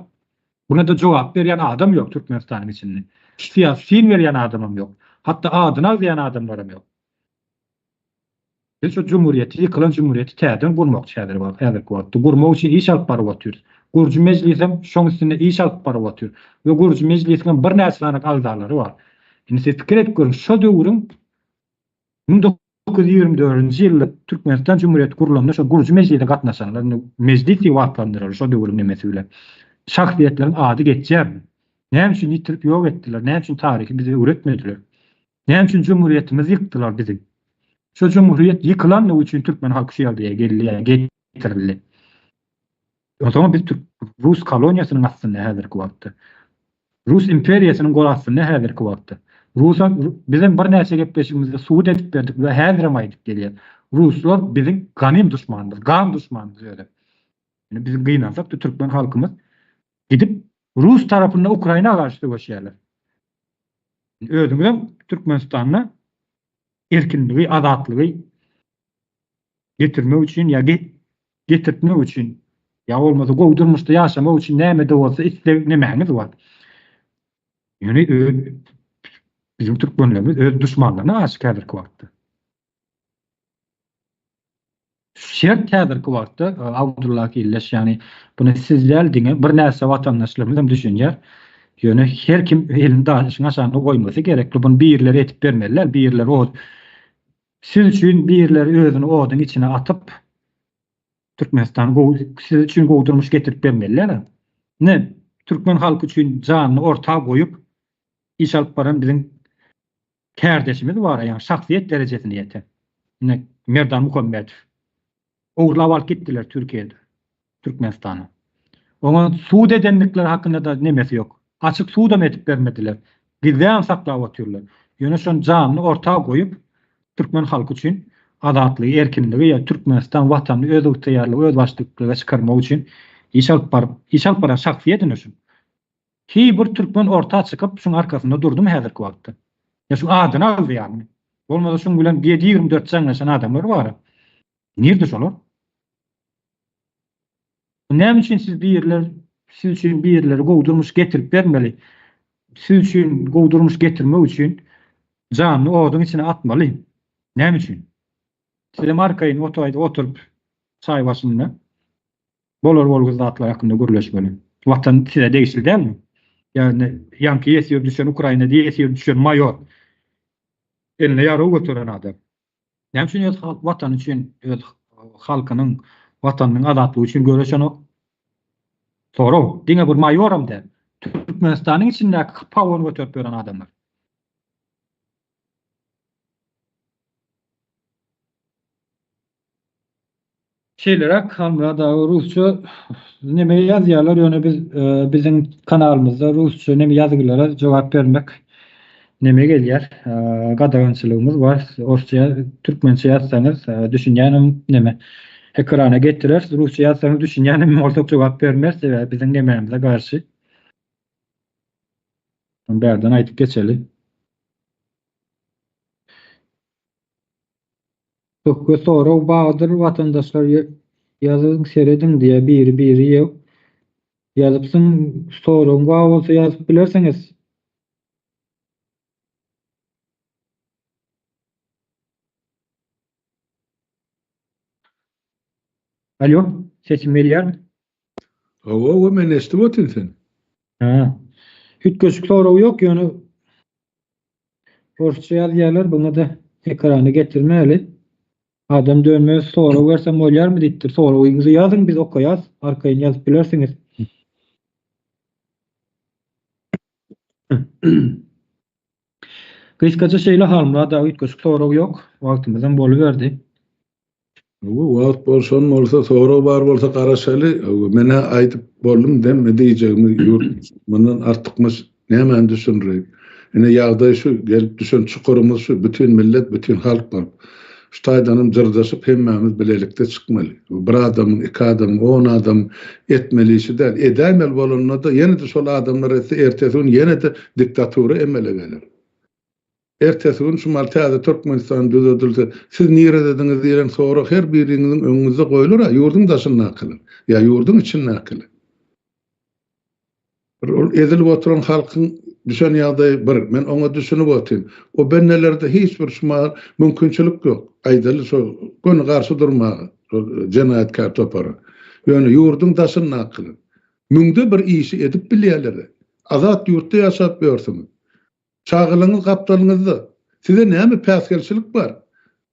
Buna-da jogap berýän adam ýok Türkmenistanyň içinde. Syýasy syn berýän adamam ýok. Hatda adyny agzaýan adamlaram ýok. Biz şu jumhuriýeti, ýykylan jumhuriýeti täzeden gurmakçy häzir wagt, häzirki wagtda. Gurmak üçin iş alyp baryp otyrys. Gurujy mejlisem şoň üstünde iş alyp baryp otyr. We gurujy mejlisiň hem birnäçe sany agzalary bar. Indi siz pikir edip görüň, şo döwrüň 1924-nji ýylda Türkmenistan Jumhuriýeti gurlanda şo gurujy mejlise gatnaşanlar, indi mejlis diýip atlandyraly şo döwrüň nemesi bilen. Şahsyýetleriň ady geçýärmi? Näme üçin ýitirip ýok etdiler? Näme üçin taryhy bize öwretmediler? Näme üçin jumhuriýetimizi ýykdylar biziň? Şo jumhuriýet ýykylanlygy üçin türkmen halky şu ýagdaýa geldi ýa getirildi. Onsoňam biz türk rus koloniýasynyň astynda häzirki wagtda. Rus imperiýasynyň gol astynda häzirki wagtda. Rusam bizem birnäçe gepleşigimizde subut edip berdik we häzirem aýdyp gelýäs. Ruslar biziň ganym duşmanymyz, gan duşmanymyz özi. Ýöne biziň gynansak-da türkmen halkymyz gidip rus tarapynda Ukraina garşy söweşýärler. Özüňizem Türkmenistanda erkinligi, azatlygy getirmek üçin ýa getirtmek üçin ýa bolmasa gowy durmuşda ýaşamak üçin näme-de bolsa isleg nemäňiz bar. Ýöne öz biziň türkmenlerimiz öz duşmanlaryna aşyk häzirki wagtda. Şert häzirki wagtda Abdulla Illeş ýagny buny siz däl diňe birnäçe watandaşlarymyz hem düşünýär. Ýöne her kim elini daşyň aşagyna goýmasy gerekli. Buny birileri edip bermeli däl. Birileri o siz üçin birileri özüni oduň içine atyp Türkmenistan gowy siz üçin gowy durmuş getirip bermeli däl. Ine türkmen halky üçin janyny orta goýup iş alyp baran biziň kärdeşimiz bar, ýagny şahsyýet derejesine ýeten. Ine, Merdan Muhammedow. Ogurlap alyp gitdiler Türkiýede, Türkmenistana. Oňa sud edendikleri hakynda-da nemesi ýok. Açyk sudam edip bermediler. Gizläp saklap otyrlar. Ýöne şony janyny orta goýup, türkmen halky üçin azatlygy, erkinligi ýa Türkmenistan watanyny özygtyýarlygy, özbaşdaklyga çykarmak üçin iş alyp baryp, iş alyp baran şahsyýet ine şu. Hiý bir türkmen orta çykyp şuň arkasynda durdymy häzirki wagtda? Ýa şuň adyny aldy ýagny. Bolmasa şuň bilen 7-24 jaňlaşan adamlar bar. Nirde şolar? Näme üçin siz birler siz üçin birleri gowy durmuş getirip bermeli? Siz üçin gowy durmuş getirmek üçin janyny oduň içine atmaly. Näme üçin? Sizem arkaýyn otaýda oturyp çaý başynda Bolar bolguz zatlar hakynda gürleşmeli. Watan size degişli dälmi? Ýagny ýaňky ýesir düşen Ukrainada ýesir düşen maýor. Eline ýarag göteren adam. Näme üçin öz watany üçin, öz halkynyň, watanynyň azatlygy üçin göreşenok? Sorag, diňe bir maýoram däl. Türkmenistanyň içindäki pagon göterip ýören adamlar. Şeýleräk Halmyrat aga rusça neme ýazýarlar ýöne biz biziň kanalymyzda rusça neme ýazgylara jogap bermek neme gelýär gadagançylygymyz bar orsça türkmençe ýazsaňyz düşünýänem neme ekrana getirer rusça ýazsaňyz düşünýänem bolsak jogap bermeris sebäbi biziň nemämize garşy bärden aýdyp geçeli. Söhbet sorag bardyr watandaşlar ýazyň serediň diýä biri biri ýok ýazypsyň soragyň bar bolsa ýazyp bilersiňiz. Alýo sesim gelýärmi? Hawa hawa men eşidip otyryn seni. Hä. Üýtgeşik sorag ýok ýöne Orsça ýazýarlar buňada ekrana getirmäli. Adam dönmez sorag bersem bolýarmy diýipdir. Soragyňyzy ýazyň biz okaýas arkaýyn ýazyp bilersiňiz. Gysgaça şeýle Halmyrat aga üýtgeşik sorag ýok. Wagtymyzam boluberdi. Hawa, wagt bolşan bolsa, sorag bar bolsa garaşaly. Hawa, men-ä aýdyp boldum demme diýjegimi ýurt mundan artykmaç nämäni düşündireýin. Ine ýagdaý şu, gelip düşen çukurymyz şu, bütin millet, bütin halk bolup. Şu taýdanam jyrdaşyp hemmämiz bilelikde çykmaly. Bu bir adamyň, iki adamyň, on adamyň etmeli işi däl. Edäýmeli bolanda-da ýene-de şol adamlar etse ertesi gün ýene-de diktatura emele geler. Ertesi gün şu mal täze Türkmenistan düzedilse, siz niredediňiz diýlen sorag her biriňiziň öňüňizde goýlar-a, ýurduň daşyndakylar, ýa ýurduň içindäkiler. Bir ol ezilip oturan halkyň düşen ýagdaýy bir, men oňa düşünip otyryn. O bendelerde hiç bir şu mahal mümkinçilik ýok, aýdaly şo göni garşy durmaga, şol jenaýatkär topara. Ýöne ýurduň daşyndakylar müňde bir işi edip bilýärler. Azat ýurtda ýaşap ýörsüňiz. Çagalaryňyz gapdalyňyzda. Size näme päsgelçilik bar?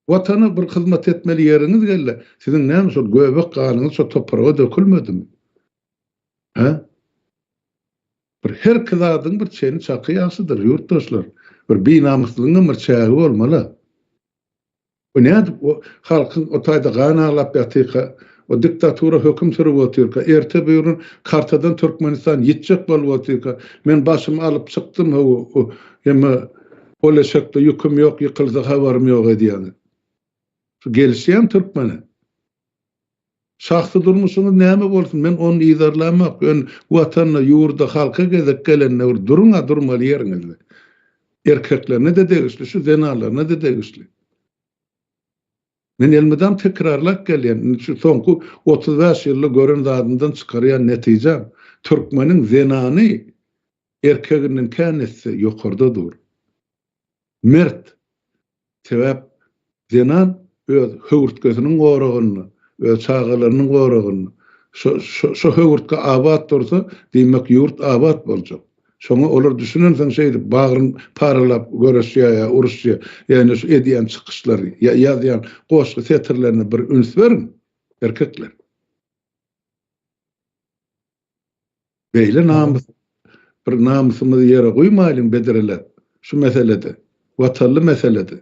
Watana bir hyzmat etmeli ýeriňiz geldi. Siziň näme şol göbek ganyňyz şo topraga dökülmedimi? Hä? Bir herki zadyň bir çeni-çaky ýagşydyr, ýurtdaşlar. Bir binamyslygyňam bir çägi bolmaly. Bu nädip o halkyň o taýda gan aglap ýatyrka, o diktatura höküm sürüp otyrka, erte böwrün kartadan Türkmenistan ýitjek bolup otyrka, men başymy alyp çykdym how, emma ol eşekde ýüküm ýok, ýykylsa habarym ýok edýäňiz. Şu gelişýämi türkmene? Şahsy durmuşyňyz näme bolsun, men ony yzarlamok, ýöne Watanyna, ýurda, halka gezek gelende bir duruň-a durmaly ýeriňizde. Erkeklerine-de degişli, şu zenanlaryna-da degişli. Men elmydam tekrarlap gelýän, indi şu soňky 35 ýylda gören zadymdan çykarýan netijäm, türkmeniň zenany erkeginden kän esse ýokarda dur. Mert. Sebäp zenan öz höwürtgesiniň goragynda, öz çagalarynyň goragynda. Şo şo höwürtge abat dursa, diýmek ýurt abat boljak. Şoňa olar düşünensoň şeýdip bagryn paralap göreşýär ýa uruşýar. Ýagny şu edýän çykyşlary ýa ýazýan goşgy setirlerine bir üns beriň, erkekler. Beýle namys bir namysymyzy ýere guýmaýlyň bedreläp şu meselede, watanly meselede.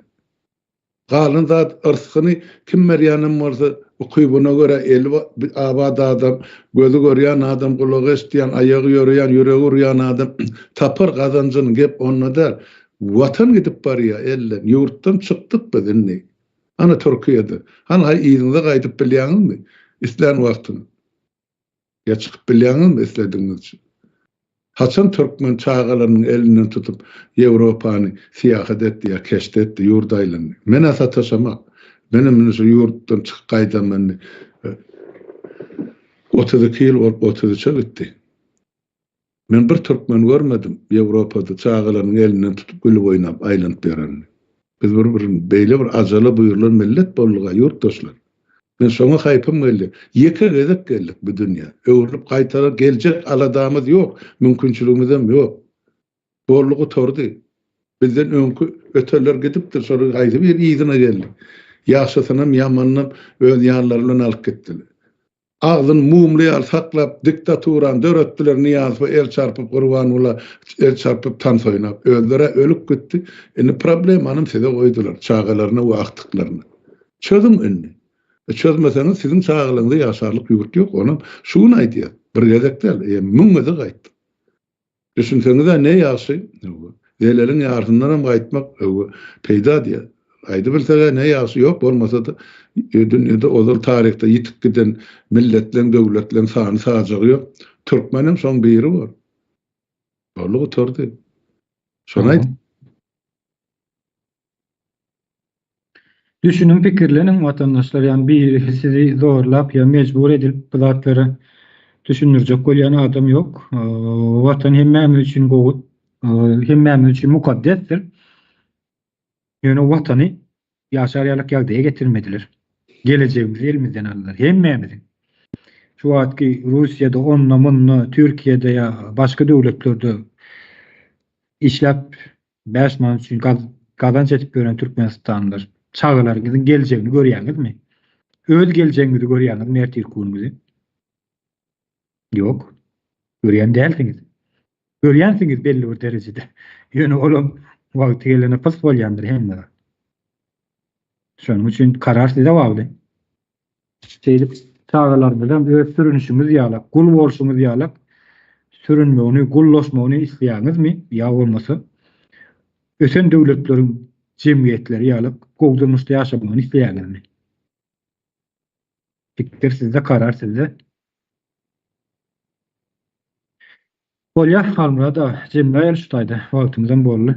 Galan zat yrsgyny kim berýänem bolsa ukybyna görä eli abat adam, gözi görýän adam, gulagy eşidýän, aýagy ýöreýän, ýüregi urýan adam tapar gazanjyny gep onda däl. Watan gidip barýa elden, ýurtdan çykdyk biz indi. Hany Türkiýede. Hany haý yzyňyza gaýdyp bilýäňizmi islän wagtyňyz. Ýa çykyp bilýäňizmi isledigiňizçe? Haçan türkmen çagalarynyň elinden tutup Ýewropany syýahat etdi ýa keşt etdi, ýurt aýlandy? Men-ä sataşamak. Menem indi şu ýurtdan çykyp gaýdanyma indi 32 ýyl bolup 33-e gitdi. Men bir türkmen görmedim Ýewropada çagalarynyň elinden tutup gülüp oýnap aýlanyp ýörenini. Biz bir bir beýle bir ajala buýrulan millet bolduga ýurtdaşlar. Men şoňa haýpym geldi. Ýeke gezek geldik bu dünýä. Öwrülip gaýtara geljek aladamyz ýok, mümkinçiligimizem ýok. Boldy gutardy. Bizden öňki ötenler gidipdir, şolaryň haýsy biri yzyna geldi. Ýagşysynam ýamanynam öz ýanlary bilen alyp gitdiler. Agzyny mumly ýaly saklap diktaturany döretdiler Nyýazowa el çarpyp Gurbangula el çarpyp tans oýnap özlerä ölüp gitdi indi problemanam size goýdular çagalaryna we agtyklaryna çözüň indi e çözmeseňiz siziň çagalaryňyza ýaşarlyk ýurt ýok onam şu gün aýdýas bir gezek däl e müň gezek aýtdyk. Düşünseňiz-ä ne ýagşy, öwwe. Zeleliň ýarsyndanam gaýtmak, öwwe, peýda diýýär. Gaýdybilseg-ä ne ýagşy, ýok bolmasa-da, dünýede ozal taryhda ýitip giden milletleň, döwletleň sany-sajagy ýok. Türkmenem şoň biri bor. Boldy gutardy. Şony aýt. Düşüniň pikirleniň watandaşlar ýagny biri sizi zorlap ýa mejbur edilip bu zatlara düşündirjek bolýan adam ýok. Watan hemmämiz üçin gowy, hemmämiz üçin mukaddesdir. Ýöne watany ýaşar ýalyk ýagdaýa getirmediler. Gelejegimizi elimizden aldylar hemmämiziň. Şu wagtky Russiýada onda munda Türkiýede ýa başga döwletlerde işläp 5 manat üçin gazanç edip ýören türkmenistanlylar, çagalaryňyzyň geljegini görýäňizmi? Öz geljegiňizi görýäňizmi ertirki günüňizi? Ýok. Görýän dälsiňiz. Görýänsiňiz belli bir derejede. Ýöne olam wagty gelende pys bolýandyr hemme zat. Şonuň üçin karar size bagly. Şeýdip çagalaryňyzam öz sürünişiňiz ýalak, gul bolşuňyz ýalak sürünmegini, gullaşmagyny isleýäňizmi ýa bolmasa ösen döwletleriň jemgyýetleri ýalak gowy durmuşda ýaşamagyny isleýäňizmi? Pikir sizde, karar sizde. Bolýar Halmyrat aga, jemläýeli şu taýda, wagtymyzam boldy.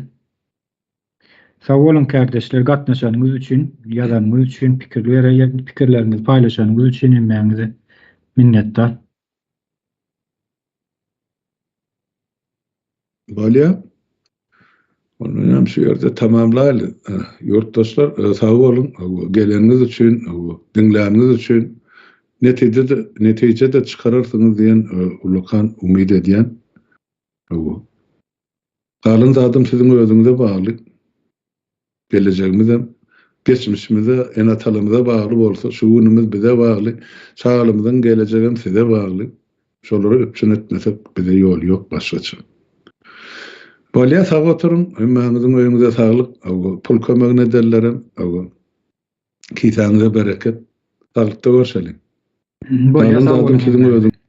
Sag boluň kärdeşler gatnaşanyňyz üçin, ýazanyňyz üçin, pikirleriňizi paýlaşanyňyz üçin hemmäňize minnetdar. Bolýa. Onda hem şu ýerde tamamlaýly. Ýurtdaşlar sag boluň, geleniňiz üçin, diňläniňiz üçin. Netije-de netije-de çykararsyňyz diýen ullakan umyt edýän. Galan zadam siziň özüňize bagly. Gelejegimizem geçmişimize, ene-atalarymyza bagly bolsa, şu günümiz bize bagly, çagalarymyzyň gelejegem size bagly. Şolary üpjün etmesek bize ýol ýok başgaça. Bolýa sag oturyň, hemmäňiziň öýüňize saglyk, pul kömegini edenlerem, kisäňize bereket. Saglykda görşeliň. Bolýa Galan sag zadam boluň siziň hemmäňiz. özüňize.